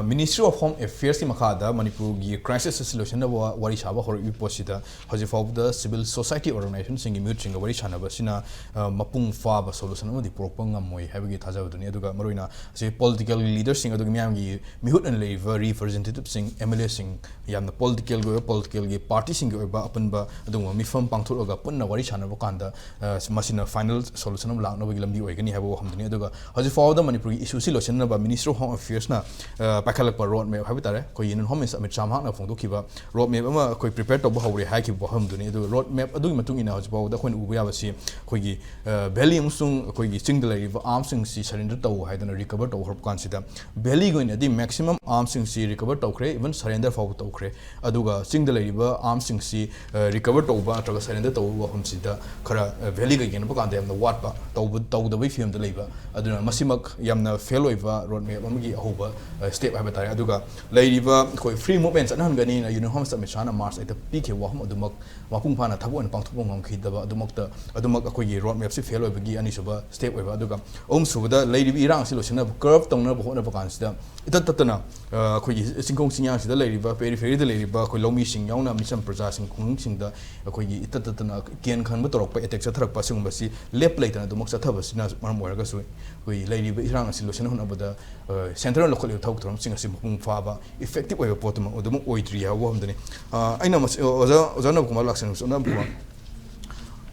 ꯃꯤꯅꯤꯁꯇ꯭ꯔꯤ ꯑꯣꯐ ꯍꯣꯝ ꯑꯦꯐꯤꯌꯔꯁꯀꯤ ꯃꯈꯥꯗ ꯃꯅꯤꯄꯨꯔꯒꯤ ꯀ꯭ꯔꯥꯏꯁꯤꯁ ꯁꯣꯂꯨꯁꯟꯅꯕ ꯋꯥꯔꯤ ꯁꯥꯕ ꯍꯧꯔꯛꯂꯤꯕ ꯄꯣꯠꯁꯤꯗ ꯍꯧꯖꯤꯛ ꯐꯥꯎꯕꯗ ꯁꯤꯚꯤꯜ ꯁꯣꯁꯥꯏꯇꯤ ꯑꯣꯔꯒꯅꯥꯏꯖꯦꯁꯟꯁꯤꯡꯒꯤ ꯃꯤꯍꯨꯠꯁꯤꯡꯒ ꯋꯥꯔꯤ ꯁꯥꯟꯅꯕꯁꯤꯅ ꯑ, ꯃꯄꯨꯡ ꯐꯥꯕ ꯁꯣꯂꯨꯁꯟ ꯑꯃꯗꯤ ꯄꯨꯔꯛꯄ ꯉꯝꯃꯣꯏ ꯍꯥꯏꯕꯒꯤ ꯊꯥꯖꯕꯗꯨꯅꯤ꯫ ꯑꯗꯨꯒ ꯃꯔꯨꯑꯣꯏꯅ ꯑꯁꯤ ꯄꯣꯂꯤꯇꯤꯀꯦꯜꯒꯤ ꯂꯤꯗꯔꯁꯤꯡ, ꯑꯗꯨꯒ ꯃꯤꯌꯥꯝꯒꯤ ꯃꯤꯍꯨꯠ ꯑꯣꯏꯅ ꯂꯩꯔꯤꯕ ꯔꯤꯄ꯭ꯔꯖꯦꯟꯇꯦꯇꯤꯞꯁꯤꯡ, ꯑꯦꯝ ꯑꯦꯜ ꯑꯦꯁꯤꯡ, ꯌꯥꯝꯅ ꯄꯣꯂꯤꯇꯤꯀꯦꯜꯒꯤ ꯑꯣꯏꯕ, ꯄꯣꯂꯤꯇꯤꯀꯦꯜꯒꯤ ꯄꯥꯔꯇꯤꯁꯤꯡꯒꯤ ꯑꯣꯏꯕ ꯑꯄꯨꯟꯕ ꯑꯗꯨꯒꯨꯝꯕ ꯃꯤꯐꯝ ꯄꯥꯡꯊꯣꯛꯂꯒ ꯄꯨꯟꯅ ꯋꯥꯔꯤ ꯁꯥꯟꯅꯕ ꯀꯥꯟꯗ ꯑ, ꯃꯁꯤꯅ ꯐꯥꯏꯅꯦꯜ ꯁꯣꯂꯨꯁꯟ ꯑꯃ ꯂꯥꯛꯅꯕꯒꯤ ꯂꯝꯕꯤ ꯑꯣꯏꯒꯅꯤ ꯍꯥꯏꯕ ꯋꯥꯐꯝꯗꯨꯅꯤ꯫ ꯑꯗꯨꯒ ꯍꯧꯖꯤꯛ ꯐꯥꯎꯕꯗ ꯃꯅꯤꯄꯨꯔꯒꯤ ꯏꯁꯨꯁꯤ ꯂꯣꯏꯁꯤꯟꯅꯕ ꯃꯤꯅꯤꯁꯇ꯭ꯔꯤ ꯑꯣꯐ ꯍꯣꯝ ꯑꯦꯐꯤꯌꯔꯁꯅ ꯑ, ꯄꯥꯏꯈꯠꯂꯛꯄ ꯔꯣꯗ ꯃꯦꯞ ꯍꯥꯏꯕ ꯇꯥꯔꯦ, ꯑꯩꯈꯣꯏ union home minister Amit Shah ꯃꯍꯥꯛꯅ ꯐꯣꯡꯗꯣꯛꯈꯤꯕ ꯔꯣꯗ ꯃꯦꯞ ꯑꯃ ꯑꯩꯈꯣꯏ ꯄ꯭ꯔꯤꯄꯦꯌꯔ ꯇꯧꯕ ꯍꯧꯔꯦ ꯍꯥꯏꯈꯤꯕ ꯋꯥꯐꯝꯗꯨꯅꯤ꯫ ꯑꯗꯨꯒ ꯔꯣꯗ ꯃꯦꯞ ꯑꯗꯨꯒꯤ ꯃꯇꯨꯡ ꯏꯟꯅ ꯍꯧꯖꯤꯛ ꯐꯥꯎꯕꯗ ꯑꯩꯈꯣꯏꯅ ꯎꯕ ꯌꯥꯕꯁꯤ ꯑꯩꯈꯣꯏꯒꯤ ꯑ, ꯚꯦꯂꯤ ꯑꯃꯁꯨꯡ ꯑꯩꯈꯣꯏꯒꯤ ꯆꯤꯡꯗ ꯂꯩꯔꯤꯕ ꯑꯥꯔꯝꯁꯤꯡꯁꯤ ꯁꯔꯦꯟꯗꯔ ꯇꯧ ꯍꯥꯏꯗꯅ ꯔꯤꯀꯚꯔ ꯇꯧꯕ ꯍꯧꯔꯛꯄ ꯀꯥꯟꯁꯤꯗ, ꯚꯦꯂꯤꯒꯤ ꯑꯣꯏꯅꯗꯤ ꯃꯦꯛꯁꯤꯃꯝ ꯑꯥꯔꯝꯁꯤꯡꯁꯤ ꯔꯤꯀꯚꯔ ꯇꯧꯈ꯭ꯔꯦ, ꯏꯚꯟ ꯁꯔꯦꯟꯗꯔ ꯐꯥꯎꯕ ꯇꯧꯈ꯭ꯔꯦ꯫ ꯑꯗꯨꯒ ꯆꯤꯡꯗ ꯂꯩꯔꯤꯕ ꯑꯥꯔꯝꯁꯤꯡꯁꯤ ꯑ, ꯔꯤꯀꯚꯔ ꯇꯧꯕ ꯅꯠꯇ꯭ꯔꯒ ꯁꯔꯦꯟꯗꯔ ꯇꯧꯕ ꯋꯥꯐꯝꯁꯤꯗ ꯈꯔ ꯚꯦꯂꯤꯒ ꯌꯦꯡꯅꯕ ꯀꯥꯟꯗ ꯌꯥꯝꯅ ꯋꯥꯠꯄ, ꯇꯧꯕ ꯇꯧꯗꯕꯒꯤ ꯐꯤꯕꯝꯗ ꯂꯩꯕ꯫ ꯑꯗꯨꯅ ꯃꯁꯤꯃꯛ ꯌꯥꯝꯅ ꯐꯦꯜ ꯑꯣꯏꯕ ꯔꯣꯗ ꯃꯦꯞ ꯑꯃꯒꯤ ꯑꯍꯧꯕ ꯁ꯭ꯇꯦꯞ ꯍꯥꯏꯕ ꯇꯥꯔꯦ꯫ ꯑꯗꯨꯒ ꯂꯩꯔꯤꯕ ꯑꯩꯈꯣꯏ ꯐ꯭ꯔꯤ ꯃꯨꯚꯃꯦꯟ ꯆꯠꯅꯍꯟꯒꯅꯤꯅ ꯌꯨꯅꯤꯌꯟ ꯍꯣꯝ ꯃꯤꯅꯤꯁꯇꯔ ꯑꯃꯤꯠ ꯁꯥꯍꯅ ꯃꯥꯔꯆ ꯑꯩꯠꯇ ꯄꯤꯈꯤꯕ ꯋꯥꯐꯝ ꯑꯗꯨꯃꯛ ꯃꯄꯨꯡ ꯐꯥꯅ ꯊꯕꯛ ꯑꯣꯏꯅ ꯄꯥꯡꯊꯣꯛꯄ ꯉꯝꯈꯤꯗꯕ ꯑꯗꯨꯃꯛꯇ ꯑꯗꯨꯃꯛ ꯑꯩꯈꯣꯏꯒꯤ ꯔꯣꯗ ꯃꯦꯞꯁꯤ ꯐꯦꯜ ꯑꯣꯏꯕꯒꯤ ꯑꯅꯤꯁꯨꯕ ꯁ꯭ꯇꯦꯞ ꯑꯣꯏꯕ꯫ ꯑꯗꯨꯒ ꯑꯍꯨꯝꯁꯨꯕꯗ ꯂꯩꯔꯤꯕ ꯏꯔꯥꯡ ꯑꯁꯤ ꯂꯣꯏꯁꯤꯟꯅꯕ, ꯀꯔꯞ ꯇꯧꯅꯕ ꯍꯣꯠꯅꯕ ꯀꯥꯟꯁꯤꯗ ꯏꯇꯠ ꯇꯠꯇꯅ ꯑ, ꯑꯩꯈꯣꯏꯒꯤ ꯆꯤꯡꯈꯣꯡ ꯆꯤꯡꯌꯥꯁꯤꯗ ꯂꯩꯔꯤꯕ, ꯄꯦꯔꯤꯐꯦꯔꯤꯗ ꯂꯩꯔꯤꯕ ꯑꯩꯈꯣꯏ ꯂꯧꯃꯤꯁꯤꯡ ꯌꯥꯎꯅ ꯃꯤꯆꯝ ꯄ꯭ꯔꯖꯥꯁꯤꯡ, ꯈꯨꯡꯒꯪꯁꯤꯡꯗ ꯑꯩꯈꯣꯏꯒꯤ ꯏꯇꯠ ꯇꯠꯇꯅ ꯀꯦꯟ ꯈꯟꯕ ꯇꯧꯔꯛꯄ, ꯑꯦꯇꯦꯛ ꯆꯠꯊꯔꯛꯄ ꯑꯁꯤꯒꯨꯝꯕꯁꯤ ꯂꯦꯞ ꯂꯩꯇꯅ ꯑꯗꯨꯃꯛ ꯆꯠꯊꯕꯁꯤꯅ ꯃꯔꯝ ꯑꯣꯏꯔꯒꯁꯨ ꯑꯩꯈꯣꯏ ꯂꯩꯔꯤꯕ ꯏꯔꯥꯡ ꯑꯁꯤ ꯂꯣꯏꯁꯤꯟꯅ ꯍꯣꯠꯅꯕꯗ, ꯑ, ꯁꯦꯟꯇꯔꯅ ꯂꯧꯈꯠꯂꯤꯕ ꯊꯕꯛ ꯊꯧꯔꯝꯁꯤꯡ ꯑꯁꯤ ꯃꯄꯨꯡ ꯐꯥꯕ, ꯏꯐꯦꯛꯇꯤꯞ ꯑꯣꯏꯕ ꯄꯣꯠꯇꯨꯃꯛ ꯑꯗꯨꯃꯛ ꯑꯣꯏꯗ꯭ꯔꯤ ꯍꯥꯏꯕ ꯋꯥꯐꯝꯗꯨꯅꯤ꯫ ꯑ, ꯑꯩꯅ ꯃꯁꯤ, ꯑꯣꯖꯥ, ꯑꯣꯖꯥ ꯅꯕꯀꯨꯃꯥꯔ ꯂꯥꯛꯁꯦꯟ, ꯑꯣꯖꯥ ꯅꯕꯀꯨꯃꯥꯔ,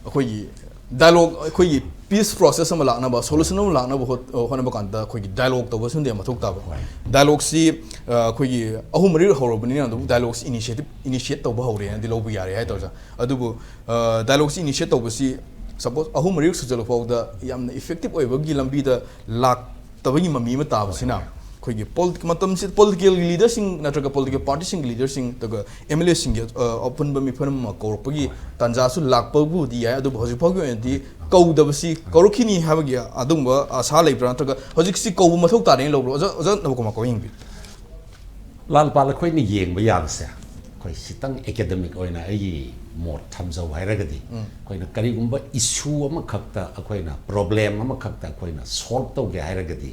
ꯑꯩꯈꯣꯏꯒꯤ ꯗꯥꯏꯂꯣꯒ, ꯑꯩꯈꯣꯏꯒꯤ ꯄꯤꯁ ꯄ꯭ꯔꯣꯁꯦꯁ ꯑꯃ ꯂꯥꯛꯅꯕ, ꯁꯣꯂꯨꯁꯟ ꯑꯃ ꯂꯥꯛꯅꯕ ꯍꯣꯠ-, ꯍꯣꯠꯅꯕ ꯀꯥꯟꯗ ꯑꯩꯈꯣꯏꯒꯤ ꯗꯥꯏꯂꯣꯒ ꯇꯧꯕ ꯁꯤꯃꯗꯤ ꯌꯥꯝ ꯃꯊꯧ ꯇꯥꯕ꯫ ꯍꯣꯏ꯫ ꯗꯥꯏꯂꯣꯒꯁꯤ, ꯑ, ꯑꯩꯈꯣꯏꯒꯤ ꯑꯍꯨꯝ ꯃꯔꯤ ꯍꯧꯔꯕꯅꯤꯅ ꯑꯗꯨꯝ ꯗꯥꯏꯂꯣꯒꯁꯤ ꯏꯅꯤꯁꯤꯌꯦꯇꯤꯚ, ꯏꯅꯤꯁꯤꯌꯦꯠ ꯇꯧꯕ ꯍꯧꯔꯦꯅꯗꯤ ꯂꯧꯕ ꯌꯥꯔꯦ ꯍꯥꯏꯇꯥꯔꯦ, ꯑꯣꯖꯥ꯫ ꯑꯗꯨꯕꯨ, ꯑ, ꯗꯥꯏꯂꯣꯒꯁꯤ ꯏꯅꯤꯁꯤꯌꯦꯠ ꯇꯧꯕꯁꯤ ꯁꯄꯣꯁ ꯑꯍꯨꯝ ꯃꯔꯤꯔꯛ ꯁꯨꯖꯜꯂꯛ ꯐꯥꯎꯗ ꯌꯥꯝꯅ ꯏꯐꯦꯛꯇꯤꯚ ꯑꯣꯏꯕꯒꯤ ꯂꯝꯕꯤꯗ ꯂꯥꯛꯇꯕꯒꯤ ꯃꯃꯤ ꯑꯃ ꯇꯥꯕꯁꯤꯅ, ꯑꯩꯈꯣꯏꯒꯤ ꯄꯣꯂꯤ-, ꯃꯇꯝꯁꯤ ꯄꯣꯂꯤꯇꯤꯀꯦꯜꯒꯤ ꯂꯤꯗꯔꯁꯤꯡ ꯅꯠꯇ꯭ꯔꯒ ꯄꯣꯂꯤꯇꯤꯀꯦꯜ ꯄꯥꯔꯇꯤꯁꯤꯡꯒꯤ ꯂꯤꯗꯔꯁꯤꯡ, ꯑꯗꯨꯒ ꯑꯦꯝ ꯑꯦꯜ ꯑꯦꯁꯤꯡꯒꯤ, ꯑ, ꯑꯄꯨꯟꯕ ꯃꯤꯐꯝ ꯑꯃ ꯀꯧꯔꯛꯄꯒꯤ ꯇꯥꯟꯖꯥꯁꯨ ꯂꯥꯛꯄꯕꯨꯗꯤ ꯌꯥꯏ, ꯑꯗꯨꯕꯨ ꯍꯧꯖꯤꯛ ꯐꯥꯎꯒꯤ ꯑꯣꯏꯅꯗꯤ ꯀꯧꯗꯕꯁꯤ, ꯀꯧꯔꯛꯈꯤꯅꯤ ꯍꯥꯏꯕꯒꯤ ꯑꯗꯨꯒꯨꯝꯕ ꯑꯁꯥ ꯂꯩꯕ꯭ꯔꯥ, ꯅꯠꯇ꯭ꯔꯒ ꯍꯧꯖꯤꯛꯁꯤ ꯀꯧꯕ ꯃꯊꯧ ꯇꯥꯔꯦꯅ ꯂꯧꯕ꯭ꯔꯣ? ꯑꯣꯖꯥ, ꯑꯣꯖꯥ ꯅꯕꯀꯨꯃꯥꯔ ꯀꯣ ꯌꯦꯡꯕꯤꯌꯨ꯫ ꯂꯥꯜꯄꯥꯜ, ꯑꯩꯈꯣꯏꯅ ꯌꯦꯡꯕ ꯌꯥꯕꯁꯦ, ꯑꯩꯈꯣꯏ ꯈꯤꯇꯪ ꯑꯦꯀꯥꯗꯃꯤꯛ ꯑꯣꯏꯅ ꯑꯩꯒꯤ ꯃꯣꯠ ꯊꯝꯖꯧ ꯍꯥꯏꯔꯒꯗꯤ, ꯎꯝ꯫ ꯑꯩꯈꯣꯏꯅ ꯀꯔꯤꯒꯨꯝꯕ ꯏꯁꯨ ꯑꯃꯈꯛꯇ, ꯑꯩꯈꯣꯏꯅ ꯄ꯭ꯔꯣꯕ꯭ꯂꯦꯝ ꯑꯃꯈꯛꯇ ꯑꯩꯈꯣꯏꯅ ꯁꯣꯜꯕ ꯇꯧꯒꯦ ꯍꯥꯏꯔꯒꯗꯤ,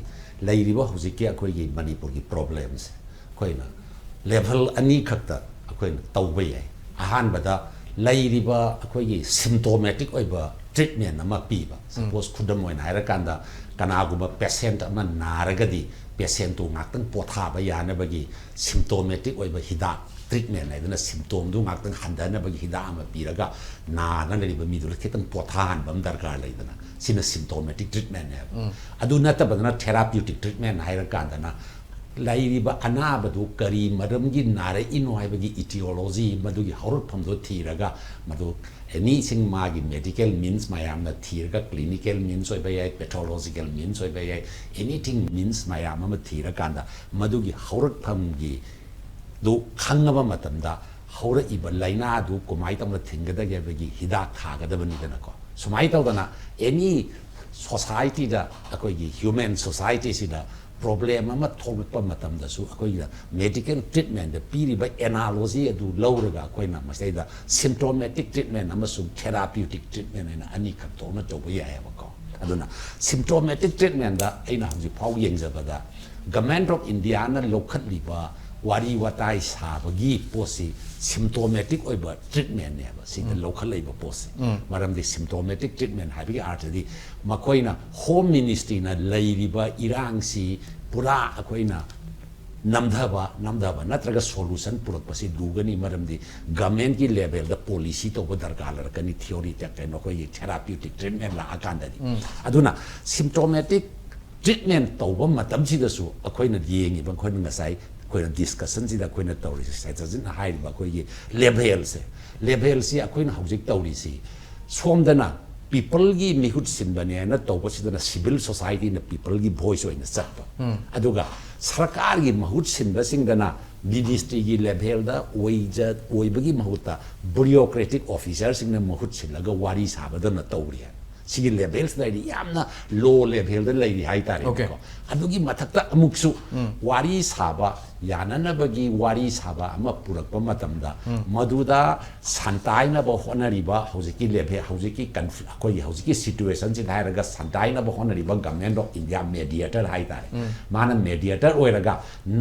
ꯂꯩꯔꯤꯕ ꯍꯧꯖꯤꯛꯀꯤ ꯑꯩꯈꯣꯏꯒꯤ ꯃꯅꯤꯄꯨꯔꯒꯤ ꯄ꯭ꯔꯣꯕ꯭ꯂꯦꯝꯁꯦ ꯑꯩꯈꯣꯏꯅ ꯂꯦꯚꯦꯜ ꯑꯅꯤꯈꯛꯇ ꯑꯩꯈꯣꯏꯅ ꯇꯧꯕ ꯌꯥꯏ꯫ ꯑꯍꯥꯟꯕꯗ ꯂꯩꯔꯤꯕ ꯑꯩꯈꯣꯏꯒꯤ ꯁꯤꯝꯇꯣꯃꯦꯇꯤꯛ ꯑꯣꯏꯕ ꯇ꯭ꯔꯤꯠꯃꯦꯟ ꯑꯃ ꯄꯤꯕ꯫ ꯎꯝ꯫ ꯁꯄꯣꯁ, ꯈꯨꯗꯝ ꯑꯣꯏꯅ ꯍꯥꯏꯔꯀꯥꯟꯗ, ꯀꯅꯥꯒꯨꯝꯕ ꯄꯦꯁꯦꯟꯠ ꯑꯃ ꯅꯥꯔꯒꯗꯤ, ꯄꯦꯁꯦꯟꯠꯇꯨ ꯉꯥꯛꯇꯪ ꯄꯣꯊꯥꯕ ꯌꯥꯅꯕꯒꯤ ꯁꯤꯝꯇꯣꯃꯦꯇꯤꯛ ꯑꯣꯏꯕ ꯍꯤꯗꯥꯛ, ꯇ꯭ꯔꯤꯠꯃꯦꯟ ꯍꯥꯏꯗꯅ ꯁꯤꯝꯇꯣꯝꯗꯨ ꯉꯥꯛꯇꯪ ꯍꯟꯊꯅꯕꯒꯤ ꯍꯤꯗꯥꯛ ꯑꯃ ꯄꯤꯔꯒ, ꯅꯥꯅ ꯂꯩꯔꯤꯕ ꯃꯤꯗꯨ ꯈꯤꯇꯪ ꯄꯣꯊꯥꯍꯟꯕ ꯑꯃ ꯗꯔꯀꯥꯔ ꯂꯩꯗꯅ, ꯁꯤꯅ ꯁꯤꯝꯇꯣꯃꯦꯇꯤꯛ ꯇ꯭ꯔꯤꯠꯃꯦꯟꯅꯦꯕ꯫ ꯎꯝ꯫ ꯑꯗꯨ ꯅꯠꯇꯕꯗꯅ ꯊꯦꯔꯥꯄ꯭ꯌꯨꯇꯤꯛ ꯇ꯭ꯔꯤꯠꯃꯦꯟ ꯍꯥꯏꯔꯀꯥꯟꯗꯅ, ꯂꯩꯔꯤꯕ ꯑꯅꯥꯕꯗꯨ ꯀꯔꯤ ꯃꯔꯝꯒꯤ ꯅꯥꯔꯛꯏꯅꯣ ꯍꯥꯏꯕꯒꯤ ꯏꯇꯤꯑꯣꯂꯣꯖꯤ, ꯃꯗꯨꯒꯤ ꯍꯧꯔꯛꯐꯝꯗꯣ ꯊꯤꯔꯒ, ꯃꯗꯨ ꯑꯦꯅꯤꯊꯤꯡ ꯃꯥꯒꯤ ꯃꯦꯗꯤꯀꯦꯜ ꯃꯤꯟꯁ ꯃꯌꯥꯝꯅ ꯊꯤꯔꯒ, ꯀ꯭ꯂꯤꯅꯤꯀꯦꯜ ꯃꯤꯟꯁ ꯑꯣꯏꯕ ꯌꯥꯏ, ꯄꯦꯊꯣꯂꯣꯖꯤꯀꯦꯜ ꯃꯤꯟꯁ ꯑꯣꯏꯕ ꯌꯥꯏ, ꯑꯦꯅꯤꯊꯤꯡ ꯃꯤꯟꯁ ꯃꯌꯥꯝ ꯑꯃ ꯊꯤꯔꯀꯥꯟꯗ, ꯃꯗꯨꯒꯤ ꯍꯧꯔꯛꯐꯝꯒꯤ ꯗꯨ ꯈꯪꯉꯕ ꯃꯇꯝꯗ, ꯍꯧꯔꯛꯏꯕ ꯂꯥꯏꯅꯥꯗꯨ ꯀꯃꯥꯏꯅ ꯇꯧꯅ ꯊꯤꯡꯒꯗꯒꯦ ꯍꯥꯏꯕꯒꯤ ꯍꯤꯗꯥꯛ ꯊꯥꯒꯗꯕꯅꯤꯗꯅꯀꯣ꯫ ꯁꯨꯃꯥꯏꯅ ꯇꯧꯗꯅ ꯑꯦꯅꯤ ꯁꯣꯁꯥꯏꯇꯤꯗ, ꯑꯩꯈꯣꯏꯒꯤ ꯍ꯭ꯌꯨꯃꯦꯟ ꯁꯣꯁꯥꯏꯇꯤꯁꯤꯗ ꯄ꯭ꯔꯣꯕ꯭ꯂꯦꯝ ꯑꯃ ꯊꯣꯛꯂꯛꯄ ꯃꯇꯝꯗꯁꯨ ꯑꯩꯈꯣꯏꯒꯤꯗ ꯃꯦꯗꯤꯀꯦꯜ ꯇ꯭ꯔꯤꯠꯃꯦꯟꯗ ꯄꯤꯔꯤꯕ ꯑꯦꯅꯥꯂꯣꯖꯤ ꯑꯗꯨ ꯂꯧꯔꯒ ꯑꯩꯈꯣꯏꯅ ꯃꯁꯤꯗꯩꯗ ꯁꯤꯝꯇꯣꯃꯦꯇꯤꯛ ꯇ꯭ꯔꯤꯠꯃꯦꯟ ꯑꯃꯁꯨꯡ ꯊꯦꯔꯥꯄ꯭ꯌꯨꯇꯤꯛ ꯇ꯭ꯔꯤꯠꯃꯦꯟ ꯍꯥꯏꯅ ꯑꯅꯤꯈꯛ ꯊꯣꯛꯅ ꯇꯧꯕ ꯌꯥꯏꯑꯕꯀꯣ꯫ ꯑꯗꯨꯅ ꯁꯤꯝꯇꯣꯃꯦꯇꯤꯛ ꯇ꯭ꯔꯤꯠꯃꯦꯟꯗ ꯑꯩꯅ ꯍꯧꯖꯤꯛꯐꯥꯎ ꯌꯦꯡꯖꯕꯗ ꯒꯃꯦꯟꯠ ꯑꯣꯐ ꯏꯟꯗꯤꯌꯥꯅ ꯂꯧꯈꯠꯂꯤꯕ ꯋꯥꯔꯤ ꯋꯥꯇꯥꯏ ꯁꯥꯕꯒꯤ ꯄꯣꯠꯁꯤ ꯁꯤꯝꯇꯣꯃꯦꯇꯤꯛ ꯑꯣꯏꯕ ꯇ꯭ꯔꯤꯠꯃꯦꯟꯅꯦꯕ ꯁꯤꯗ ꯂꯧꯈꯠꯂꯛꯏꯕ ꯄꯣꯠꯁꯦ꯫ ꯃꯔꯝꯗꯤ ꯁꯤꯝꯇꯣꯃꯦꯇꯤꯛ ꯇ꯭ꯔꯤꯠꯃꯦꯟ ꯍꯥꯏꯕꯒꯤ ꯑꯥꯔꯊꯗꯤ ꯃꯈꯣꯏꯅ ꯍꯣꯝ ꯃꯤꯅꯤꯁꯇ꯭ꯔꯤꯅ ꯂꯩꯔꯤꯕ ꯏꯔꯥꯡꯁꯤ ꯄꯨꯔꯥ ꯑꯩꯈꯣꯏꯅ ꯅꯝꯊꯕ ꯅꯝꯊꯕ ꯅꯠꯇ꯭ꯔꯒ ꯁꯣꯂꯨꯁꯟ ꯄꯨꯔꯛꯄꯁꯤ ꯂꯨꯒꯅꯤ꯫ ꯃꯔꯝꯗꯤ ꯒꯃꯦꯟꯠꯀꯤ ꯂꯦꯚꯦꯜꯗ ꯄꯣꯂꯤꯁꯤ ꯇꯧꯕ ꯗꯔꯀꯥꯔ ꯂꯩꯔꯛꯀꯅꯤ, ꯊꯤꯑꯣꯔꯤ ꯇꯦꯛ ꯀꯩꯅꯣ ꯑꯩꯈꯣꯏꯒꯤ ꯊꯦꯔꯥꯄ꯭ꯌꯨꯇꯤꯛ ꯇ꯭ꯔꯤꯠꯃꯦꯟ ꯂꯥꯛꯑꯀꯥꯟꯗꯗꯤ꯫ ꯑꯗꯨꯅ ꯁꯤꯝꯇꯣꯃꯦꯇꯤꯛ ꯇ꯭ꯔꯤꯠꯃꯦꯟ ꯇꯧꯕ ꯃꯇꯝꯁꯤꯗꯁꯨ ꯑꯩꯈꯣꯏꯅ ꯌꯦꯡꯉꯤꯕ, ꯑꯩꯈꯣꯏꯅ ꯉꯁꯥꯏ ꯑꯩꯈꯣꯏꯅ ꯗꯤꯁꯀꯁꯟꯁꯤꯗ ꯑꯩꯈꯣꯏꯅ ꯇꯧꯔꯤꯁꯦ, ꯁꯥꯏꯇ꯭ꯔꯖꯤꯠꯅ ꯍꯥꯏꯔꯤꯕ ꯑꯩꯈꯣꯏꯒꯤ ꯂꯦꯚꯦꯜꯁꯦ, ꯂꯦꯚꯦꯜꯁꯤ ꯑꯩꯈꯣꯏꯅ ꯍꯧꯖꯤꯛ ꯇꯧꯔꯤꯁꯤ ꯁꯣꯝꯗꯅ ꯄꯤꯄꯜꯒꯤ ꯃꯤꯍꯨꯠ ꯁꯤꯟꯕꯅꯦꯅ ꯇꯧꯕꯁꯤꯗꯅ ꯁꯤꯚꯤꯜ ꯁꯣꯁꯥꯏꯇꯤꯅ ꯄꯤꯄꯜꯒꯤ ꯚꯣꯏꯁ ꯑꯣꯏꯅ ꯆꯠꯄ, ꯑꯗꯨꯒ ꯁꯔꯀꯥꯔꯒꯤ ꯃꯍꯨꯠ ꯁꯤꯟꯕꯁꯤꯡꯗꯅ ꯃꯤꯅꯤꯁꯇ꯭ꯔꯤꯒꯤ ꯂꯦꯚꯦꯜꯗ ꯑꯣꯏꯖ-, ꯑꯣꯏꯕꯒꯤ ꯃꯍꯨꯠꯇ ꯕ꯭ꯌꯨꯔꯣꯀ꯭ꯔꯦꯇꯤꯛ ꯑꯣꯐꯤꯁꯔꯁꯤꯡꯅ ꯃꯍꯨꯠ ꯁꯤꯜꯂꯒ ꯋꯥꯔꯤ ꯁꯥꯕꯗꯧꯅ ꯇꯧꯔꯤ ꯍꯥꯏ꯫ ꯁꯤꯒꯤ ꯂꯦꯚꯦꯜꯁꯤꯗ ꯍꯥꯏꯗꯤ ꯌꯥꯝꯅ ꯂꯣ ꯂꯦꯚꯦꯜꯗ ꯂꯩꯔꯤ ꯍꯥꯏꯇꯥꯔꯦꯀꯣ꯫ Okay. ꯑꯗꯨꯒꯤ ꯃꯊꯛꯇ ꯑꯃꯨꯛꯁꯨ ꯋꯥꯔꯤ ꯁꯥꯕ, ꯌꯥꯅꯅꯕꯒꯤ ꯋꯥꯔꯤ ꯁꯥꯕ ꯑꯃ ꯄꯨꯔꯛꯄ ꯃꯇꯝꯗ ꯃꯗꯨꯗ ꯁꯟꯇꯥꯏꯅꯕ ꯍꯣꯠꯅꯔꯤꯕ ꯍꯧꯖꯤꯛꯀꯤ ꯂꯦꯚꯦꯜ, ꯍꯧꯖꯤꯛꯀꯤ ꯀꯟꯐ꯭ꯂꯤꯛ, ꯑꯩꯈꯣꯏꯒꯤ ꯍꯧꯖꯤꯛꯀꯤ ꯁꯤꯆꯨꯋꯦꯁꯟꯁꯤꯗ ꯍꯥꯏꯔꯒ ꯁꯟꯇꯥꯏꯅꯕ ꯍꯣꯠꯅꯔꯤꯕ ꯒꯃꯦꯟꯠ ꯑꯣꯐ ꯏꯟꯗꯤꯌꯥ ꯃꯦꯗꯤꯌꯦꯇꯔ ꯍꯥꯏꯇꯥꯔꯦ꯫ ꯃꯥꯅ ꯃꯦꯗꯤꯌꯦꯇꯔ ꯑꯣꯏꯔꯒ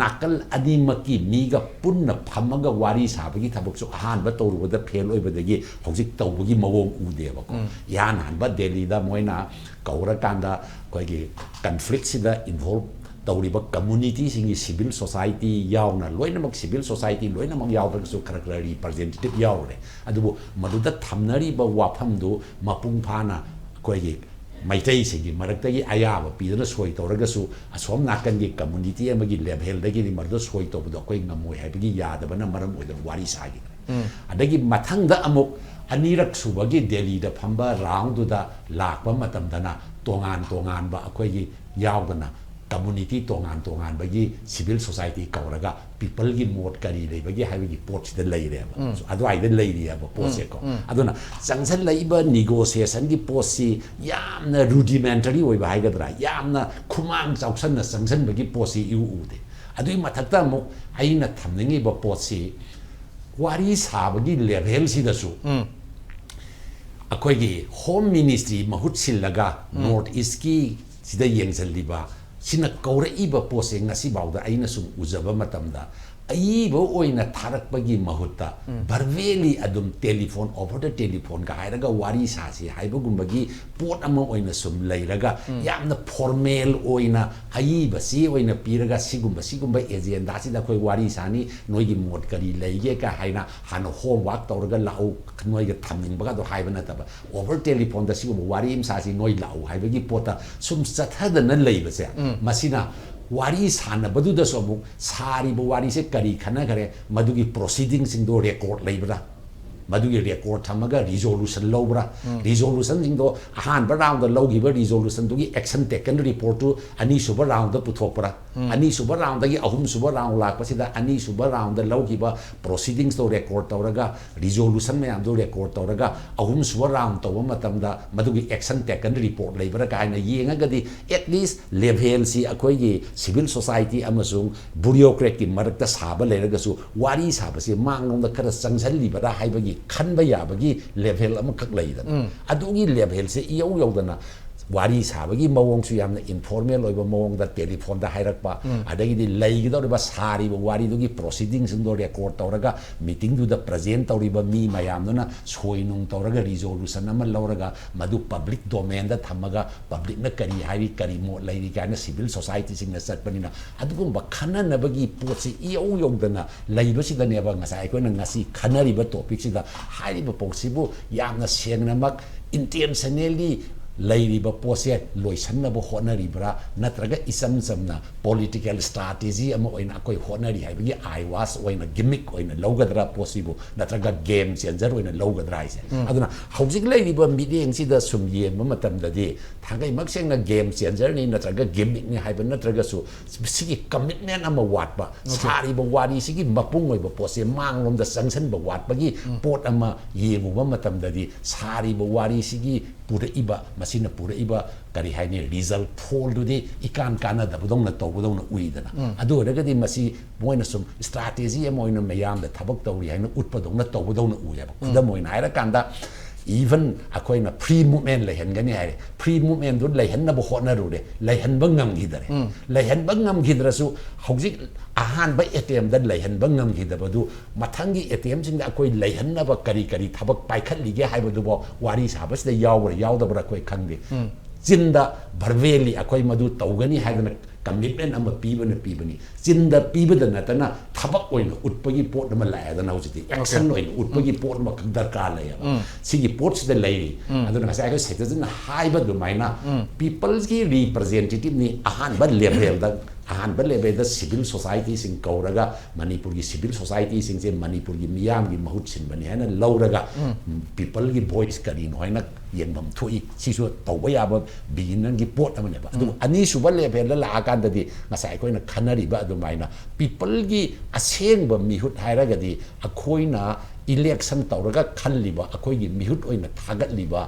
ꯅꯥꯀꯜ ꯑꯅꯤꯃꯛꯀꯤ ꯃꯤꯒ ꯄꯨꯟꯅ ꯐꯝꯃꯒ ꯋꯥꯔꯤ ꯁꯥꯕꯒꯤ ꯊꯕꯛꯁꯨ ꯑꯍꯥꯟꯕ ꯇꯧꯔꯨꯕꯗ ꯐꯦꯜ ꯑꯣꯏꯕꯗꯒꯤ ꯍꯧꯖꯤꯛ ꯇꯧꯕꯒꯤ ꯃꯑꯣꯡ ꯎꯗꯦꯕꯀꯣ꯫ ꯏꯍꯥꯟ ꯍꯥꯟꯕ ꯗꯦꯜꯂꯤꯗ ꯃꯣꯏꯅ ꯀꯧꯔꯀꯥꯟꯗ ꯑꯩꯈꯣꯏꯒꯤ ꯀꯟꯐ꯭ꯂꯤꯛꯁꯤꯗ ꯏꯟꯚꯣꯜꯕ ꯇꯧꯔꯤꯕ ꯀꯝꯃꯨꯅꯤꯇꯤꯁꯤꯡꯒꯤ ꯁꯤꯚꯤꯜ ꯁꯣꯁꯥꯏꯇꯤ ꯌꯥꯎꯅ ꯂꯣꯏꯅꯃꯛ, ꯁꯤꯚꯤꯜ ꯁꯣꯁꯥꯏꯇꯤ ꯂꯣꯏꯅꯃꯛ ꯌꯥꯎꯗ꯭ꯔꯒꯁꯨ ꯈꯔ ꯈꯔ ꯔꯤꯄ꯭ꯔꯖꯦꯟꯇꯦꯇꯤꯚ ꯌꯥꯎꯔꯦ꯫ ꯑꯗꯨꯕꯨ ꯃꯗꯨꯗ ꯊꯝꯅꯔꯤꯕ ꯋꯥꯐꯝꯗꯨ ꯃꯄꯨꯡ ꯐꯥꯅ ꯑꯩꯈꯣꯏꯒꯤ ꯃꯩꯇꯩꯁꯤꯡꯒꯤ ꯃꯔꯛꯇꯒꯤ ꯑꯌꯥꯕ ꯄꯤꯗꯨꯅ ꯁꯣꯏ ꯇꯧꯔꯒꯁꯨ ꯑꯁꯣꯝ ꯅꯥꯀꯟꯒꯤ ꯀꯝꯃꯨꯅꯤꯇꯤ ꯑꯃꯒꯤ ꯂꯦꯚꯦꯜꯗꯒꯤꯗꯤ ꯃꯗꯨꯗ ꯁꯣꯏ ꯇꯧꯕꯗꯣ ꯑꯩꯈꯣꯏ ꯉꯝꯃꯣꯏ ꯍꯥꯏꯕꯒꯤ ꯌꯥꯗꯕꯅ ꯃꯔꯝ ꯑꯣꯏꯗꯅ ꯋꯥꯔꯤ ꯁꯥꯈꯤꯕꯅꯤ꯫ ꯑꯗꯒꯤ ꯃꯊꯪꯗ ꯑꯃꯨꯛ ꯑꯅꯤꯔꯛ ꯁꯨꯕꯒꯤ ꯗꯦꯜꯂꯤꯗ ꯐꯝꯕ ꯔꯥꯎꯟꯗꯨꯗ ꯂꯥꯛꯄ ꯃꯇꯝꯗꯅ ꯇꯣꯉꯥꯟ ꯇꯣꯉꯥꯟꯕ ꯑꯩꯈꯣꯏꯒꯤ ꯌꯥꯎꯗꯅ ꯀꯝꯃꯨꯅꯤꯇꯤ ꯇꯣꯉꯥꯟ ꯇꯣꯉꯥꯟꯕꯒꯤ ꯁꯤꯚꯤꯜ ꯁꯣꯁꯥꯏꯇꯤ ꯀꯧꯔꯒ ꯄꯤꯄꯜꯒꯤ ꯃꯣꯠ ꯀꯔꯤ ꯂꯩꯕꯒꯦ ꯍꯥꯏꯕꯒꯤ ꯄꯣꯠꯁꯤꯗ ꯂꯩꯔꯦꯕ꯫ ꯑꯗꯨꯋꯥꯏꯗ ꯂꯩꯔꯤꯑꯕ ꯄꯣꯠꯁꯦꯀꯣ꯫ ꯑꯗꯨꯅ ꯆꯪꯁꯤꯜꯂꯛꯏꯕ ꯅꯤꯒꯣꯁꯤꯌꯦꯁꯟꯒꯤ ꯄꯣꯠꯁꯤ ꯌꯥꯝꯅ ꯔꯨꯗꯤꯃꯦꯟꯇꯔꯤ ꯑꯣꯏꯕ ꯍꯥꯏꯒꯗ꯭ꯔꯥ, ꯌꯥꯝꯅ ꯈꯨꯃꯥꯡ ꯆꯥꯎꯁꯟꯅ ꯆꯪꯁꯤꯟꯕꯒꯤ ꯄꯣꯠꯁꯤ ꯏꯎ ꯎꯗꯦ꯫ ꯑꯗꯨꯒꯤ ꯃꯊꯛꯇ ꯑꯃꯨꯛ ꯑꯩꯅ ꯊꯝꯅꯤꯡꯉꯤꯕ ꯄꯣꯠꯁꯤ ꯋꯥꯔꯤ ꯁꯥꯕꯒꯤ ꯂꯦꯚꯦꯜꯁꯤꯗꯁꯨ ꯑꯩꯈꯣꯏꯒꯤ ꯍꯣꯝ ꯃꯤꯅꯤꯁꯇ꯭ꯔꯤ ꯃꯍꯨꯠ ꯁꯤꯜꯂꯒ ꯅꯣꯔꯠ ꯏꯁꯀꯤ ꯁꯤꯗ ꯌꯦꯡꯁꯤꯜꯂꯤꯕ, ꯁꯤꯅ ꯀꯧꯔꯛꯏꯕ ꯄꯣꯠꯁꯦ ꯉꯁꯤꯐꯥꯎꯗ ꯑꯩꯅ ꯁꯨꯝ ꯎꯖꯕ ꯃꯇꯝꯗ ꯑꯏꯕ ꯑꯣꯏꯅ ꯊꯥꯔꯛꯄꯒꯤ ꯃꯍꯨꯠꯇ ꯚꯔꯕꯦꯂꯤ ꯑꯗꯨꯝ ꯇꯦꯂꯤꯐꯣꯟ, ꯑꯣꯚꯔ ꯗ ꯇꯦꯂꯤꯐꯣꯟꯒ ꯍꯥꯏꯔꯒ ꯋꯥꯔꯤ ꯁꯥꯁꯤ ꯍꯥꯏꯕꯒꯨꯝꯕꯒꯤ ꯄꯣꯠ ꯑꯃ ꯑꯣꯏꯅ ꯁꯨꯝ ꯂꯩꯔꯒ ꯌꯥꯝꯅ ꯐꯣꯔꯃꯦꯜ ꯑꯣꯏꯅ ꯑꯏꯕ ꯆꯦ ꯑꯣꯏꯅ ꯄꯤꯔꯒ ꯁꯤꯒꯨꯝꯕ ꯁꯤꯒꯨꯝꯕ ꯑꯦꯖꯦꯟꯗꯥꯁꯤꯗ ꯑꯩꯈꯣꯏ ꯋꯥꯔꯤ ꯁꯥꯅꯤ, ꯅꯣꯏꯒꯤ ꯃꯣꯠ ꯀꯔꯤ ꯂꯩꯒꯦ ꯀ ꯍꯥꯏꯅ ꯍꯥꯟꯅ ꯍꯣꯝꯋꯥꯛ ꯇꯧꯔꯒ ꯂꯥꯛꯎ, ꯅꯣꯏꯒ ꯊꯝꯅꯤꯡꯕꯒꯗꯣ ꯍꯥꯏꯕ ꯅꯠꯇꯕ, ꯑꯣꯚꯔ ꯇꯦꯂꯤꯐꯣꯟꯗ ꯁꯤꯒꯨꯝꯕ ꯋꯥꯔꯤ ꯑꯃ ꯁꯥꯁꯤ ꯅꯣꯏ ꯂꯥꯛꯎ ꯍꯥꯏꯕꯒꯤ ꯄꯣꯠꯇ ꯁꯨꯝ ꯆꯠꯊꯗꯅ ꯂꯩꯕꯁꯦ, ꯃꯁꯤꯅ ꯋꯥꯔꯤ ꯁꯥꯟꯅꯕꯗꯨꯗꯁꯨ ꯑꯃꯨꯛ ꯁꯥꯔꯤꯕ ꯋꯥꯔꯤꯁꯦ ꯀꯔꯤ ꯈꯟꯅꯈ꯭ꯔꯦ, ꯃꯗꯨꯒꯤ ꯄ꯭ꯔꯣꯁꯤꯗꯤꯡꯁꯤꯡꯗꯣ ꯔꯦꯀꯣꯔꯠ ꯂꯩꯕ꯭ꯔꯥ, ꯃꯗꯨꯒꯤ ꯔꯦꯀꯣꯔꯠ ꯊꯝꯃꯒ ꯔꯤꯖꯣꯂꯨꯁꯟ ꯂꯧꯕ꯭ꯔꯥ, ꯔꯤꯖꯣꯂꯨꯁꯟꯁꯤꯡꯗꯣ ꯑꯍꯥꯟꯕ ꯔꯥꯎꯟꯗ ꯂꯧꯈꯤꯕ ꯔꯤꯖꯣꯂꯨꯁꯟꯗꯨꯒꯤ ꯑꯦꯛꯁꯟ ꯇꯦꯀꯟ ꯔꯤꯄꯣꯔꯠꯇꯨ ꯑꯅꯤꯁꯨꯕ ꯔꯥꯎꯟꯗ ꯄꯨꯊꯣꯛꯄ꯭ꯔꯥ, ꯑꯅꯤꯁꯨꯕ ꯔꯥꯎꯟꯗꯒꯤ ꯑꯍꯨꯝꯁꯨꯕ ꯔꯥꯎꯟ ꯂꯥꯛꯄꯁꯤꯗ ꯑꯅꯤꯁꯨꯕ ꯔꯥꯎꯟꯗ ꯂꯧꯈꯤꯕ ꯄ꯭ꯔꯣꯁꯤꯗꯤꯡꯁꯇꯣ ꯔꯦꯀꯣꯔꯠ ꯇꯧꯔꯒ, ꯔꯤꯖꯣꯂꯨꯁꯟ ꯃꯌꯥꯝꯗꯣ ꯔꯦꯀꯣꯔꯠ ꯇꯧꯔꯒ, ꯑꯍꯨꯝꯁꯨꯕ ꯔꯥꯎꯟ ꯇꯧꯕ ꯃꯇꯝꯗ ꯃꯗꯨꯒꯤ ꯑꯦꯛꯁꯟ ꯇꯦꯀꯟ ꯔꯤꯄꯣꯔꯠ ꯂꯩꯕ꯭ꯔꯥ ꯀꯥꯏꯅ ꯌꯦꯡꯉꯒꯗꯤ, ꯑꯦꯠꯂꯤꯁ ꯂꯦꯚꯦꯜꯁꯤ ꯑꯩꯈꯣꯏꯒꯤ ꯁꯤꯚꯤꯜ ꯁꯣꯁꯥꯏꯇꯤ ꯑꯃꯁꯨꯡ ꯕ꯭ꯌꯨꯔꯣꯀ꯭ꯔꯦꯠꯀꯤ ꯃꯔꯛꯇ ꯁꯥꯕ ꯂꯩꯔꯒꯁꯨ, ꯋꯥꯔꯤ ꯁꯥꯕꯁꯤ ꯃꯥꯡꯂꯣꯝꯗ ꯈꯔ ꯆꯪꯁꯤꯜꯂꯤꯕ꯭ꯔꯥ ꯍꯥꯏꯕꯒꯤ ꯈꯟꯕ ꯌꯥꯕꯒꯤ ꯂꯦꯚꯦꯜ ꯑꯃꯈꯛ ꯂꯩꯗꯅ, ꯑꯗꯨꯒꯤ ꯂꯦꯚꯦꯜꯁꯦ ꯏꯌꯧ ꯌꯧꯗꯅ ꯋꯥꯔꯤ ꯁꯥꯕꯒꯤ ꯃꯑꯣꯡꯁꯨ ꯌꯥꯝꯅ ꯏꯟꯐꯣꯔꯃꯦꯜ ꯑꯣꯏꯕ ꯃꯑꯣꯡꯗ ꯇꯦꯂꯤꯐꯣꯟꯗ ꯍꯥꯏꯔꯛꯄ, ꯑꯗꯒꯤꯗꯤ ꯂꯩꯒꯗꯧꯔꯤꯕ ꯁꯥꯔꯤꯕ ꯋꯥꯔꯤꯗꯨꯒꯤ ꯄ꯭ꯔꯣꯁꯤꯗꯤꯡꯁꯤꯡꯗꯣ ꯔꯦꯀꯣꯔꯠ ꯇꯧꯔꯒ, ꯃꯤꯇꯤꯡꯗꯨꯗ ꯄ꯭ꯔꯖꯦꯟ ꯇꯧꯔꯤꯕ ꯃꯤ ꯃꯌꯥꯝꯗꯨꯅ ꯁꯣꯏ ꯅꯨꯡ ꯇꯧꯔꯒ ꯔꯤꯖꯣꯂꯨꯁꯟ ꯑꯃ ꯂꯧꯔꯒ, ꯃꯗꯨ ꯄꯕ꯭ꯂꯤꯛ ꯗꯣꯃꯦꯟꯗ ꯊꯝꯃꯒ, ꯄꯕ꯭ꯂꯤꯛꯅ ꯀꯔꯤ ꯍꯥꯏꯔꯤ, ꯀꯔꯤ ꯃꯣꯠ ꯂꯩꯔꯤ ꯀꯥꯏꯅ ꯁꯤꯚꯤꯜ ꯁꯣꯁꯥꯏꯇꯤꯁꯤꯡꯅ ꯆꯠꯄꯅꯤꯅ, ꯑꯗꯨꯒꯨꯝꯕ ꯈꯟꯅꯅꯕꯒꯤ ꯄꯣꯠꯁꯤ ꯏꯌꯧ ꯌꯧꯗꯅ ꯂꯩꯕꯁꯤꯗꯅꯦꯕ ꯉꯁꯥꯏ ꯑꯩꯈꯣꯏꯅ ꯉꯁꯤ ꯈꯟꯅꯔꯤꯕ ꯇꯣꯄꯤꯛꯁꯤꯗ ꯍꯥꯏꯔꯤꯕ ꯄꯣꯠꯁꯤꯕꯨ ꯌꯥꯝꯅ ꯁꯦꯡꯅꯃꯛ, ꯏꯟꯇꯦꯟꯁꯅꯦꯜꯂꯤ ꯂꯩꯔꯤꯕ ꯄꯣꯠꯁꯦ ꯂꯣꯏꯁꯤꯟꯅꯕ ꯍꯣꯠꯅꯔꯤꯕ꯭ꯔꯥ, ꯅꯠꯇ꯭ꯔꯒ ꯏꯆꯝ ꯆꯝꯅ ꯄꯣꯂꯤꯇꯤꯀꯦꯜ ꯁ꯭ꯇ꯭ꯔꯥꯇꯦꯖꯤ ꯑꯃ ꯑꯣꯏꯅ ꯑꯩꯈꯣꯏ ꯍꯣꯠꯅꯔꯤ ꯍꯥꯏꯕꯒꯤ ꯑꯥꯏꯋꯥꯁ ꯑꯣꯏꯅ, ꯒꯤꯃꯤꯛ ꯑꯣꯏꯅ ꯂꯧꯒꯗ꯭ꯔꯥ ꯄꯣꯠꯁꯤꯕꯨ, ꯅꯠꯇ꯭ꯔꯒ ꯒꯦꯝ ꯆꯦꯟꯖꯔ ꯑꯣꯏꯅ ꯂꯧꯒꯗ꯭ꯔꯥ ꯍꯥꯏꯁꯦ? ꯑꯗꯨꯅ ꯍꯧꯖꯤꯛ ꯂꯩꯔꯤꯕ ꯃꯤꯠꯌꯦꯡꯁꯤꯗ ꯁꯨꯝ ꯌꯦꯡꯕ ꯃꯇꯝꯗꯗꯤ ꯊꯥꯡꯒꯩꯃꯛ ꯁꯦꯡꯅ ꯒꯦꯝ ꯆꯦꯟꯖꯔꯅꯤ ꯅꯠꯇ꯭ꯔꯒ ꯒꯤꯃꯤꯛꯅꯤ ꯍꯥꯏꯕ ꯅꯠꯇ꯭ꯔꯒꯁꯨ, ꯁꯤꯒꯤ ꯀꯃꯤꯠꯃꯦꯟ ꯑꯃ ꯋꯥꯠꯄ, ꯁꯥꯔꯤꯕ ꯋꯥꯔꯤꯁꯤꯒꯤ ꯃꯄꯨꯡ ꯑꯣꯏꯕ ꯄꯣꯠꯁꯦ ꯃꯥꯡꯂꯣꯝꯗ ꯆꯪꯁꯤꯟꯕ ꯋꯥꯠꯄꯒꯤ ꯄꯣꯠ ꯑꯃ ꯌꯦꯡꯉꯨꯕ ꯃꯇꯝꯗꯗꯤ, ꯁꯥꯔꯤꯕ ꯋꯥꯔꯤꯁꯤꯒꯤ ꯄꯨꯔꯛꯏꯕ, ꯃꯁꯤꯅ ꯄꯨꯔꯛꯏꯕ, ꯀꯔꯤ ꯍꯥꯏꯅꯤ, ꯔꯤꯖꯜ ꯐꯣꯜꯗꯨꯗꯤ ꯏꯀꯥꯟ ꯀꯥꯟꯅꯗꯕꯗꯧꯅ ꯇꯧꯕꯗꯧꯅ ꯎꯏꯗꯅ꯫ ꯑꯗꯨ ꯑꯣꯏꯔꯒꯗꯤ ꯃꯁꯤ ꯃꯣꯏꯅ ꯁꯨꯝ ꯁ꯭ꯇ꯭ꯔꯥꯇꯦꯖꯤ ꯑꯃ ꯑꯣꯏꯅ ꯃꯌꯥꯝꯗ ꯊꯕꯛ ꯇꯧꯔꯤ ꯍꯥꯏꯅ ꯎꯠꯄꯗꯧꯅ ꯇꯧꯕꯗꯧꯅ ꯎꯏꯌꯦꯕ꯫ ꯈꯨꯗꯝ ꯑꯣꯏꯅ ꯍꯥꯏꯔꯀꯥꯟꯗ, ꯏꯚꯟ ꯑꯩꯈꯣꯏꯅ ꯐ꯭ꯔꯤ ꯃꯨꯞꯃꯦꯟ ꯂꯩꯍꯟꯒꯅꯤ ꯍꯥꯏꯔꯦ, ꯐ꯭ꯔꯤ ꯃꯨꯞꯃꯦꯟꯗꯨ ꯂꯩꯍꯟꯅꯕ ꯍꯣꯠꯅꯔꯨꯔꯦ, ꯂꯩꯍꯟꯕ ꯉꯝꯈꯤꯗꯔꯦ꯫ ꯂꯩꯍꯟꯕ ꯉꯝꯈꯤꯗ꯭ꯔꯁꯨ, ꯍꯧꯖꯤꯛ ꯑꯍꯥꯟꯕ ꯑꯦꯇꯦꯝꯗ ꯂꯩꯍꯟꯕ ꯉꯝꯈꯤꯗꯕꯗꯨ, ꯃꯊꯪꯒꯤ ꯑꯦꯇꯦꯝꯁꯤꯡꯗ ꯑꯩꯈꯣꯏ ꯂꯩꯍꯟꯅꯕ ꯀꯔꯤ ꯀꯔꯤ ꯊꯕꯛ ꯄꯥꯏꯈꯠꯂꯤꯒꯦ ꯍꯥꯏꯕꯗꯨꯕꯨ ꯋꯥꯔꯤ ꯁꯥꯕꯁꯤꯗ ꯌꯥꯎꯕ꯭ꯔꯥ ꯌꯥꯎꯗꯕ꯭ꯔꯥ ꯑꯩꯈꯣꯏ ꯈꯪꯗꯦ꯫ ꯆꯤꯟꯗ ꯚꯔꯕꯦꯜꯂꯤ ꯑꯩꯈꯣꯏ ꯃꯗꯨ ꯇꯧꯒꯅꯤ ꯍꯥꯏꯗꯅ ꯀꯃꯤꯠꯃꯦꯟ ꯑꯃ ꯄꯤꯕꯅ ꯄꯤꯕꯅꯤ꯫ ꯆꯤꯟꯗ ꯄꯤꯕꯗ ꯅꯠꯇꯅ ꯊꯕꯛ ꯑꯣꯏꯅ ꯎꯠꯄꯒꯤ ꯄꯣꯠ ꯑꯃ ꯂꯥꯛꯑꯦꯗꯅ ꯍꯧꯖꯤꯛꯇꯤ, ꯑꯦꯛꯁꯟ ꯑꯣꯏꯅ ꯎꯠꯄꯒꯤ ꯄꯣꯠ ꯑꯃꯈꯛ ꯗꯔꯀꯥꯔ ꯂꯩꯌꯦꯕ꯫ ꯁꯤꯒꯤ ꯄꯣꯠꯁꯤꯗ ꯂꯩꯔꯤ꯫ ꯑꯗꯨꯅ ꯉꯁꯥꯏ ꯑꯩꯈꯣꯏ ꯁꯦꯇꯖꯟꯅ ꯍꯥꯏꯕ ꯑꯗꯨꯃꯥꯏꯅ ꯄꯤꯄꯜꯁꯀꯤ ꯔꯤꯄ꯭ꯔꯖꯦꯟꯇꯦꯇꯤꯞꯅꯤ ꯑꯍꯥꯟꯕ ꯂꯦꯚꯦꯜꯗ, ꯑꯍꯥꯟꯕ ꯂꯦꯚꯦꯜꯗ ꯁꯤꯚꯤꯜ ꯁꯣꯁꯥꯏꯇꯤꯁꯤꯡ ꯀꯧꯔꯒ, ꯃꯅꯤꯄꯨꯔꯒꯤ ꯁꯤꯚꯤꯜ ꯁꯣꯁꯥꯏꯇꯤꯁꯤꯡꯁꯦ ꯃꯅꯤꯄꯨꯔꯒꯤ ꯃꯤꯌꯥꯝꯒꯤ ꯃꯍꯨꯠ ꯁꯤꯟꯕꯅꯤ ꯍꯥꯏꯅ ꯂꯧꯔꯒ, ꯄꯤꯄꯜꯒꯤ ꯚꯣꯏꯁ ꯀꯔꯤꯅꯣ ꯍꯥꯏꯅ ꯌꯦꯡꯐꯝ ꯊꯣꯛꯏ, ꯁꯤꯁꯨ ꯇꯧꯕ ꯌꯥꯕ ꯕꯤꯒꯤꯅꯔꯒꯤ ꯄꯣꯠ ꯑꯃꯅꯦꯕ꯫ ꯑꯗꯨꯕꯨ ꯑꯅꯤꯁꯨꯕ ꯂꯦꯚꯦꯜꯗ ꯂꯥꯛꯑꯀꯥꯟꯗꯗꯤ ꯉꯁꯥꯏ ꯑꯩꯈꯣꯏꯅ ꯈꯟꯅꯔꯤꯕ ꯑꯗꯨꯃꯥꯏꯅ ꯄꯤꯄꯜꯒꯤ ꯑꯁꯦꯡꯕ ꯃꯤꯍꯨꯠ ꯍꯥꯏꯔꯒꯗꯤ ꯑꯩꯈꯣꯏꯅ ꯏꯂꯦꯛꯁꯟ ꯇꯧꯔꯒ ꯈꯜꯂꯤꯕ, ꯑꯩꯈꯣꯏꯒꯤ ꯃꯤꯍꯨꯠ ꯑꯣꯏꯅ ꯊꯥꯒꯠꯂꯤꯕ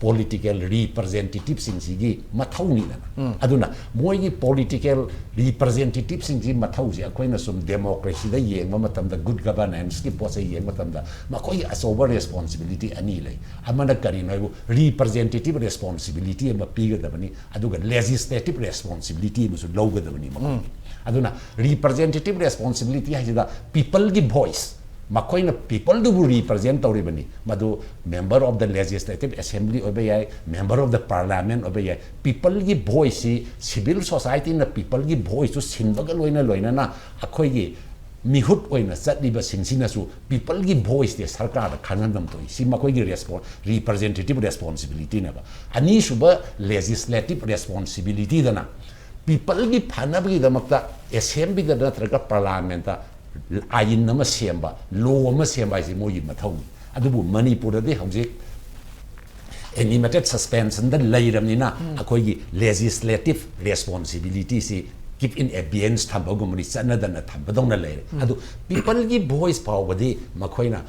ꯄꯣꯂꯤꯇꯤꯀꯦꯜ ꯔꯤꯄ꯭ꯔꯖꯦꯟꯇꯦꯇꯤꯞꯁꯤꯡꯁꯤꯒꯤ ꯃꯊꯧꯅꯤꯗꯅ꯫ ꯑꯗꯨꯅ ꯃꯣꯏꯒꯤ ꯄꯣꯂꯤꯇꯤꯀꯦꯜ ꯔꯤꯄ꯭ꯔꯖꯦꯟꯇꯦꯇꯤꯞꯁꯤꯡꯁꯤ ꯃꯊꯧꯁꯦ ꯑꯩꯈꯣꯏꯅ ꯁꯨꯝ ꯗꯦꯃꯣꯀ꯭ꯔꯦꯁꯤꯗ ꯌꯦꯡꯕ ꯃꯇꯝꯗ, ꯒꯨꯗ ꯒꯕꯔꯅꯦꯟꯁꯀꯤ ꯄꯣꯠꯁꯦ ꯌꯦꯡꯕ ꯃꯇꯝꯗ ꯃꯈꯣꯏꯒꯤ ꯑꯆꯧꯕ ꯔꯦꯁꯄꯣꯟꯁꯤꯕꯤꯂꯤꯇꯤ ꯑꯅꯤ ꯂꯩ꯫ ꯑꯃꯅ ꯀꯔꯤꯅꯣ ꯍꯥꯏꯕꯨ, ꯔꯤꯄ꯭ꯔꯖꯦꯟꯇꯦꯇꯤꯞ ꯔꯦꯁꯄꯣꯟꯁꯤꯕꯤꯂꯤꯇꯤ ꯑꯃ ꯄꯤꯒꯗꯕꯅꯤ, ꯑꯗꯨꯒ ꯂꯦꯖꯤꯁꯂꯦꯇꯤꯞ ꯔꯦꯁꯄꯣꯟꯁꯤꯕꯤꯂꯤꯇꯤ ꯑꯃꯁꯨ ꯂꯧꯒꯗꯕꯅꯤ ꯃꯈꯣꯏꯒꯤ꯫ ꯑꯗꯨꯅ ꯔꯤꯄ꯭ꯔꯖꯦꯟꯇꯦꯇꯤꯞ ꯔꯦꯁꯄꯣꯟꯁꯤꯕꯤꯂꯤꯇꯤ ꯍꯥꯏꯁꯤꯗ ꯄꯤꯄꯜꯒꯤ ꯚꯣꯏꯁ, ꯃꯈꯣꯏꯅ ꯄꯤꯄꯜꯗꯨꯕꯨ ꯔꯤꯄ꯭ꯔꯖꯦꯟ ꯇꯧꯔꯤꯕꯅꯤ꯫ ꯃꯗꯨ member of the legislative assembly ꯑꯣꯏꯕ ꯌꯥꯏ, member of the parliament ꯑꯣꯏꯕ ꯌꯥꯏ꯫ ꯄꯤꯄꯜꯒꯤ ꯚꯣꯏꯁꯁꯤ, ꯁꯤꯚꯤꯜ ꯁꯣꯁꯥꯏꯇꯤꯅ ꯄꯤꯄꯜꯒꯤ ꯚꯣꯏꯁꯇꯨ ꯁꯤꯟꯕꯒ ꯂꯣꯏꯅ ꯂꯣꯏꯅꯅ ꯑꯩꯈꯣꯏꯒꯤ ꯃꯤꯍꯨꯠ ꯑꯣꯏꯅ ꯆꯠꯂꯤꯕꯁꯤꯡꯁꯤꯅꯁꯨ ꯄꯤꯄꯜꯒꯤ ꯚꯣꯏꯁꯇꯤ ꯁꯔꯀꯥꯔꯗ ꯈꯪꯍꯟꯐꯝ ꯊꯣꯛꯏ꯫ ꯁꯤ ꯃꯈꯣꯏꯒꯤ ꯔꯦꯁꯄꯣꯟ ꯔꯤꯄ꯭ꯔꯖꯦꯟꯇꯦꯇꯤꯞ ꯔꯦꯁꯄꯣꯟꯁꯤꯕꯤꯂꯤꯇꯤꯅꯦꯕ꯫ ꯑꯅꯤꯁꯨꯕ ꯂꯦꯖꯤꯁꯂꯦꯇꯤꯞ ꯔꯦꯁꯄꯣꯟꯁꯤꯕꯤꯂꯤꯇꯤꯗꯅ ꯄꯤꯄꯜꯒꯤ ꯐꯅꯕꯒꯤꯗꯃꯛꯇ ꯑꯦꯁꯦꯝꯕ꯭ꯂꯤꯗ ꯅꯠꯇ꯭ꯔꯒ ꯄꯥꯔꯂꯥꯃꯦꯟꯇ ꯑꯥꯏꯟ ꯑꯃ ꯁꯦꯝꯕ, ꯂꯣ ꯑꯃ ꯁꯦꯝꯕ ꯍꯥꯏꯁꯦ ꯃꯣꯏꯒꯤ ꯃꯊꯧꯅꯤ꯫ ꯑꯗꯨꯕꯨ ꯃꯅꯤꯄꯨꯔꯗꯗꯤ ꯍꯧꯖꯤꯛ ꯑꯦꯅꯤꯃꯦꯇꯦꯠ ꯁꯁꯄꯦꯟꯁꯟꯗ ꯂꯩꯔꯕꯅꯤꯅ ꯑꯩꯈꯣꯏꯒꯤ ꯂꯦꯖꯤꯁꯂꯦꯇꯤꯞ ꯔꯦꯁꯄꯣꯟꯁꯤꯕꯤꯂꯤꯇꯤꯁꯤ ꯀꯤꯞ ꯏꯟ ꯑꯦꯕꯤꯌꯟꯁ ꯊꯝꯕꯒꯨꯝꯕꯅꯤ, ꯆꯠꯅꯗꯅ ꯊꯝꯕꯗꯧꯅ ꯂꯩꯔꯦ꯫ ꯑꯗꯨ ꯄꯤꯄꯜꯒꯤ ꯚꯣꯏꯁ ꯐꯥꯎꯕꯗꯤ ꯃꯈꯣꯏꯅ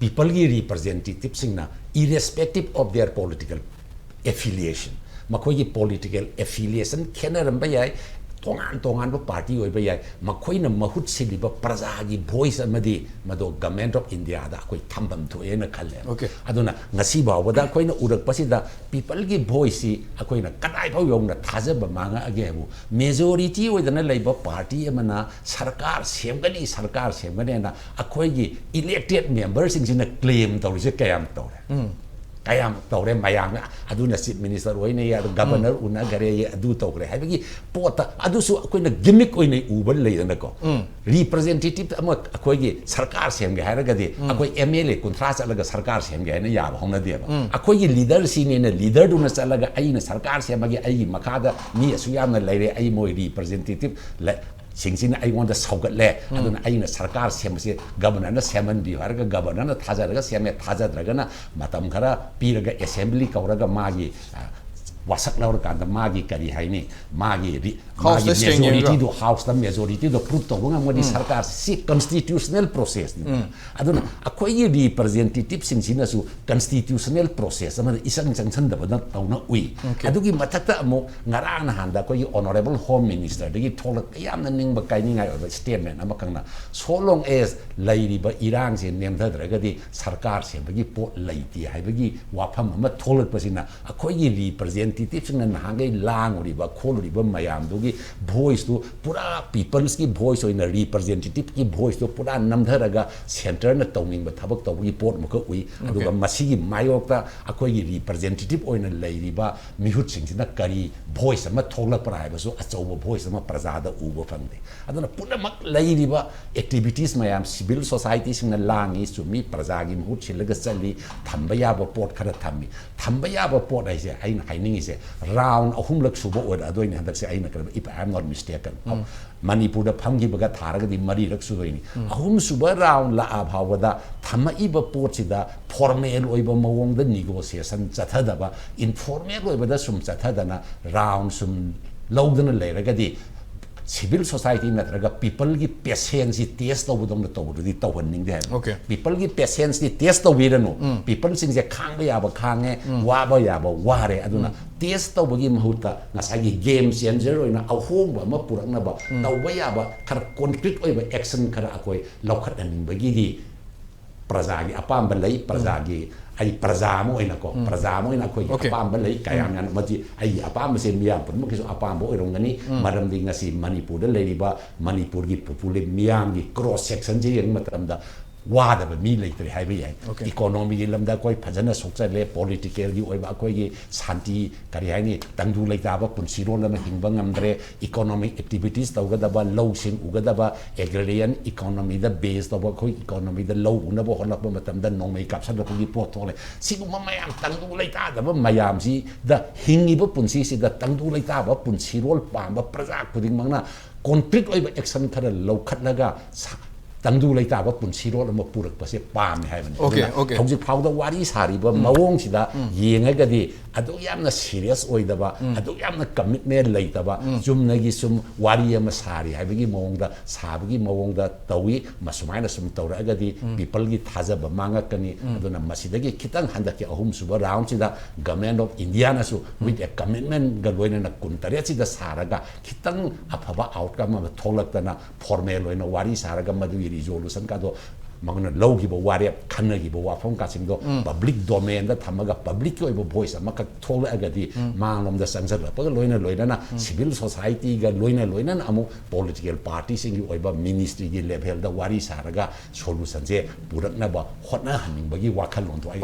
ꯄꯤꯄꯜꯒꯤ ꯔꯤꯄ꯭ꯔꯖꯦꯟꯇꯦꯇꯤꯞꯁꯤꯡꯅ irrespective of their political affiliation, ꯃꯈꯣꯏꯒꯤ ꯄꯣꯂꯤꯇꯤꯀꯦꯜ ꯑꯦꯐꯤꯂꯤꯌꯦꯁꯟ ꯈꯦꯠꯅꯔꯝꯕ ꯌꯥꯏ, ꯇꯣꯉꯥꯟ ꯇꯣꯉꯥꯟꯕ ꯄꯥꯔꯇꯤ ꯑꯣꯏꯕ ꯌꯥꯏ, ꯃꯈꯣꯏꯅ ꯃꯍꯨꯠ ꯁꯤꯜꯂꯤꯕ ꯄ꯭ꯔꯖꯥꯒꯤ ꯚꯣꯏꯁ ꯑꯃꯗꯤ ꯃꯗꯨ ꯒꯃꯦꯟꯠ ꯑꯣꯐ ꯏꯟꯗꯤꯌꯥꯗ ꯑꯩꯈꯣꯏ ꯊꯝꯐꯝ ꯊꯣꯛꯑꯦꯅ ꯈꯜꯂꯦ꯫ Okay. ꯑꯗꯨꯅ ꯉꯁꯤ ꯐꯥꯎꯕꯗ ꯑꯩꯈꯣꯏꯅ ꯎꯔꯛꯄꯁꯤꯗ ꯄꯤꯄꯜꯒꯤ ꯚꯣꯏꯁꯁꯤ ꯑꯩꯈꯣꯏꯅ ꯀꯗꯥꯏꯐꯥꯎ ꯌꯧꯅ ꯊꯥꯖꯕ ꯃꯥꯡꯉꯛꯑꯒꯦ ꯍꯥꯏꯕꯨ, ꯃꯦꯖꯣꯔꯤꯇꯤ ꯑꯣꯏꯗꯅ ꯂꯩꯕ ꯄꯥꯔꯇꯤ ꯑꯃꯅ ꯁꯔꯀꯥꯔ ꯁꯦꯝꯒꯅꯤ, ꯁꯔꯀꯥꯔ ꯁꯦꯝꯒꯅꯤ ꯍꯥꯏꯅ ꯑꯩꯈꯣꯏꯒꯤ ꯏꯂꯦꯛꯇꯦꯠ ꯃꯦꯝꯕꯔꯁꯤꯡꯁꯤꯅ ꯀ꯭ꯂꯦꯝ ꯇꯧꯔꯤꯁꯦ ꯀꯌꯥꯝ ꯇꯧꯔꯦ? ꯀꯌꯥꯝ ꯇꯧꯔꯦ? ꯃꯌꯥꯝꯅ ꯑꯗꯨꯅ ꯆꯤꯐ ꯃꯤꯅꯤꯁꯇꯔ ꯑꯣꯏꯅ ꯌꯥ, ꯒꯕꯔꯅꯔ ꯎꯅꯈꯔꯦ, ꯑꯗꯨ ꯇꯧꯈ꯭ꯔꯦ ꯍꯥꯏꯕꯒꯤ ꯄꯣꯠꯇ, ꯑꯗꯨꯁꯨ ꯑꯩꯈꯣꯏꯅ ꯒꯤꯃꯤꯛ ꯑꯣꯏꯅ ꯎꯕ ꯂꯩꯗꯅꯀꯣ꯫ ꯔꯤꯄ꯭ꯔꯖꯦꯟꯇꯦꯇꯤꯞ ꯑꯃ ꯑꯩꯈꯣꯏꯒꯤ ꯁꯔꯀꯥꯔ ꯁꯦꯝꯒꯦ ꯍꯥꯏꯔꯒꯗꯤ ꯑꯩꯈꯣꯏ ꯑꯦꯝ ꯑꯦꯜ ꯑꯦ ꯀꯨꯟꯊ꯭ꯔꯥ ꯆꯠꯂꯒ ꯁꯔꯀꯥꯔ ꯁꯦꯝꯒꯦ ꯍꯥꯏꯅ ꯌꯥꯕ ꯍꯧꯅꯗꯦꯕ꯫ ꯑꯩꯈꯣꯏꯒꯤ ꯂꯤꯗꯔꯁꯤꯅꯦꯅ ꯂꯤꯗꯔꯗꯨꯅ ꯆꯠꯂꯒ ꯑꯩꯅ ꯁꯔꯀꯥꯔ ꯁꯦꯝꯃꯒꯦ, ꯑꯩꯒꯤ ꯃꯈꯥꯗ ꯃꯤ ꯑꯁꯨꯛ ꯌꯥꯝꯅ ꯂꯩꯔꯦ, ꯑꯩ ꯃꯣꯏ ꯔꯤꯄ꯭ꯔꯖꯦꯟꯇꯦꯇꯤꯞ ꯁꯤꯡꯁꯤꯅ ꯑꯩꯉꯣꯟꯗ ꯁꯧꯒꯠꯂꯦ, ꯑꯗꯨꯅ ꯑꯩꯅ ꯁꯔꯀꯥꯔ ꯁꯦꯝꯕꯁꯦ ꯒꯕꯔꯅꯔꯅ ꯁꯦꯝꯍꯟꯕꯤꯌꯨ ꯍꯥꯏꯔꯒ ꯒꯕꯔꯅꯔꯅ ꯊꯥꯖꯔꯒ ꯁꯦꯝꯃꯦ, ꯊꯥꯖꯗ꯭ꯔꯒꯅ ꯃꯇꯝ ꯈꯔ ꯄꯤꯔꯒ ꯑꯦꯁꯦꯝꯕ꯭ꯂꯤ ꯀꯧꯔꯒ ꯃꯥꯒꯤ, ꯑ, ꯋꯥꯁꯛ ꯂꯧꯔꯀꯥꯟꯗ ꯃꯥꯒꯤ ꯀꯔꯤ ꯍꯥꯏꯅꯤ, ꯃꯥꯒꯤ ꯔꯤ-, House ꯃꯥꯒꯤ ꯗ strength ꯌꯦꯡꯉꯒ꯫ ꯃꯦꯖꯣꯔꯤꯇꯤꯗꯣ, ꯍꯥꯎꯁꯇ ꯃꯦꯖꯣꯔꯤꯇꯤꯗꯣ ꯄ꯭ꯔꯨꯞ ꯇꯧꯕ ꯉꯝꯃꯗꯤ ꯁꯔꯀꯥꯔ ꯁꯤ ꯀꯟꯁꯇꯤꯇ꯭ꯌꯨꯁꯅꯦꯜ ꯄ꯭ꯔꯣꯁꯦꯁꯅꯤ꯫ ꯑꯗꯨꯅ ꯑꯩꯈꯣꯏꯒꯤ ꯔꯤꯄ꯭ꯔꯖꯦꯟꯇꯦꯇꯤꯞꯁꯤꯡꯁꯤꯅꯁꯨ ꯀꯟꯁꯇꯤꯇ꯭ꯌꯨꯁꯅꯦꯜ ꯄ꯭ꯔꯣꯁꯦꯁ ꯑꯃꯗ ꯏꯆꯪ ꯆꯪꯁꯟꯗꯕꯗꯧꯅ ꯎꯏ꯫ Okay. ꯑꯗꯨꯒꯤ ꯃꯊꯛꯇ ꯑꯃꯨꯛ ꯉꯔꯥꯡ ꯅꯍꯥꯟꯗ ꯑꯩꯈꯣꯏꯒꯤ ꯑꯣꯅꯔꯦꯕꯜ ꯍꯣꯝ ꯃꯤꯅꯤꯁꯇꯔꯗꯒꯤ ꯊꯣꯛꯂꯛꯄ ꯌꯥꯝꯅ ꯅꯤꯡꯕ ꯀꯥꯏꯅꯤꯡꯉꯥꯏ ꯑꯣꯏꯕ ꯁ꯭ꯇꯦꯠꯃꯦꯟ ꯑꯃꯈꯛꯅ, so long as ꯂꯩꯔꯤꯕ ꯏꯔꯥꯡꯁꯦ ꯅꯦꯝꯊꯗ꯭ꯔꯒꯗꯤ ꯁꯔꯀꯥꯔ ꯁꯦꯝꯕꯒꯤ ꯄꯣꯠ ꯂꯩꯇꯦ ꯍꯥꯏꯕꯒꯤ ꯋꯥꯐꯝ ꯑꯃ ꯊꯣꯛꯂꯛꯄꯁꯤꯅ ꯑꯩꯈꯣꯏꯒꯤ ꯔꯤꯄ꯭ꯔꯖꯦꯟ ꯑꯦꯛꯖꯤꯀ꯭ꯌꯨꯇꯤꯚꯁꯤꯡꯅ ꯅꯍꯥꯟꯈꯩ ꯂꯥꯡꯉꯨꯔꯤꯕ ꯈꯣꯠꯂꯨꯔꯤꯕ ꯃꯌꯥꯝꯗꯨꯒꯤ ꯚꯣꯏꯁꯇꯨ ꯄꯨꯔꯥ ꯄꯤꯄꯜꯁꯀꯤ ꯚꯣꯏꯁ ꯑꯣꯏꯅ, ꯔꯤꯄ꯭ꯔꯖꯦꯟꯇꯦꯇꯤꯚꯀꯤ ꯚꯣꯏꯁꯇꯨ ꯄꯨꯔꯥ ꯅꯝꯊꯔꯒ ꯁꯦꯟꯇꯔꯅ ꯇꯧꯅꯤꯡꯕ ꯊꯕꯛ ꯇꯧꯕꯒꯤ ꯄꯣꯠ ꯑꯃꯈꯛ ꯎꯏ꯫ ꯑꯗꯨꯒ ꯃꯁꯤꯒꯤ ꯃꯥꯌꯣꯛꯇ ꯑꯩꯈꯣꯏꯒꯤ ꯔꯤꯄ꯭ꯔꯖꯦꯟꯇꯦꯇꯤꯚ ꯑꯣꯏꯅ ꯂꯩꯔꯤꯕ ꯃꯤꯍꯨꯠꯁꯤꯡꯁꯤꯅ ꯀꯔꯤ ꯚꯣꯏꯁ ꯑꯃ ꯊꯣꯛꯂꯛꯄ꯭ꯔꯥ ꯍꯥꯏꯕꯁꯨ ꯑꯆꯧꯕ ꯚꯣꯏꯁ ꯑꯃ ꯄ꯭ꯔꯖꯥꯗ ꯎꯕ ꯐꯪꯗꯦ꯫ ꯑꯗꯨꯅ ꯄꯨꯝꯅꯃꯛ ꯂꯩꯔꯤꯕ ꯑꯦꯛꯇꯤꯚꯤꯇꯤꯁ ꯃꯌꯥꯝ, ꯁꯤꯚꯤꯜ ꯁꯣꯁꯥꯏꯇꯤꯁꯤꯡꯅ ꯂꯥꯡꯉꯤ, ꯆꯨꯝꯃꯤ, ꯄ꯭ꯔꯖꯥꯒꯤ ꯃꯍꯨꯠ ꯁꯤꯜꯂꯒ ꯆꯠꯂꯤ, ꯊꯝꯕ ꯌꯥꯕ ꯄꯣꯠ ꯈꯔ ꯊꯝꯃꯤ꯫ ꯊꯝꯕ ꯌꯥꯕ ꯄꯣꯠ ꯍꯥꯏꯁꯦ ꯑꯩꯅ ꯍꯥꯏꯅꯤꯡꯉꯤꯁꯦ, ꯔꯥꯎꯟ ꯑꯍꯨꯝꯂꯛ ꯁꯨꯕ ꯑꯣꯏꯔꯛꯑꯗꯣꯏꯅꯦ ꯍꯟꯗꯛꯁꯦ, ꯑꯩꯅ ꯈꯟꯕ, if I am not mistaken꯫ ꯃꯅꯤꯄꯨꯔꯗ ꯐꯝꯈꯤꯕꯒ ꯊꯥꯔꯒꯗꯤ ꯃꯔꯤꯔꯛ ꯁꯨꯗꯣꯏꯅꯤ꯫ ꯑꯍꯨꯝꯁꯨꯕ ꯔꯥꯎꯟ ꯂꯥꯛꯑ ꯐꯥꯎꯕꯗ ꯊꯝꯃꯛꯏꯕ ꯄꯣꯠꯁꯤꯗ ꯐꯣꯔꯃꯦꯜ ꯑꯣꯏꯕ ꯃꯑꯣꯡꯗ ꯅꯤꯒꯣꯁꯤꯌꯦꯁꯟ ꯆꯠꯊꯗꯕ, ꯏꯟꯐꯣꯔꯃꯦꯜ ꯑꯣꯏꯕꯗ ꯁꯨꯝ ꯆꯠꯊꯗꯅ ꯔꯥꯎꯟ ꯁꯨꯝ ꯂꯧꯗꯅ ꯂꯩꯔꯒꯗꯤ ꯁꯤꯚꯤꯜ ꯁꯣꯁꯥꯏꯇꯤ ꯅꯠꯇ꯭ꯔꯒ ꯄꯤꯄꯜꯒꯤ ꯄꯦꯁꯦꯟꯁꯁꯤ ꯇꯦꯁ ꯇꯧꯕꯗꯧꯅ ꯇꯧꯕꯗꯨꯗꯤ ꯇꯧꯍꯟꯅꯤꯡꯗꯦ ꯍꯥꯏꯕ꯫ Okay. ꯄꯤꯄꯜꯒꯤ ꯄꯦꯁꯦꯟꯁꯇꯤ ꯇꯦꯁ ꯇꯧꯕꯤꯔꯅꯨ꯫ ꯄꯤꯄꯜꯁꯤꯡꯁꯦ ꯈꯥꯡꯕ ꯌꯥꯕ ꯈꯥꯡꯉꯦ, ꯋꯥꯕ ꯌꯥꯕ ꯋꯥꯔꯦ꯫ ꯑꯗꯨꯅ ꯇꯦꯁ ꯇꯧꯕꯒꯤ ꯃꯍꯨꯠꯇ ꯉꯁꯥꯏꯒꯤ ꯒꯦꯝ ꯆꯦꯟꯖꯔ ꯑꯣꯏꯅ ꯑꯍꯣꯡꯕ ꯑꯃ ꯄꯨꯔꯛꯅꯕ ꯇꯧꯕ ꯌꯥꯕ ꯈꯔ ꯀꯣꯟꯀ꯭ꯔꯤꯠ ꯑꯣꯏꯕ ꯑꯦꯛꯁꯟ ꯈꯔ ꯑꯩꯈꯣꯏ ꯂꯧꯈꯠꯍꯟꯅꯤꯡꯕꯒꯤꯗꯤ ꯄ꯭ꯔꯖꯥꯒꯤ ꯑꯄꯥꯝꯕ ꯂꯩ꯫ ꯄ꯭ꯔꯖꯥꯒꯤ, ꯑꯩ ꯄ꯭ꯔꯖꯥ ꯑꯃ ꯑꯣꯏꯅꯀꯣ, ꯄ꯭ꯔꯖꯥ ꯑꯃ ꯑꯣꯏꯅ ꯑꯩꯈꯣꯏꯒꯤ Okay. ꯑꯄꯥꯝꯕ ꯂꯩ꯫ ꯀꯌꯥꯝ ꯌꯥꯝꯅ ꯃꯁꯤ ꯑꯩꯒꯤ ꯑꯄꯥꯝꯕꯁꯦ ꯃꯤꯌꯥꯝ ꯄꯨꯝꯅꯃꯛꯀꯤꯁꯨ ꯑꯄꯥꯝꯕ ꯑꯣꯏꯔꯝꯒꯅꯤ꯫ ꯃꯔꯝꯗꯤ ꯉꯁꯤ ꯃꯅꯤꯄꯨꯔꯗ ꯂꯩꯔꯤꯕ ꯃꯅꯤꯄꯨꯔꯒꯤ ꯄꯣꯄꯨꯂꯦ ꯃꯤꯌꯥꯝꯒꯤ ꯀ꯭ꯔꯣꯁ ꯁꯦꯛꯁꯟꯁꯦ ꯌꯦꯡꯕ ꯃꯇꯝꯗ ꯋꯥꯗꯕ ꯃꯤ ꯂꯩꯇ꯭ꯔꯦ ꯍꯥꯏꯕ ꯌꯥꯏ꯫ Okay. ꯏꯀꯣꯅꯣꯃꯤꯒꯤ ꯂꯝꯗ ꯑꯩꯈꯣꯏ ꯐꯖꯅ ꯁꯣꯛꯆꯜꯂꯦ, ꯄꯣꯂꯤꯇꯤꯀꯦꯜꯒꯤ ꯑꯣꯏꯕ ꯑꯩꯈꯣꯏꯒꯤ ꯁꯥꯟꯇꯤ, ꯀꯔꯤ ꯍꯥꯏꯅꯤ, ꯇꯪꯗꯨ ꯂꯩꯇꯥꯕ ꯄꯨꯟꯁꯤꯔꯣꯜ ꯑꯃ ꯍꯤꯡꯕ ꯉꯝꯗ꯭ꯔꯦ꯫ ꯏꯀꯣꯅꯣꯃꯤꯛ ꯑꯦꯛꯇꯤꯚꯤꯇꯤꯁ ꯇꯧꯒꯗꯕ, ꯂꯧꯁꯤꯡ ꯎꯒꯗꯕ, ꯑꯦꯒ꯭ꯔꯦꯔꯤꯌꯟ ꯏꯀꯣꯅꯣꯃꯤꯗ ꯕꯦꯁ ꯇꯧꯕ ꯑꯩꯈꯣꯏ ꯏꯀꯣꯅꯣꯃꯤꯗ ꯂꯧ ꯎꯅꯕ ꯍꯣꯠꯅꯔꯛꯄ ꯃꯇꯝꯗ ꯅꯣꯡꯃꯩ ꯀꯥꯞꯁꯤꯜꯂꯛꯄꯒꯤ ꯄꯣꯠ ꯊꯣꯛꯂꯦ꯫ ꯁꯤꯒꯨꯝꯕ ꯃꯌꯥꯝ, ꯇꯪꯗꯨ ꯂꯩꯇꯥꯗꯕ ꯃꯌꯥꯝꯁꯤꯗ, ꯍꯤꯡꯉꯤꯕ ꯄꯨꯟꯁꯤꯁꯤꯗ ꯇꯪꯗꯨ ꯂꯩꯇꯥꯕ ꯄꯨꯟꯁꯤꯔꯣꯜ ꯄꯥꯝꯕ ꯄ꯭ꯔꯖꯥ ꯈꯨꯗꯤꯡꯃꯛꯅ ꯀꯣꯟꯀ꯭ꯔꯤꯠ ꯑꯣꯏꯕ ꯑꯦꯛꯁꯟ ꯈꯔ ꯂꯧꯈꯠꯂꯒ ꯁ-, ꯇꯪꯗꯨ ꯂꯩꯇꯥꯕ ꯄꯨꯟꯁꯤꯔꯣꯜ ꯑꯃ ꯄꯨꯔꯛꯄꯁꯦ ꯄꯥꯝꯃꯦ ꯍꯥꯏꯕꯅꯤ꯫ Okay, ꯑꯗꯨꯅ okay. ꯍꯧꯖꯤꯛ ꯐꯥꯎꯗ ꯋꯥꯔꯤ ꯁꯥꯔꯤꯕ ꯃꯑꯣꯡꯁꯤꯗ ꯌꯦꯡꯉꯒꯗꯤ ꯑꯗꯨꯛ ꯌꯥꯝꯅ ꯁꯤꯔꯤꯌꯁ ꯑꯣꯏꯗꯕ, ꯑꯗꯨꯛ ꯌꯥꯝꯅ ꯀꯃꯤꯠꯃꯦꯟ ꯂꯩꯇꯕ, ꯆꯨꯝꯅꯒꯤ ꯁꯨꯝ ꯋꯥꯔꯤ ꯑꯃ ꯁꯥꯔꯤ ꯍꯥꯏꯕꯒꯤ ꯃꯑꯣꯡꯗ, ꯁꯥꯕꯒꯤ ꯃꯑꯣꯡꯗ ꯇꯧꯏ꯫ ꯃꯁꯨꯃꯥꯏꯅ ꯁꯨꯝ ꯇꯧꯔꯛꯑꯒꯗꯤ ꯄꯤꯄꯜꯒꯤ ꯊꯥꯖꯕ ꯃꯥꯡꯉꯛꯀꯅꯤ꯫ ꯑꯗꯨꯅ ꯃꯁꯤꯗꯒꯤ ꯈꯤꯇꯪ ꯍꯟꯗꯛꯀꯤ ꯑꯍꯨꯝꯁꯨꯕ ꯔꯥꯎꯟꯁꯤꯗ Government of Indiaꯅꯁꯨ with a commitmentꯒ ꯂꯣꯏꯅꯅ ꯀꯨꯟꯇꯔꯦꯠꯁꯤꯗ ꯁꯥꯔꯒ ꯈꯤꯇꯪ ꯑꯐꯕ ꯑꯥꯎꯠꯀꯝ ꯑꯃ ꯊꯣꯛꯂꯛꯇꯅ ꯐꯣꯔꯃꯦꯜ ꯑꯣꯏꯅ ꯋꯥꯔꯤ ꯁꯥꯔꯒ ꯃꯗꯨꯒꯤ ꯔꯤꯖꯣꯂꯨꯁꯟꯒꯗꯣ ꯃꯉꯣꯟꯗ ꯂꯧꯈꯤꯕ ꯋꯥꯔꯦꯞ, ꯈꯟꯅꯈꯤꯕ ꯋꯥꯐꯝ ꯀꯥꯁꯤꯡꯗꯣ ꯄꯕ꯭ꯂꯤꯛ ꯗꯣꯃꯦꯟꯗ ꯊꯝꯃꯒ ꯄꯕ꯭ꯂꯤꯛꯀꯤ ꯑꯣꯏꯕ ꯚꯣꯏꯁ ꯑꯃꯈꯛ ꯊꯣꯛꯂꯛꯑꯒꯗꯤ, ꯃꯥꯡꯂꯣꯝꯗ ꯆꯪꯁꯤꯜꯂꯛꯄꯒ ꯂꯣꯏꯅ ꯂꯣꯏꯅꯅ ꯁꯤꯚꯤꯜ ꯁꯣꯁꯥꯏꯇꯤꯒ ꯂꯣꯏꯅ ꯂꯣꯏꯅꯅ ꯑꯃꯨꯛ ꯄꯣꯂꯤꯇꯤꯀꯦꯜ ꯄꯥꯔꯇꯤꯁꯤꯡꯒꯤ ꯑꯣꯏꯕ ꯃꯤꯅꯤꯁꯇ꯭ꯔꯤꯒꯤ ꯂꯦꯚꯦꯜꯗ ꯋꯥꯔꯤ ꯁꯥꯔꯒ ꯁꯣꯂꯨꯁꯟꯁꯦ ꯄꯨꯔꯛꯅꯕ ꯍꯣꯠꯅꯍꯟꯅꯤꯡꯕꯒꯤ ꯋꯥꯈꯜꯂꯣꯟꯗꯣ ꯑꯩ